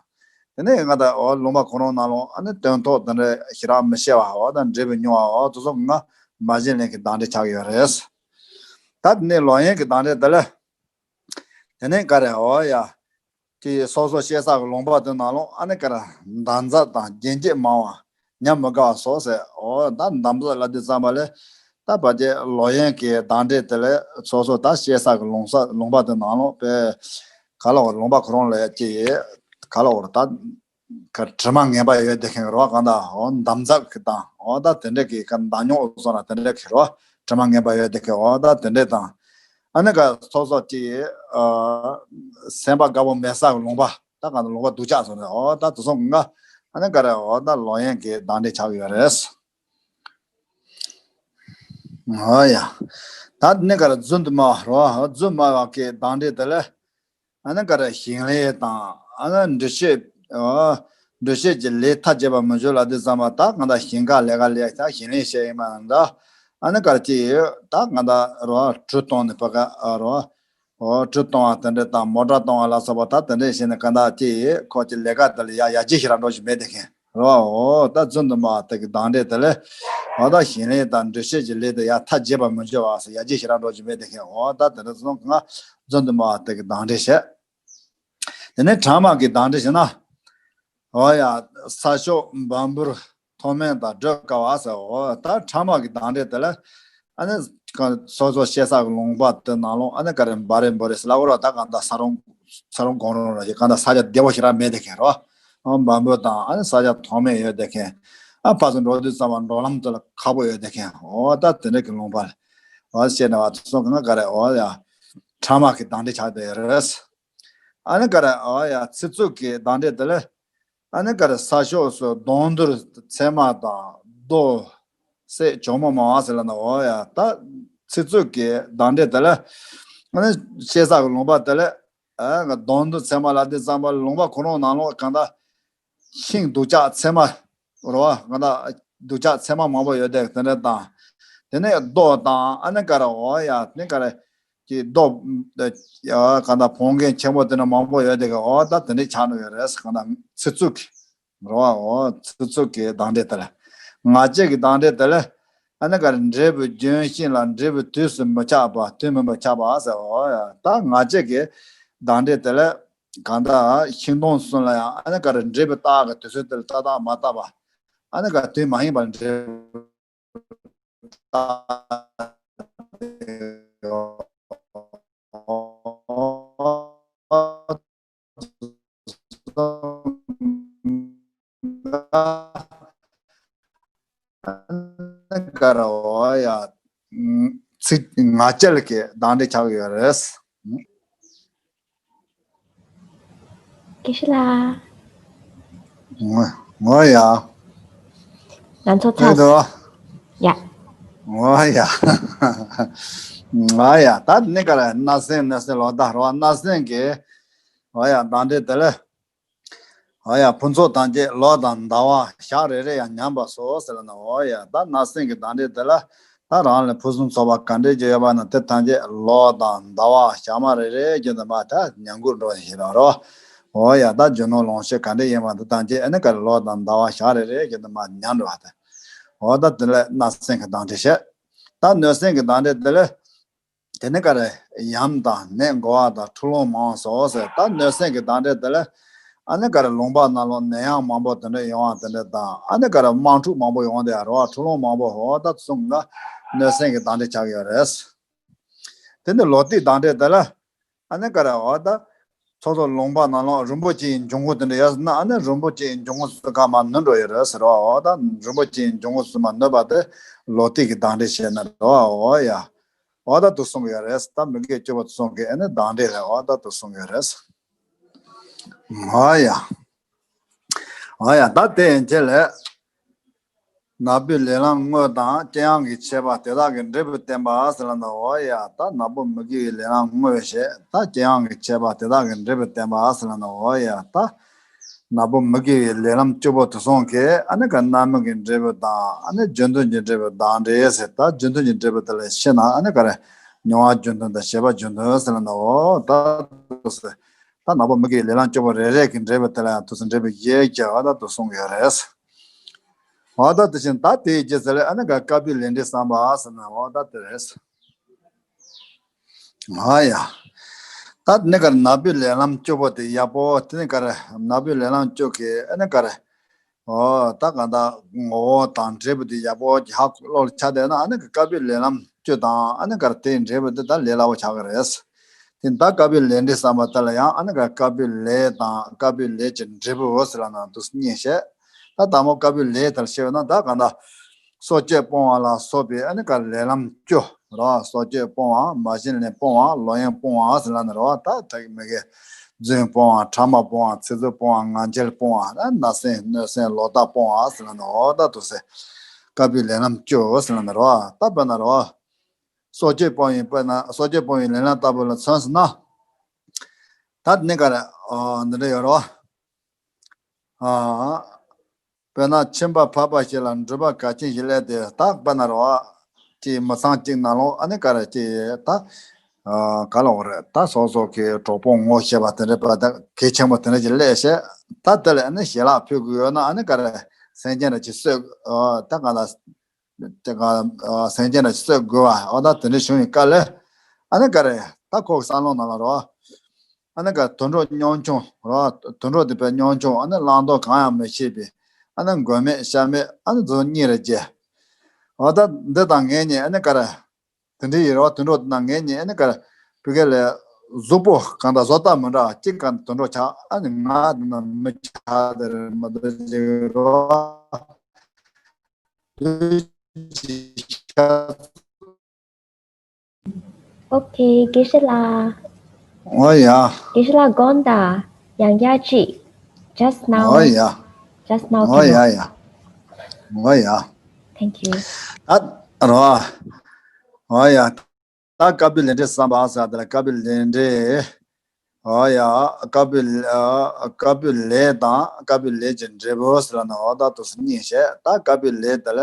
དེ་ནས་ང་ད་འོ་ལུང་པ་ཁོ་རང་ནང་ལོགས་ཨ་ནི་དོན་ཐོག་དེ་འདྲ་ཞེ་དྲག་མི་ཤེས་པ་འོ་ད་འབྲས་བུ་ཉུང་བ་འོ་དེ་ཚོ་ང་མ་བྱིན་ལེན་གྱི་བདག་འབྲས་ཆགས་ཡོད་རེད། ད་དེ་ནས་ལོག་གཡེམ་གྱི་བདག་འབྲས་དེ་ལ། དེ་ནས་ག་རེ་འོ་ཡ། དེ་སོ་སོ་སྐྱེ་ས་གི་ལུང་པ་དེ་ནང་ལོགས་ཨ་ནི་ག་རེ་འདམ་རྫབ་དང་རྒྱན་ཆས་མང་བ་ཉམས་མི་དགའ་བ་སོགས་ཟེར། འོ་ད་འདམ་རྫབ་ལ་དེ་ཙམ་པ་ལས་ད་བར་ཆད་ལོག་གཡེམ་གྱི་བདག་འབྲས་དེ་ལས་སོ་སོ་ད་སྐྱེ་ས་གི་ལུང་ས་ལུང་པ་དེ་ནང་ལོགས་པས་ག་ལ་འོ་ལུང་པ་ཁོ་རང་ལ་ཅི་ག་ལ་འོ་ད་ག་དྲི་མ་ངན་པ་ཡོད་དེ་མཁན་རོ་གང་ད་འོ་འདམ་རྫབ་ཀྱི་དང་འོ་ད་དེ་འདྲ་གི་ག་འདམ་རྙོག་སོགས་ལ་དེ་འདྲ་གི་རོ་དྲི་མ་ངན་པ་ཡོད་དེ་མཁན་འོ་ད་དེ་འདྲ་དང་། ཨ་ནི་ག་སོ་སོ་ཅིག་ཨ་སེམས་པ་དགའ་པོ་མེད་ས་གི་ལུང་པ་ད་ག་ནི་ལུང་པ་སྡུག་ཅག་སོང་རེད། འོ་ད་དེ་སོང་ང་ཨ་ནི་ག་རེ་འོ་ད་ལོག་གཡེམ་གྱི་བདག་འབྲས་ཆགས་ཡོད་རེད། འོ་ཡ། ད་ནི་ག་རེ་རྫུན་དུ་སྨྲ་བ་རོ་རྫུན་སྨྲ་བ་གི་བདག་འབྲས་དེ་ལ་ཨ་ནི་ག་རེ་ཞིང་ལས་དང་ཨ་ནི་འགྲུལ་བྱེད་འགྲུལ་བྱེད་ཀྱི་ལས་མཐའ་རྒྱས་པ་མི་འཇུག་ལ་དེ་ཙམ་པ་ད་གང་ལྟར་ཞིང་ཁ་ལས་ཀ་ལས་ད་ཞིང་ལས་བྱས་ཡིན་མ་འདྲ། ཨ་ནི་ག་རེ་ཅི་ཡོད་ད་གང་ལྟར་རོ་གྲུ་གཏོང་ནས་ཕ་ག་རོ། འོ་གྲུ་གཏོང་བ་དེ་འདྲ་དང་མོ་ཊ་གཏོང་བ་ལ་སོགས་པ་ད་དེ་འདྲ་བྱས་ནས་ག་འདྲ་ཅི་ཡིས་ཁོ་ཀྱི་ལས་ཀ་དེ་ལ་ཡ་ཡར་རྒྱས་ཞེ་དྲག་འགྲོ་བཞིན་མེད་དེ་མཁན་རོ། འོ་ད་རྫུན་དུ་སྨྲ་བ་དེ་གི་བདག་འབྲས་དེ་ལས་འོ་ད་ཞིང་ལས་དང་འགྲུལ་བྱེད་ཀྱི་ལས་དེ་ཡ་མཐའ་རྒྱས་པ་མི་འཇོག་བ་སོགས་ཡར་རྒྱས་ཞེ་དྲག་འགྲོ་བཞིན་མེད་དེ་མཁན། འོ་ད་དེ་འདྲ་སོང་ང་རྫུན་དུ་སྨྲ་བ་དེ་གི་བདག་འབྲས་བྱས། དེ་ནས་ཕྲ་མ་གི་བདག་འབྲས་བྱས་ན། འོ་ཡ། ས་ཕྱོགས་འབའ་འབུར་མཐོ་དམན་དང་བགྲོད་དཀའ་བ་ཟེར། འོ་ད་ཕྲ་མ་གི་བདག་འབྲས་དེ་ལ་ཨ་ནི་སོ་སོ་སྐྱེ་ས་གི་ལུང་པ་དེ་ནང་ལོགས་ཨ་ནི་ག་རེ་འབའ་རེ་འབུ་རེ་ཟེར་ལ་འོ་ར་ད་གང་ལྟར་ས་རོང་ས་རོང་གོང་རོང་ར་ཞིག་གང་ལྟར་ས་ཆ་བདེ་བོ་ཞེ་དྲག་མེད་དེ་མཁན་རོ། འོ་འབའ་འབུར་དང་ཨ་ནི་ས་ཆ་མཐོ་དམན་ཡོད་དེ་མཁན། ཨ་ཕར་ཚུར་འགྲོ་དུས་ཙམ་པ་འགྲོ་ལམ་དེ་ལ་ཁག་པོ་ཡོད་དེ་མཁན། འོ་ད་དེ་འདྲ་གི་ལུང་པ་ལ་འོ་བཤད་ན་བ་སོ་གང་ག་རེ་འོ་ཡ་ཕྲ་མ་གི་བདག་འབྲས་ཆགས་བསྡད་ཡོད་རེད། ཨ་ནི་ག་རེ་འོ་ཡ་ཚིག་རྩུབ་ཀྱི་བདག་འབྲས་དེ་ལ། ཨ་ནི་ག་རེ་ས་ཕྱོགས་སུ་གདོང་འདུལ་ཚེར་མ་དང་རྡོ་སེ་གྱོག་མོ་མང་བ་ཟེར་ལ་ན་འོ་ཡ་ད་ཚིག་རྩུབ་ཀྱི་བདག་འབྲས་དེ་ལ། ཨ་ནི་སྐྱེ་ས་གི་ལུང་པ་དེ་ལ་ཨ་གདོང་འདུལ་ཚེར་མ་ལ་དེ་ཙམ་པ་ལུང་པ་ཁོ་རང་ནང་ལོགས་གང་ལྟར་ཤིང་སྡུག་ཅག་ཚེར་མ་རེད་བ། གང་ལྟར་སྡུག་ཅག་ཚེར་མ་མང་པོ་ཡོད་དེ་དེ་འདྲ་དང་། དེ་ནས་རྡོ་དང་ཨ་ནི་ག་རེ་འོ་ཡ་ནི་ག་རེ། ཀྱི་རྡོ། ཡ་གང་ལྟར་བོང་རྒན་ཆེན་པོ་དེ་འདྲ་མང་པོ་ཡོད་དེ་གི་འོ་ད་དེ་འདྲའི་ཆགས་ནི་ཡོད་རེད། གང་ལྟར་ཚིག་རྩུབ་ཀྱི་རེད་བ། འོ་ཚིག་རྩུབ་ཀྱི་བདག་འབྲས་དེ་ལ། ང་རྒྱལ་གྱི་བདག་འབྲས་དེ་ལ། ཨ་ནི་ག་རེ་འབྲས་བུ་ལྗོན་ཤིང་ལ་འབྲས་བུ་དུས་སུ་མི་ཆགས་པ་དུས་མིན་པར་ཆགས་པ་ཟེར། འོ་ཡ་ད་ང་རྒྱལ་གྱི་བདག་འབྲས་དེ་ལ། གང་ལྟར་ཤིང་སྡོང་གསུམ་ལ་ཡང་ཨ་ནི་ག་རེ་འབྲས་བུ་རྟགས་ཀྱི་དུས་ཚོད་དེ་ལ་ཏག་ཏག་མ་བཏབ་པ། ཨ་ནི་ག་དུས་མ་ཡིན་པར་འབྲས་བུ་རྟགས། ང་བཅས་ཀྱི་གདངས་འདྲེན་ཆགས་ཡོད་རེད། དགེ་བཤེས་ལགས། ངོ་ངོ་ཡ། ང་ཚོ་ཚར་ཨེ་དོ། ཡ། ངོ་ཡ། ང་ཡ་ད་ནི་ག་རེ་སྣ་སེང་སྣ་སེང་ལོ་ཟླ་རོ་སྣ་སེང་གི། ཨོ་ཡ་གདངས་འདྲེན་དེ་ལ། ཨོ་ཡ་ཕུན་ཚོགས་ཐམས་ཅད་ལོ་དང་ཟླ་བ་ཞག་རེ་རེ་ཡང་ཉམས་པ་སོགས་ཟེར་ན་ཨོ་ཡ་ད་སྣ་སེང་གི་གདངས་འདྲེན་དེ་ལ། ད་རང་ལ་ཕུན་སུམ་ཚོགས་པ་ག་འདྲས་ཅིག་ཡོད་པ་ན་དེ་ཐམས་ཅད་ལོ་དང་ཟླ་བ་ཞག་མ་རེ་རེ་བཞིན་དུ་མ་ད་ཉམས་རྒུད་འགྲོ་བཞིན་རོ་རོ། ཨོ་ཡ་ད་རྒྱུ་ནོར་ལོངས་སྤྱོད་ག་འདྲས་ཡིན་པ་འདི་ཐམས་ཅད་ཨ་ནི་ག་རེ་ལོ་དང་ཟླ་བ་ཞག་རེ་རེ་བཞིན་དུ་མ་ཉམས་འགྲོ་བ་དེ། ཨོ་ད་དེ་ལ་སྣ་སེང་གི་གདངས་འདྲེན་བཤད། ད་སྣོད་སེང་གི་གདངས་འདྲེན་དེ་ལ། དེ་ནི་ག་རེ་ཡམས་དང་ནད་འགོ་བ་དང་འཁྲུག་ལོང་མང་སོགས་ཟེར་ད་སྣོད་སེང་གི་གདངས་འདྲེན་དེ་ལ། ཨ་ནི་ག་རེ་ལུང་པ་ནང་ལོགས་ནད་ཡམས་མང་པོ་དེ་འདྲ་ཡོང་བ་དེ་འདྲ་དང་ཨ་ནི་ག་རེ་དམག་འཁྲུག་མང་པོ་ཡོང་དེ་ཡ་རོ་བ་འཁྲུག་ལོང་མང་པོ་ཧོ་ད་གསུམ་ལ་སྣོད་སེང་གི་གདངས་འདྲེན་ཆགས་ཡོད་རེད། དེ་ནི་ལོ་ཏིག་གདངས་འདྲེན་དེ་ལ། ཨ་ནི་ག་རེ་འོ་ད། སོ་སོ་ལུང་པ་ནང་ལོགས་རིན་པོ་ཆེའི་འབྱུང་ཁུངས་དེ་འདྲ་ཡོད་ཟེར་ན་ཨ་ནི་རིན་པོ་ཆེའི་འབྱུང་ཁུངས་སུ་ཁ་མ་ནུ་འགྲོ་ཡོད་རེད་ཟེར་བ་འོ་ད་རིན་པོ་ཆེའི་འབྱུང་ཁུངས་སུ་མ་ནུ་བ་དེ་ལོ་ཏིག་གི་གདངས་འདྲེན་བྱས་ན་རེད་བ་འོ་ཡ། འོ་ད་དུ་གསུང་གི་ཡོད་རེད་ད་མི་དགེ་བཅུ་པོ་དུ་གསུང་གི་ཨ་ནི་གདངས་འདྲེན་ལས་འོ་ད་དུ་གསུང་གི་ཡོད་རེད། འོ་ཡ། ཨ་ཡ་ད་དེ་ཡན་ཆད་ལས། ནག་པོའི་ལས་ལམ་དངོས་དང་རྐྱེན་ཡང་གི་ཆད་པ་དེ་དག་གི་འབྲས་བུ་བསྟན་པ་ཟེར་ལ་ན་འོ་ཡ་ད་ནག་པོ་མི་དགེ་བའི་ལས་ལམ་དངོས་ཞེས་ད་རྐྱེན་ཡང་གི་ཆད་པ་དེ་དག་གི་འབྲས་བུ་བསྟན་པ་ཟེར་ལ་ན་འོ་ཡ་ད། ནག་པོ་མི་དགེ་བའི་ལས་ལམ་བཅུ་པོ་དེ་སོང་གི་ཨ་ནི་ག་རྣམ་སྨིན་གྱི་འབྲས་བུ་དང་ཨ་ནི་རྒྱུ་མཐུན་གྱི་འབྲས་བུ་དང་འབྲེལ་ཟེར་ད་རྒྱུ་མཐུན་གྱི་འབྲས་བུ་དེ་ལ་ཤེས་ན་ཨ་ནི་ག་རེ་མྱོང་བ་རྒྱུ་མཐུན་དང་བྱེད་པ་རྒྱུ་མཐུན་ཟེར་ལ་ན་འོ་ད་དུ་ཟེར། ད་ནག་པོ་མི་དགེ་བའི་ལས་ལམ་བཅུ་པོ་རེ་རེ་གི་འབྲས་བུ་དེ་ལ་ཡང་དུས་སུ་འབྲས་བུ་བཞི་བརྒྱ་བ་ད་དུ་གསུངས་ཡོད་རེད། འོ་ད་དེ་བཞིན་ད་དེའི་རྗེས་ཟེར་ཨ་ནི་ག་དཀར་པོའི་ལས་འབྲས་བསམ་པ་ཟེར་ན་འོ་ད་དེ་རེད། ཨ་ཡ། ད་ནི་གར་ནག་པོའི་ལས་ལམ་བཅུ་པོ་དེ་ཡག་པོ་དེ་ནི་གར་ནག་པོའི་ལས་ལམ་བཅུ་གི་ཨ་ནི་གར། ཨོ་ད་གང་ལྟར་ངོ་བོ་དང་འབྲས་བུ་དེ་ཡག་པོ་ཧ་གོ་བློ་ལ་ཆགས་བསྡད་ན་ཨ་ནི་དཀར་པོའི་ལས་ལམ་བཅུ་དང་ཨ་ནི་གར་དེའི་འབྲས་བུ་དེ་ད་ལས་སླ་བོ་ཆགས་ཀྱི་རེད། དེ་ད་དཀར་པོའི་ལས་འབྲས་བསམ་པ་དེ་ལ་ཡང་ཨ་ནི་གར་དཀར་པོའི་ལས་དང་དཀར་པོའི་ལས་ཀྱི་འབྲས་བུ་འོ་ཟེར་ལ་ན་དུ་གཉིས་བཤད། ད་དང་པོ་དཀར་པོའི་ལས་དེ་ལ་བཤད་ན་ད་གང་ལྟར། སྲོག་གཅོད་སྤོང་བ་ལ་སོགས་པའི་ཨ་ནི་ག་ལས་ལམ་བཅུ་རོ། སྲོག་གཅོད་སྤོང་བ་མ་བྱིན་ལེན་སྤོང་བ་ལོག་གཡེམ་སྤོང་བ་ཟེར་ལ་ནི་རོ། ད་ད་གི་མི་དགེ་རྫུན་སྤོང་བ་ཕྲ་མ་སྤོང་བ་ཚིག་རྩུབ་སྤོང་བ་ངན་འབྱེད་སྤོང་བ་ན་སྣ་སེང་སྣོད་སེང་ལོ་ཟླ་སྤོང་བ་ཟེར་ལ་ནི་འོ་ད་དུ་སེ་དཀར་པོའི་ལས་ལམ་བཅུ་ཟེར་ལ་ནི་རོ། ད་དཔེར་ན་རོ། སྲོག་གཅོད་སྤོང་བའི་དཔེར་ན་སྲོག་གཅོད་སྤོང་བའི་ལས་ལམ་ལྟ་བུ་ལ་མཚོན་ཟེར་ན། ད་ནི་ག་རེ་འདི་འདྲ་ཡོད་རོ། དཔེར་ན་ཁྱིམ་པ་འཕགས་པ་ཞིག་ལ་འགྲུལ་པ་གལ་ཆེན་ཞིག་སླེབས་ཏེ་ད་དཔེར་ན་རོ། ཅིག་མི་ཚང་གཅིག་ནང་ལོགས་ཨ་ནི་ག་རེ་ཅིག་ད། ག་ལ་འོ་རེད་ད་སོ་སོ་གི་གྲོགས་པོ་ངོ་ཤེས་པ་དེ་འདྲ་པ་ད་གལ་ཆེན་པོ་དེ་འདྲ་ཅིག་སླེབས་ཤེ། ད་དེ་ལ་ཨ་ནི་ཞལ་ལག་ཕུལ་དགོས་ཡོད་ན་ཨ་ནི་ག་རེ་སེམས་ཅན་ར་ཅིག་གསོད་ད་ག་ལ། དེ་ག་སེམས་ཅན་ལ་གསོད་དགོས་པ་འོ་ད་དེ་འདྲ་བྱུང་བའི་སྐབས་ལ། ཨ་ནི་ག་རེ་ད་ཁོ་གི་བསམ་བློ་ནང་ལ་རོ། ཨ་ནི་ག་དུད་འགྲོ་ཉམ་ཆུང་རོ། དུད་འགྲོ་དེ་པའི་ཉམ་ཆུང་ཨ་ནི་བླང་དོར་གང་ཡང་མི་ཤེས་པའི་ཨ་ནི་མགོན་མེད་ཤ་མེད་ཨ་ནི་དེ་ཚོ་གཉིས་རེ་བརྗེ། འོ་ད་འདི་དང་ངེད་གཉིས་ཨ་ནི་ག་རེ། དེ་འདྲའི་ཡིན་རོ་དུད་འགྲོ་དེ་དང་ངེད་གཉིས་ཨ་ནི་ག་རེ། བུ་ག་ལས་གཟུགས་པོ་གང་དང་བཟོ་ལྟ་མི་འདྲ་གཅིག་ག་དུད་འགྲོ་ཆགས་ཨ་ནི་ང་དེ་ན་མི་ཆགས་དེ་རེད་མ་གཏོགས་ཅིག་རོ། Okay དགེ་བཤེས་ལགས། ཨོ་ཡ། དགེ་བཤེས་ལགས་དགོངས་དག་ཡང་བསྐྱར་ཅིག Just now. ཨོ་ཡ། Just now ཨོ་ཡ་ཡ། ཨོ་ཡ། Thank you. ཨ་རོ། ཨོ་ཡ། ད་དཀར་པོའི་ལས་འབྲས་བསམ་པ་ཟེར་དེ་ལ་དཀར་པོའི་ལས་འབྲས། ཨོ་ཡ། དཀར་པོའི་ཨ་དཀར་པོའི་ལས་དང་དཀར་པོའི་ལས་ཀྱི་འབྲས་བུ་ཟེར་ལ་ནི་འོ་ད་དུ་སུ་གཉིས་བཤད་ད་དཀར་པོའི་ལས་དེ་ལ་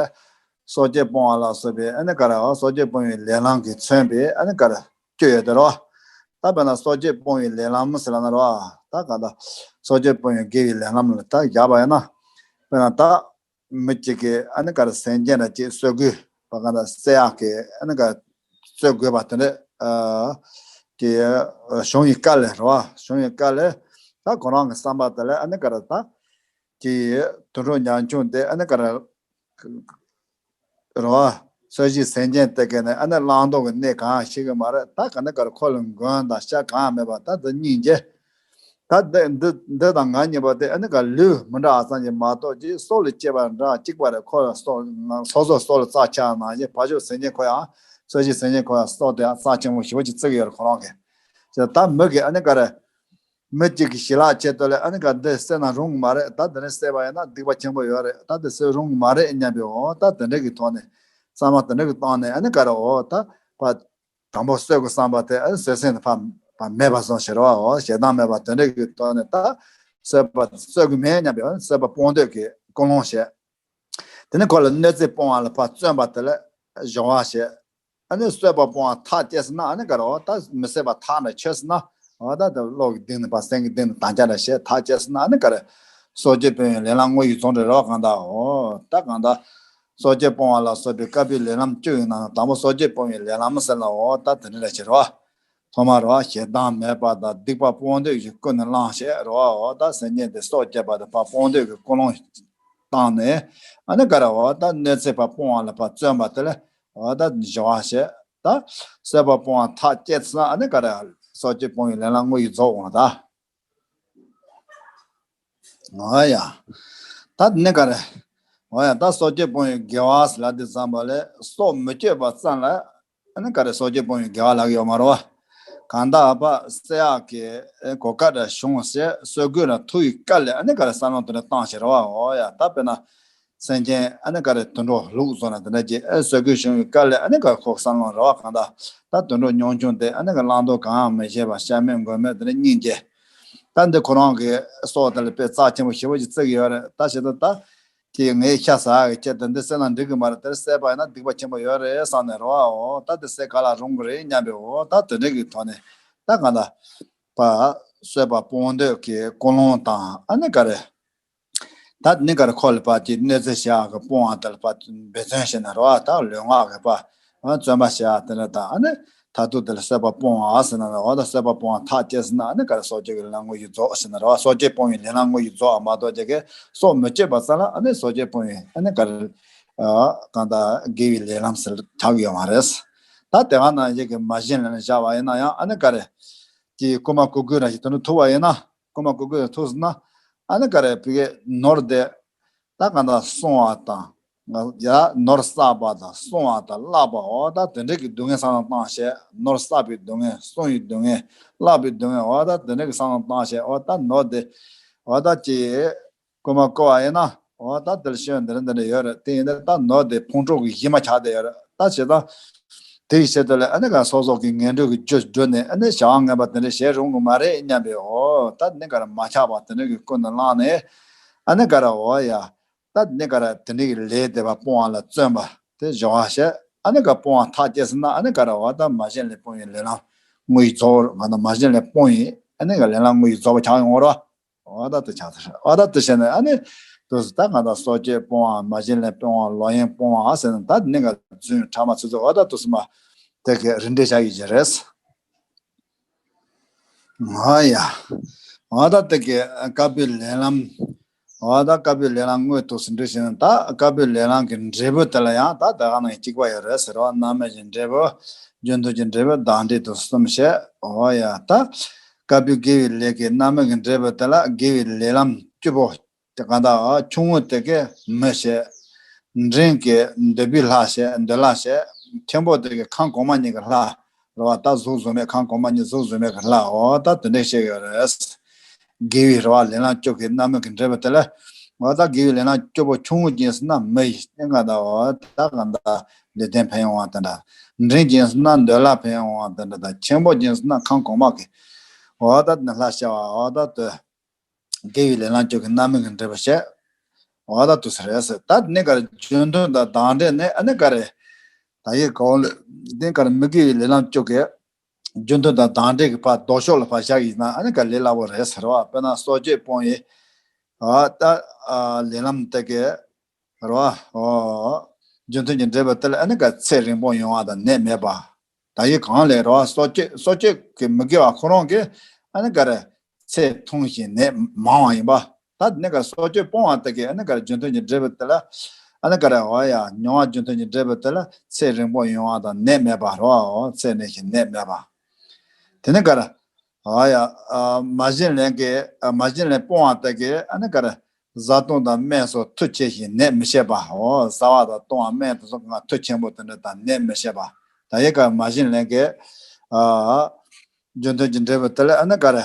སྲོག་གཅོད་སྤོང་བ་ལ་སོགས་པའི་ཨ་ནི་ག་རེ་སྲོག་གཅོད་སྤོང་བའི་ལས་ལམ་གྱིས་མཚོན་པའི་ཨ་ནི་ག་རེ་བཅུ་ཡོད་དེ་རོ། ད་དཔེར་ན་སྲོག་གཅོད་སྤོང་བའི་ལས་ལམ་ཟེར་ལ་ནི་རོ། ད་ག་ད་སྲོག་གཅོད་སྤོང་བའི་དགེ་བའི་ལས་ལམ་ལ་ད་བཞག་པ་ཡིན་ན། དཔེར་ན་ད། མི་གཅིག་གིས་ཨ་ནི་ག་རེ་སེམས་ཅན་ལ་ཅིག་གསོད་དགོས་པ་ག་ད་བསད་ཡག་གི་ཨ་ནི་ག་གསོད་དགོས་པ་དེ་འདྲ་ཨ་ཀྱི་བྱུང་བའི་སྐབས་ལ་རེད་བ། བྱུང་བའི་སྐབས་ལ་ད་ཁོ་རང་གི་བསམ་པ་དེ་ལ་ཨ་ནི་ག་རེ་ད་ཀྱི་དུད་འགྲོ་ཉམ་ཆུང་དེ་ཨ་ནི་ག་རེ་རེད་བ། སོ་སོའི་སེམས་ཅན་དེ་ག་ནས་ཨ་ནི་བླང་དོར་གྱི་གནས་གང་ཡང་ཤེས་ཀྱི་མ་རེད། ད་ག་ནི་ག་རེ་ཁོ་ལ་མགོན་དང་ཤ་གང་ཡང་མེད་པ་ད་དེ་སྙིང་རྗེ། ད་འདི་འདི་འདི་དང་ང་གཉིས་པོ་དེ་ཨ་ནི་ག་ལུས་མི་འདྲ་བ་ཙམ་གྱིས་མ་གཏོགས་ཀྱི་སྲོག་ལ་གཅོད་པ་འདྲ་གཅིག་པ་རེད། ཁོ་ལ་སྲོག་སོ་སོ་སྲོག་ལ་རྩ་ཆག་ནང་བཞིན་ཕར་ཕྱོགས་སེམས་ཅན་ཁོ་ཡང་ སོ་སྐྱེ་སེམས་ཅན་ཁོ་ཡང་སྲོག་དེ་རྩ་ཆེན་པོ་ཞེ་པོ་ཅིག་བརྩི་གི་ཡོད་རེད་ཁོ་རང་གིས། ཅེས་ད་མི་གིས་ཨ་ནི་ག་རེ། མི་གཅིག་གིས་ཞི་ལྷག་བྱེད་དུས་ལ་ཨ་ནི་ག་འདི་བསད་ན་རུང་གི་མ་རེད། ད་འདི་ནས་བསད་པ་ཡིན་ན་སྡིག་པ་ཆེན་པོ་ཡོད་རེད། ད་འདི་བསད་རུང་གི་མ་རེད་སྙམ་པའི་འོ་ད་དེ་འདྲ་གི་ཐོག་ནས་བསམ་པ་དེ་འདྲ་གི་བཏང་ནས་ཨ་ནི་ག་རེ་འོ་ད་ཕར་དང་པོ་གསོད་དགོས་བསམ་པ་དེ་ཨ་ནི་གསོད་སེམས་དེ་ཕར་ཕར་མེད་པ་བཟོ་ཟེར་བ་འོ་ཞེ་སྡང་མེད་པ་དེ་འདྲ་གི་ཐོག་ནས་ད་གསོད་པ་གསོད་དགོས་མེད་སྙམ་པའི་འོ་གསོད་པ་སྤོང་འདོད་ཀྱི་ཀུན་སློང་བྱས། དེ་ནས་ཁོ་ལ་གནོད་འཚེ་སྤོང་བ་ལ་ཕར་བརྩོན་པ་དེ་ལ་སྦྱོར་བ་བྱས། ཨ་ནི་གསོད་པ་སྤོང་བ་ཐག་བཅད་ཟིན་ན་ཨ་ནི་ག་རེ་འོ་ད་མི་བསད་པ་ཐག་འདྲ་ཆོད་ཟིན་ན་འོ་ད་དེ་བློ་གི་གཏིང་ནས་ཕར་སེམས་ཀྱི་གཏིང་ནས་དམ་བཅའ་འདྲ་བྱས་ཐག་བཅད་ཟིན་ན་ཨ་ནི་ག་རེ་སྲོག་གཅོད་སྤོང་བའི་ལས་ལམ་དངོས་ཡོད་རྫོགས་འདྲ་རེད་བ། གང་ལྟར་འོ་ད་གང་ལྟར་སྲོག་གཅོད་སྤོང་བ་ལ་སོགས་པའི་དཀར་པོའི་ལས་ལམ་བཅུ་ཡི་ནང་ནས་དང་པོ་སྲོག་གཅོད་སྤོང་བའི་ལས་ལམ་ཟེར་ན་འོ་ད་དེ་འདྲ་རེད་ཟེར་བ། ཐོག་མར་ཞེ་སྡང་མེད་པ་དང་སྡིག་པ་སྤོང་འདོད་ཀྱི་ཀུན་ནས་བསླངས་བྱས་རེད་བ། འོ་ད་སེམས་ཅན་དེ་སྲོག་བཅད་པ་དང་ཕར་སྤོང་འདོད་ཀྱི་ཀུན་སློང་བཏང་ནས་ཨ་ནི་ག་རེ་འོ་ད་གནོད་འཚེ་ཕར་སྤོང་བ་ལ་ཕར་བརྩོན་པ་དེ་ལ་འོ་ད་སྦྱོར་བ་བྱས། ད་གསོད་པ་སྤོང་བ་ཐག་བཅད་ཚར་ན་ཨ་ནི་ག་རེ་སྲོག་གཅོད་སྤོང་བའི་ལས་ལམ་དངོས་ཡོད་རྫོགས་འོང་ད། འོ་ཡ། ད་ནི་ག་རེ། འོ་ཡ་ད་སྲོག་གཅོད་སྤོང་བའི་དགེ་བ་ཟེར་ལབ་དུས་ཙམ་པ་ལས་སྲོག་མི་གཅོད་པ་ཙམ་ལ་ཨ་ནི་ག་རེ་སྲོག་གཅོད་སྤོང་བའི་དགེ་བ་ལབ་ཀྱི་ཡོད་མ་རེད་བ། གང་ལྟར་ཕར་བསད་ཡག་གི་གོ་སྐབས་འདྲ་བྱུང་ཟེར་གསོད་དགོས་ན་ཐུག་ཡི་སྐབས་ལ་ཨ་ནི་ག་རེ་བསམ་བློ་དེ་འདྲ་བཏང་བྱས་རེད་བ། འོ་ཡ་ད་དཔེར་ན། སེམས་ཅན་ཨ་ནི་ག་རེ་དུད་འགྲོ་ལུག་བཟོ་ན་དེ་འདྲ་ཅིག་ཨེ་གསོད་དགོས་བྱུང་བའི་སྐབས་ལ་ཨ་ནི་ག་ཁོ་བསམ་བློ་རེ་བ་གང་ལྟར་ད་དུད་འགྲོ་ཉམ་ཆུང་དེ་ཨ་ནི་ག་བླང་དོར་གང་ཡང་མི་ཤེས་པ་ཤ་མེད་མགོ་མེད་དེ་འདྲ་སྙིང་རྗེ། ད་འདི་ཁོ་རང་གི་སྲོག་དེ་ལ་དཔེ་རྩ་ཆེན་པོ་ཞེ་པོ་ཅིག་བརྩི་གི་ཡོད་རེད། ད་བྱས་ཙང་ད་ཅིག་ངའི་ཤ་ཟ་གི་ཆེད་དུ་འདི་བསད་ན་འགྲིག་གི་མ་རེད། དེར་བསད་པ་ཡིན་ན་སྡིག་པ་ཆེན་པོ་ཡོད་རེད་བསམ་ནས་རེ་བའོ་ད་འདི་བསད་ག་ལ་རུང་གི་རེད་སྙམ་པའི་འོ་ད་དེ་འདྲ་གི་ཐོག་ནས་ད་གང་ལྟར་ཕར་གསོད་པ་སྤོང་འདོད་ཀྱི་ཀུན་སློང་དང་ཨ་ནི་ག་རེ། ད་ནི་ག་རེ་ཁོ་ལ་ཕར་གྱི་གནོད་འཚེ་བྱེད་ཡག་གི་སྤོང་བ་དེ་ལ་ཕར་འབད་བརྩོན་བྱས་ནས་རེད་བ། ད་ལུས་ངག་གི་ཕར་བརྩོན་པ་བྱེད་ཡག་དེ་འདྲ་དང་ཨ་ནི་མཐར་ཐུག་དེ་ལ་གསོད་པ་སྤོང་བ་ཟེར་ན་འོ་ད་གསོད་པ་སྤོང་བ་ཐག་བཅད་ཟིན་ན་ཨ་ནི་ག་རེ་སྲོག་གཅོད་ཀྱི་ལས་དངོས་ཡོད་རྫོགས་ཟེར་ན་རེད་བ། སྲོག་གཅོད་སྤོང་བའི་ལས་ལམ་དངོས་ཡོད་རྫོགས་མ་གཏོགས་ཀྱི་སྲོག་མི་གཅོད་པ་ཙམ་ལ་ཨ་ནི་སྲོག་གཅོད་སྤོང་བའི་ཨ་ནི་ག་རེ་གང་ལྟར་དགེ་བའི་ལས་ལམ་ཟེར་ཆགས་ཀྱི་ཡོད་མ་རེད། ད་དེ་ག་ནང་བཞིན་གྱི་མ་བྱིན་ལེན་བཞག་པ་ཡིན་ན་ཡང་ཨ་ནི་ག་རེ་ཀྱི་རྐུན་མ་རྐུ་རྐུན་ར་ཞིག་དོན་དུ་ཐུག་པ་ཡིན་ན་རྐུན་མ་རྐུ་རྐུན་ར་ཐུག་སོང་ན་ཨ་ནི་ག་རེ་བི་གའི་ནོར་དེ་ད་ག་འདྲ་སྲུང་བ་དང་ཡ་ནོར་བསགས་པ་དང་སྲུང་བ་དང་བརླག་པ་འོ་ད་དེ་འདྲ་གི་སྡུག་བསྔལ་བསམ་བློ་བཏང་བྱས་ནོར་བསགས་པའི་སྡུག་བསྔལ་སྲུང་བའི་སྡུག་བསྔལ་བརླག་པའི་སྡུག་བསྔལ་འོ་ད་དེ་འདྲ་གི་བསམ་བློ་བཏང་བྱས་འོ་ད་ནོར་དེ་འོ་ད་ཅི། རྐུན་མ་རྐུ་བ་ཡིན་ན་འོ་ད་དེར་ཤོན་འདི་འདྲ་འདི་འདྲ་ཡོད་རེད། དེ་ཡིན་ན་ད་ནོར་དེ་ཕུང་གྲུབ་ཀྱི་གཞི་མ་ཆགས་བསྡད་ཡོད་རེད། ད་བྱས་ཙང་དེ་ཡི་ཆེད་དུ་ལ་ཨ་ནི་ག་སོ་སོ་གི་ངན་འགྲོ་གི་རྒྱུ་བསྒྲུབས་ནས་ཨ་ནི་བྱ་བ་ངན་པ་དེ་འདྲ་བྱེད་རུང་གི་མ་རེད་སྙམ་པའི་འོ་ད་ནི་ག་ར་མ་ཆགས་པ་དེ་འདྲ་གི་ཀུན་ནས་བསླངས་ནས་ཨ་ནི་ག་ར་འོ་ཡ་ད་ནི་ག་ར་དེ་འདྲ་གི་ལས་དེ་བ་སྤོང་བ་ལ་བརྩོན་པ་དེ་སྦྱོར་བ་བྱས་ཨ་ནི་ག་སྤོང་བ་ཐག་བཅད་ཟིན་ན་ཨ་ནི་ག་ར་འོ་ད་མ་བྱིན་ལེན་སྤོང་བའི་ལས་ལམ་དངོས་ཡོད་རྫོགས་ང་ད་མ་བྱིན་ལེན་སྤོང་ཡིན་ཨ་ནི་ག་ལས་ལམ་དངོས་ཡོད་རྫོགས་པ་ཆགས་ཡོང་བ་རེད། འོ་ད་དེ་ཆགས་ཚར། འོ་ད་དེ་བྱས་ནས་ཨ་ནི་དུས་སུ་ད་ང་ད་སྲོག་གཅོད་སྤོང་བ་མ་བྱིན་ལེན་སྤོང་བ་ལོག་གཡེམ་སྤོང་བ་ཟེར་ནས་ད་ནི་ང་རྫུན་ཕྲ་མ་ཚུད་ཚུད་འོ་ད་དུས་སུ་མ་དེ་གའི་རིན་འགྲེལ་བྱ་ཡི་ཅི་རེད། འོ་ཡ། འོ་ད་དེ་གའི་དཀར་པོའི་ལས་ལམ། འོ་ད་དཀར་པོའི་ལས་ལམ་དངོས་དུས་སུ་འགྲེལ་བྱས་ནས་ད་དཀར་པོའི་ལས་ལམ་གྱི་འབྲས་བུ་དེ་ལ་ཡང་ད་དེ་ག་ནང་གཅིག་པ་ཡོད་རེད་ཟེར་བ་རྣམ་སྨིན་གྱི་འབྲས་བུ། རྒྱུ་མཐུན་གྱི་འབྲས་བུ་བདག་འབྲས་དུ་གསུམ་བཤད། འོ་ཡ་ད། དཀར་པོའི་དགེ་བའི་ལས་ཀྱི་རྣམ་སྨིན་གྱི་འབྲས་བུ་དེ་ལ་དགེ་བའི་ལས་ལམ་བཅུ་པོ། དེ་གང་ལྟར་ཆུང་ངུ་དེ་གའི་མི་བྱེད། འབྲིང་གི་འདོད་པའི་ལྷ་བྱེད་འདོད་ལྷ་བྱེད། ཆེན་པོ་དེ་གའི་ཁམས་གོང་མ་གཉིས་ཀྱི་ལྷ། རེད་བ་ད་གཟུགས་གཟུགས་མེད་ཁམས་གོང་མ་གཉིས་གཟུགས་གཟུགས་མེད་ཀྱི་ལྷ་འོ་ད་དེ་འདྲས་བཤད་ཡོད་རེད། དགེ་བའི་རེད་བ་ལས་ལམ་བཅུ་གི་རྣམ་སྨིན་གྱི་འབྲས་བུ་དེ་ལ་འོ་ད་དགེ་བའི་ལས་ལམ་བཅུ་པོ་ཆུང་ངུ་ཅན་ཟེར་ན་མི་ཡི་སྙིང་ག་ད་འོ་ད་གང་ལྟར་ལེགས་ལྡན་ཕན་ཡོང་བ་དེ་འདྲ། འབྲིང་ཅན་ཟེར་ན་འདོད་ལྷ་ཕན་ཡོང་བ་དེ་འདྲ་དང་ཆེན་པོ་ཅན་ཟེར་ན་ཁམས་གོང་མ་གི་འོ་ད་དེ་ལྷ་བྱ་བ་འོ་ད་དེ། དགེ་བའི་ལས་ལམ་བཅུ་གི་རྣམ་སྨིན་གྱི་འབྲས་བུ་བཤད། འོ་ད་དུ་ཟེར་རེད་ཟེར་ད་ནི་ག་རེ་རྒྱུ་མཐུན་དང་བདག་འབྲས་ནི་ཨ་ནི་ག་རེ། ད་ཡི་གོང་ལ་ནི་ག་རེ་མི་དགེ་བའི་ལས་ལམ་བཅུ་གི་རྒྱུ་མཐུན་དང་བདག་འབྲས་ཀྱི་བར་ལྡོག་ཕྱོགས་ལ་བར་བཞག་ཡིན་ན་ཨ་ནི་ག་ལས་སླ་པོ་རེད་ཟེར་བ་དཔེར་ན་སྲོག་གཅོད་སྤོང་ཡི། ཨ་ད་ཨ་ལས་ལམ་དེ་གི་རེད་བ། ཨོ། རྒྱུ་མཐུན་གྱི་འབྲས་བུ་དེ་ལ་ཨ་ནི་ག་ཚེ་རིང་པོ་ཡོང་བ་དང་ནད་མེད་པ། ད་ཡི་གང་ལས་རོ་སྲོག་གཅོད་སྲོག་གཅོད་ཀྱི་མི་དགེ་བ་ཁོ་རང་གིས་ཨ་ནི་ག་རེ་ཚེ་ཐུང་ཞིང་ནད་མང་བ་ཡིན་པ། ད་ནི་ག་སྲོག་གཅོད་སྤོང་བ་དེ་གིས་ཨ་ནི་ག་རེ་རྒྱུ་མཐུན་གྱི་འབྲས་བུ་དེ་ལ་ཨ་ནི་ག་རེ་འོ་ཡ་མྱོང་བ་རྒྱུ་མཐུན་གྱི་འབྲས་བུ་དེ་ལ་ཚེ་རིང་པོ་ཡོང་བ་དང་ནད་མེད་པ་རོ་ཚེ་ནད་ཞིང་ནད་མེད་པ། དེ་ནི་ག་རེ་འོ་ཡ་མ་བྱིན་ལེན་གྱི་མ་བྱིན་ལེན་སྤོང་བ་དེ་གིས་ཨ་ནི་ག་རེ་བཟའ་བཏུང་དང་སྨན་སོགས་མཐུ་ཆེ་ཞིང་ནད་མི་བྱེད་པའོ། བཟའ་བ་དང་བཏུང་བ་སྨན་དེ་ཚོ་གང་མཐུ་ཆེན་པོ་དེ་འདྲ་དང་ནད་མི་བྱེད་པ། ད་ཡི་ག་མ་བྱིན་ལེན་གི་ཨ་རྒྱུ་མཐུན་གྱི་འབྲས་བུ་དེ་ལ་ཨ་ནི་ག་རེ།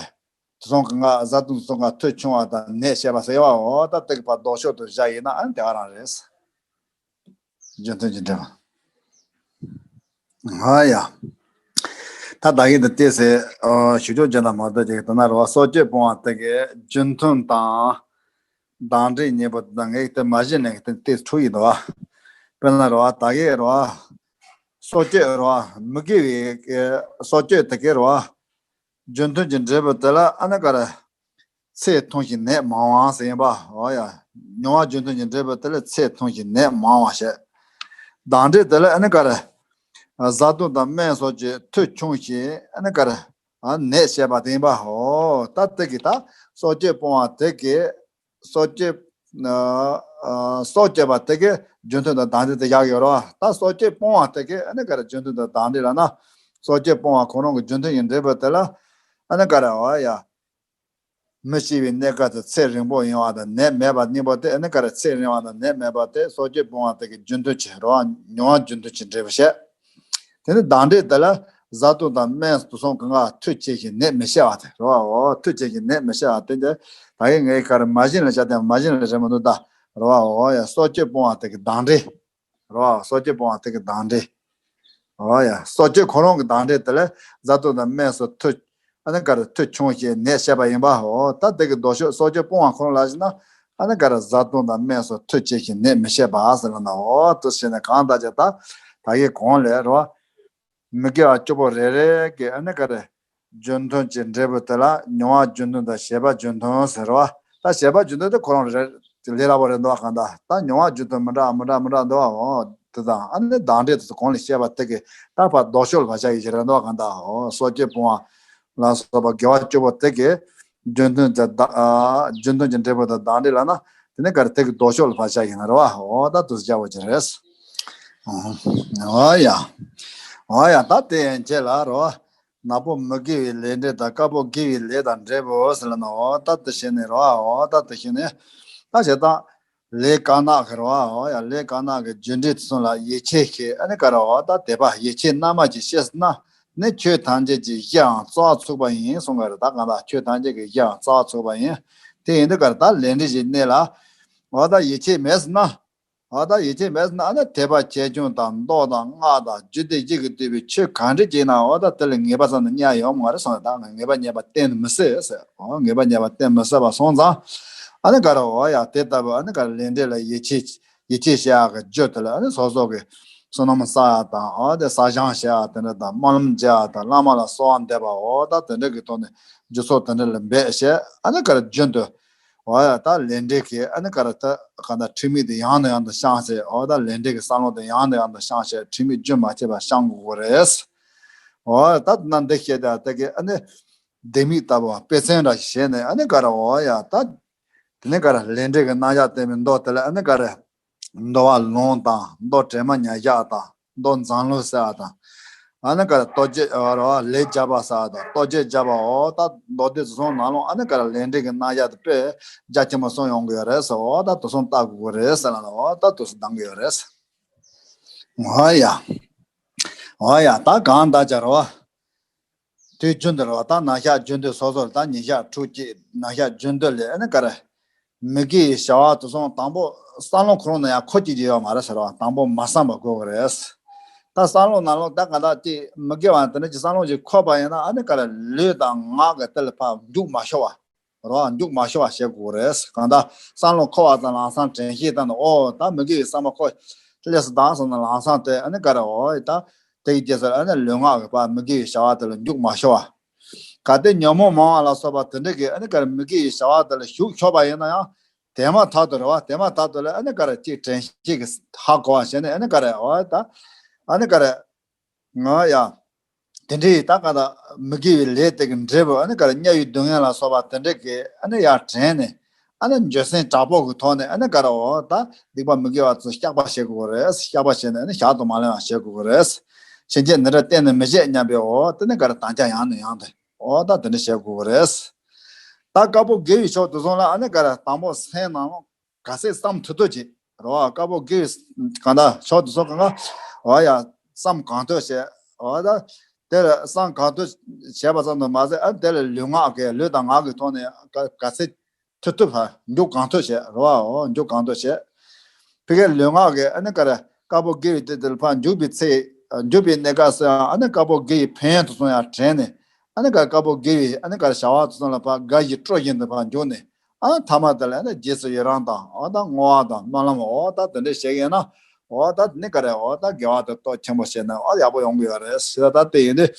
དུག་གསུམ་གྱི་མངའ། བཟའ་བཏུང་དུག་གསུམ་གྱི་མངའ་ཐོལ་བྱུང་བ་དང་ནད་བྱས་པ་ཟེར་བའོ། ད་དེ་གི་ཕར་ལྡོག་ཕྱོགས་དུ་བཞག་ཡིན་ན་ཨ་ནི་དེ་ག་རང་རེད། རྒྱུ་མཐུན་གྱི་འབྲས་བུ། ཨ་ཡ། ད་ད་གིན་དུ་བལྟས་ཚེ་ཨ་ཞུ་ཕྱོགས་ཅན་དང་མ་གཏོགས་ཀྱི་དོན་ན་རེད་བ། སྲོག་གཅོད་སྤོང་བ་དེ་གི་རྒྱུ་མཐུན་དང་། བདག་འབྲས་གཉིས་པོ་དང་ངས་དེ་མ་བྱིན་ལེན་གི་དེ་དེ་འཁྲུལ་ཡིན་འདུག་བ། དཔེར་ན་རེད་བ། ད་གིན་རེད་བ། སྲོག་གཅོད་རེད་བ། མི་དགེ་བའི་སྲོག་གཅོད་དེ་གི་རེད་བ། རྒྱུ་མཐུན་གྱི་འབྲས་བུ་དེ་ལ་ཨ་ནི་ག་རེ། ཚེ་ཐུང་ཞིང་ནད་མང་བ་ཟེར་ཡིན་པ། འོ་ཡ། མྱོང་བ་རྒྱུ་མཐུན་གྱི་འབྲས་བུ་དེ་ལ་ཚེ་ཐུང་ཞིང་ནད་མང་བ་བྱས། བདག་འབྲས་དེ་ལ་ཨ་ནི་ག་རེ། བཟའ་བཏུང་དང་སྨན་སོགས་ཀྱི་མཐུ་ཆུང་ཞིང་ཨ་ནི་ག་རེ། ནད་བྱས་པ་དེ་ཡིན་པ། འོ་ད་དེ་གི་ད་སྲོག་གཅོད་སྤོང་བ་དེ་གི་སྲོག་གཅོད། ཨ་ཨ་སྲོག་གཅོད་པ་དེ་གི་རྒྱུ་མཐུན་དང་བདག་འབྲས་དེ་བཞག་ཡོད་རེད་བ། ད་སྲོག་གཅོད་སྤོང་བ་དེ་གི་ཨ་ནི་ག་རེ་རྒྱུ་མཐུན་དང་བདག་འབྲས་ལབ་ན། སྲོག་གཅོད་སྤོང་བ་ཁོ་རང་གི་རྒྱུ་མཐུན་གྱི་འབྲས་བུ་དེ་ལ་ཨ་ནི་ག་རེ། འོ་ཡ། མི་ཤི་བའི་གནས་སྐབས་སུ་ཚེ་རིང་པོ་ཡིན་པ་དང་ནད་མེད་པ་གཉིས་པོ་དེ་ཨ་ནི་ག་རེ། ཚེ་རིང་བ་དང་ནད་མེད་པ་དེ་སྲོག་གཅོད་སྤོང་བ་དེ་གི་རྒྱུ་མཐུན་གྱི་རེད་བ། མྱོང་བ་རྒྱུ་མཐུན་གྱི་འབྲས་བུ་བཤད། དེ་ནི་བདག་འབྲས་དེ་ལ་བཟའ་བཏུང་དང་སྨན་དུག་གསུམ་གྱི་མངའ་ཐོལ་ཆེ་ཞིང་ནད་མི་བྱེད་པ་དེ་རེད་བ། འོ་ཐོལ་ཆེ་ཞིང་ནད་མི་བྱེད་པ་དེ་འདི་ད་གིན་ངས་ག་རེ་མ་བྱིན་ལེན་བྱ་དེ་མ་བྱིན་ལེན་རེད་མི་འདུག་ད་རེད་བ། འོ་ཡ། སྲོག་གཅོད་སྤོང་བ་དེ་གི་བདག་འབྲས། རེད་བ། སྲོག་གཅོད་སྤོང་བ་དེ་གི་བདག་འབྲས། འོ་ཡ། སྲོག་གཅོད་ཁོ་རང་གི་བདག་འབྲས་དེ་ལ་བཟའ་བཏུང་དང་སྨན་སོགས་མཐུ། ཨ་ནི་ག་རེ། མཐུ་ཆུང་ཞིང་ནད་བྱས་པ་ཡིན་པ། འོ་ད་དེ་གི་ལྡོག་ཕྱོགས་སྲོག་གཅོད་སྤོང་བ་ཁོ་རང་ལ་བྱས་ན་ཨ་ནི་ག་རེ། བཟའ་བཏུང་དང་སྨན་སོགས་མཐུ་ཆེ་ཞིང་ནད་མི་བྱེད་པ་ཟེར་ལ་ན། འོ་དེ་བྱས་ནས་གང་ལྟར་ཀྱང་ད་ད་གིན་གོང་ལས་རེད་བ། མི་དགེ་བ་བཅུ་པོ་རེ་རེ་གི་ཨ་ནི་ག་རེ། རྒྱུ་མཐུན་གྱི་འབྲས་བུ་དེ་ལ་མྱོང་བ་རྒྱུ་མཐུན་དང་བྱེད་པ་རྒྱུ་མཐུན་ཟེར་བ། ད་བྱེད་པ་རྒྱུ་མཐུན་དེ་ཁོ་རང་རེད། ལས་སླ་པོ་རེད་འདུག་ག་ད་ད་མྱོང་བ་རྒྱུ་མཐུན་མི་འདྲ་མི་འདྲ་མི་འདྲ་འདུག་ག་འོ་དེ་དང་ཨ་ནི་བདག་འབྲས་དེ་ཚོ་གོང་ལ་བཤད་པ་དེ་གི་ད་ཕར་ལྡོག་ཕྱོགས་ལ་ཕར་བཞག་ཡི་ཞིག་རེད་འདུག་ག་ད་འོ་སྲོག་གཅོད་སྤོང་བ་ལ་སོགས་པ་དགེ་བ་བཅུ་པོ་དེ་གི་རྒྱུ་མཐུན་དེ་བདག་ཨ་རྒྱུ་མཐུན་གྱི་འབྲས་བུ་དང་བདག་འབྲས་ལབ་ན་དེ་ནི་ག་རེ། དེ་གི་ལྡོག་ཕྱོགས་ལ་ཕར་བཞག་ཡིན་ན་རེད་བ། འོ་ད་དེ་ཚོ་བྱ་བ་ཅིག་རེད། འོ་ཡ། འོ་ཡ། ད་དེ་ཡན་ཆད་ལ་རེད་བ། ནག་པོ་མི་དགེ་བའི་ལས་འབྲས་དང་དཀར་པོ་དགེ་བའི་ལས་དང་འབྲས་བུ་ཟེར་ལ་ན། འོ་ད་དེ་བྱས་ནས་རེད་བ། འོ་ད་དེ་བྱས་ནས་ད་བྱས་ཙང་ལས་དཀར་ནག་གི་རེད་བ། འོ་ཡ། ལས་དཀར་ནག་གི་རྒྱུ་འབྲས་དེ་ཚོ་ལ་ཡིད་ཆེས་ཤིག་ཨ་ནི་ག་རེ། འོ་ད་དད་པ་ཡིད་ཆེས་རྣལ་མ་ཅིག་སྐྱེས་སོང་ན་ནི་ཆོས་ཐམས་ཅད་ཀྱི་གཞིའང་རྩ་བ་ཚུགས་པ་ཡིན་གསུངས་པ་རེད། ད་གང་ལྟར་ཆོས་ཐམས་ཅད་ཀྱི་གཞིའང་རྩ་བ་ཚུགས་པ་ཡིན། དེ་ཡིན་དུས་ག་རེ། ད་ལས་འབྲས་ཀྱི་གནས་ལ་འོ་ད་ཡིད་ཆེས་མེད་སོང་ན། འོ་ད་ཡིད་ཆེས་མེད་ན་ནི་དད་པ་ཆེ་ཆུང་དང་མདོ་དང་སྔགས་དང་རྒྱུད་སྡེ་བཞི་གིས་བསྡུས་པའི་ཆོས་ག་འདྲ་ཅིག་ན་འོ་ད་དེ་ལ་ངེས་པ་ཙམ་དུ་གཉེར་ཡོང་མ་རེད་གསུངས། ད་ངས་ངེས་པ་རྙེད་པ་གཏན་དུ་མི་སྲིད་ཟེར། འོ་ངེས་པ་རྙེད་པ་གཏན་མི་སྲིད་པ་སོང་ཙང་ཨ་ནི་ག་རེ། འོ་ཡ། དེ་ལྟ་བུ་ཨ་ནི་ག་རེ། ལས་འབྲས་ལ་ཡིད་ཆེས་ཡིད་ཆེས་བྱེད་ཡག་གི་རྒྱུ་དེ་ལ་ཨ་ནི་སོ་སོ་གི་བསོད་ནམས་བསགས་ཡག་དང་། འོ་དེ་བསགས་སྦྱང་བྱེད་ཡག་དེ་འདྲ་དང་། སྨོན་ལམ་རྒྱག་ཡག་དང་། བླ་མ་ལ་གསོལ་བ་འདེབས་པ། འོ་ད་དེ་འདྲ་གི་ཐོག་ནས་རྒྱུ་ཚོགས་དེ་འདྲ་ལ་འབད་བྱས་ཨ་ནི་ག་རེ། རྒྱུན་དུ། འོ་ཡ། ད་ལས་འབྲས་ཀྱི་ཨ་ནི་ག་རེ། ད་ག་ད་ཁྲིམས་མིག་དེ་ཡང་དང་ཡང་དུ་བཤང་བྱས། འོ་ད་ལས་འབྲས་ཀྱི་བསམ་བློ་དེ་ཡང་དང་ཡང་དུ་བཤང་བྱས། ཁྲིམས་མིག་རྒྱུན་མ་ཆད་པར་བཤང་དགོས་ཀྱི་རེད། འོ་ད་ན་འདི་བཤད་ད་དེ་གི་ཨ་ནི་ལྡེ་མིག་ལྟ་བུ་དཔེ་མཚོན་འདྲ་ཞིག་བྱས་ནས་ཨ་ནི་ག་རེ། འོ་ཡ། ད་དེ་ནི་ག་རེ། ལས་འབྲས་ཀྱི་རྣམ་གཞག་བསྟན་པའི་མདོ་དེ་ལ་ཨ་ནི་ག་རེ། འདུལ་བ་ལུང་དང་། མདོ་དྲི་མ་ཉེར་བཞག་དང་། མདོ་མཛངས་བླུན་ཟེར་བ་དང་། ཨ་ནི་ག་རེ། ལྟོ་འགྱེད་རེད་བ། ལས་བརྒྱ་པ་ཟེར་བ་དང་། ལྟོ་འགྱེད་བརྒྱ་པ། འོ་ད་མདོ་སྡེ་དེ་ཚོ་ནང་ལོགས་ཨ་ནི་ག་རེ། ལས་འབྲས་ཀྱི་རྣམ་གཞག་དེ་དཔེ་རྒྱ་ཆེན་པོ་གསུངས་ཡོང་གི་ཡོད་རེད་ཟེར། འོ་ད་དེ་ཚོ་ལྟ་དགོས་ཀྱི་རེད་ཟེར་ལ། འོ་ད་དེ་ཚོ་གདམ་གྱི་ཡོད་རེད། འོ་ཡ། འོ་ཡ། ད་གང་ལྟར་ཀྱང་རེད་བ། དུས་རྒྱུན་དུ་རེད་བ། ད་ན་ཤག་རྒྱུན་དུ་སོ་སོར་ད་ཉིན་ཞག་ཕྲུགས་གཅིག་ན་ཤག་རྒྱུན་དུ་ལས་ཨ་ནི་ག་རེ། མི་དགེ་བའི་བྱ་བ་དེ་ཚོ་དང་པོ་བསམ་བློ་ཁོ་རང་ན་ཡང་འཁོར་སྐྱེ་རྒྱུ་ཡོད་མ་རེད་ཟེར་བ། དང་པོ་མ་བསམ་པ་དགོས་ཀྱི་རེད། ད་བསམ་བློ་ནང་ལོགས་ད་ག་ད་ཅིག་མི་དགེ་བ་དེ་འདྲ་ཅིག་བསམ་བློ་ཅིག་འཁོར་བ་ཡིན་ན་ཨ་ནི་ག་རེ། ལུས་དང་ངག་གི་དེ་ལ་ཕར་འཇུག་མ་ཤོར་བ། རོ། འཇུག་མ་ཤོར་བ་བྱེད་དགོས་རེད། གང་ལྟར་བསམ་བློ་འཁོར་བ་དང་ལམ་སང་དྲན་ཤེས་བཏང་ནས། ཨོ་ད་མི་དགེ་བའི་བསམ་པ་ཁོ་སླེབས་སོང་ད་བསམ་ནས་ལམ་སང་དེ་ཨ་ནི་ག་རེ། ཨོ་ད་དེ་ཡི་རྗེས་སུ་ཨ་ནི་ལུས་ངག་གི་བར་མི་དགེ་བའི་བྱ་བ་དེ་ལ་འཇུག་མ་ཤོར་བ། གལ་ཏེ་ཉོན་མོངས་མང་བ་ལ་སོགས་པ་དེ་འདྲ་གི་ཨ་ནི་ག་རེ། མི་དགེ་བའི་བྱ་བ་དེ་ལ་ཞུགས་ཆོག་པ་ཡིན་ན་ཡང་དེ་མ་ཐག་ཏུ་རེད་བ། དེ་མ་ཐག་ཏུ་ལ་ཨ་ནི་ག་རེ། ཅིག་དྲན་ཤེས་ཀྱིས་ཧ་གོ་བ་བྱས་ནས་ཨ་ནི་ག་རེ། ཨོ་ད་ཨ་ནི་ག་རེ། ང་ཡ། དེ་འདྲའི་ད་ག་ད་མི་དགེ་བའི་ལས་དེ་གི་འབྲས་བུ་ཨ་ནི་ག་རེ། དམྱལ་བའི་སྡུག་བསྔལ་ལ་སོགས་པ་དེ་འདྲ་གི་ཨ་ནི་ཡར་དྲན་ནས་ཨ་ནི་འགྱོད་སེམས་དྲག་པོ་གི་ཐོག་ནས་ཨ་ནི་ག་རེ། འོ་ད་སྡིག་པ་མི་དགེ་བ་ཚོ་བཤགས་པ་བྱེད་དགོས་རེད། བཤགས་པ་བྱས་ནས་ཨ་ནི་ཞག་ཏུ་མ་ལོན་པ་བྱེད་དགོས་རེད། ཕྱིན་ཆད་འདི་འདྲ་གཏན་ནས་མི་བྱེད་སྙམ་པའི། འོ་དེ་ནི་ག་རེ། དམ་བཅའ་ཡང་ནས་ཡང་དུ། འོ་ད་དེ་འདྲ་བྱེད་དགོས་རེད། ད་དཀར་པོ་དགེ་བའི་ཕྱོགས་དེ་ཚོ་ལ་ཨ་ནི་ག་རེ། དང་པོ་སེམས་ནང་ལོགས་ག་ཚད་བསམ་ཐུབ་ཐུབ་ཅིག་རེད་བ། དཀར་པོ་དགེ་བའི་གང་ལྟར་ཕྱོགས་དེ་ཚོ་གང་ག་འོ་ཡ། བསམ་གང་ཐོས་བྱས། འོ་ད་དེ་ལ་བསམ་གང་ཐོས་བྱས་པ་ཙམ་དུ་མ་ཟད། ཨ་དེ་ལ་ལུས་ངག་གི་ལུས་དང་ངག་གི་ཐོག་ནས་ག་ག་ཚད་ཐུབ་ཐུབ་ཧ་འཇུག་གང་ཐུབ་བྱས་རེད་བ། འོ་འཇུག་གང་ཐུབ་བྱས། ཕ་གིའི་ལུས་ངག་གི་ཨ་ནི་ག་རེ་དཀར་པོ་དགེ་བའི་དེ་དེ་ལ་ཕར་འཇུག་པའི་ཚེ། འཇུག་པའི་གནས་སྐབས་སུ་ཡང་ཨ་ནི་དཀར་པོ་དགེ་བའི་ཕན་ཡོན་དེ་ཚོ་ཡང་དྲན་ནས། ཨ་ནི་ག་དཀར་པོ་དགེ་བའི་ཨ་ནི་ག་རེ་བྱ་བ་དེ་ཚོ་ལ་ཕར་དགའ་བཞིན་སྤྲོ་བཞིན་དུ་ཕར་འཇུག་ནས། ཨ་ཐ་མ་དེ་ལ་ཨ་ནི་རྗེས་སུ་ཡི་རང་དང་། འོ་ད་བསྔོ་བ་དང་སྨོན་ལམ། འོ་ད་དེ་འདྲ་བྱེད་ཀྱི་ཡིན་ན། འོ་ད་དེ་ནི་ག་རེ། འོ་ད་དགེ་བ་དེ་ཏོག་ཆེན་པོ་བྱས་ན་འོ་ཡག་པོ་ཡོང་གི་ཡོད་རེད་ཟེར། ད་དེ་ཡིན་དུས་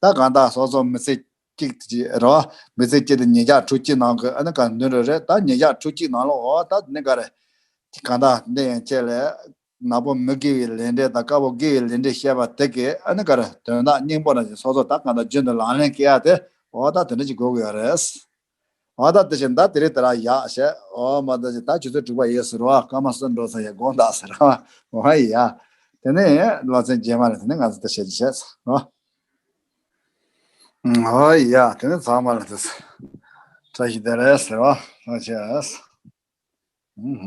ད་གང་ལྟར་སོ་སོ་མི་ཚེ་གཅིག་ཅིག་རེད་བ། མི་ཚེ་གཅིག་དེ་ཉིས་བརྒྱ་དྲུག་ཅུ་ནང་གི་ཨ་ནི་ག་འདུན་རེད་རེད། ད་ཉིས་བརྒྱ་དྲུག་ཅུ་ནང་ལ་འོ་ད་དེ་ནི་ག་རེ། གང་ལྟར་འདི་ཡན་ཆད་ལས་ནག་པོ་མི་དགེ་བའི་ལས་འབྲས་དང་དཀར་པོ་དགེ་བའི་ལས་འབྲས་བཤད་པ་དེ་གས་ཨ་ནི་ག་རེ་དོན་དག་སྙིང་པོ་རང་བཞིན་སོ་སོ་ད་གང་ལྟར་རྒྱུན་དུ་ལག་ལེན་བཀལ་ཡ་དེ། འོ་ད་དེ་འདྲ་ཅིག་དགོས་ཀྱི་ཡོད་རེད། འོ་ད་དེ་བཞིན་ད་དེ་རིང་དེ་ར་ཡག་བྱས། འོ་མ་ད་ཅིག་ད་ཆུ་ཚོད་དྲུག་པ་ཡས་ཟེར་བ། སྐར་མ་གསུམ་འགྲོ་ཚར་ཡ། དགོང་དག་ཟེར་བ། འོ་ཡ། དེ་ནས་སློབ་ཚན་རྗེས་མ་ལ་དེ་ནས་ང་ཚོ་དེ་བྱས་ཅིག་བྱས་ཟེར་བ། འོ་ཡ། དེ་ནས་ཚང་མ་ལ་དེ་བཀྲ་ཤིས་བདེ་ལེགས་ཟེར་བ། ལགས་སོ།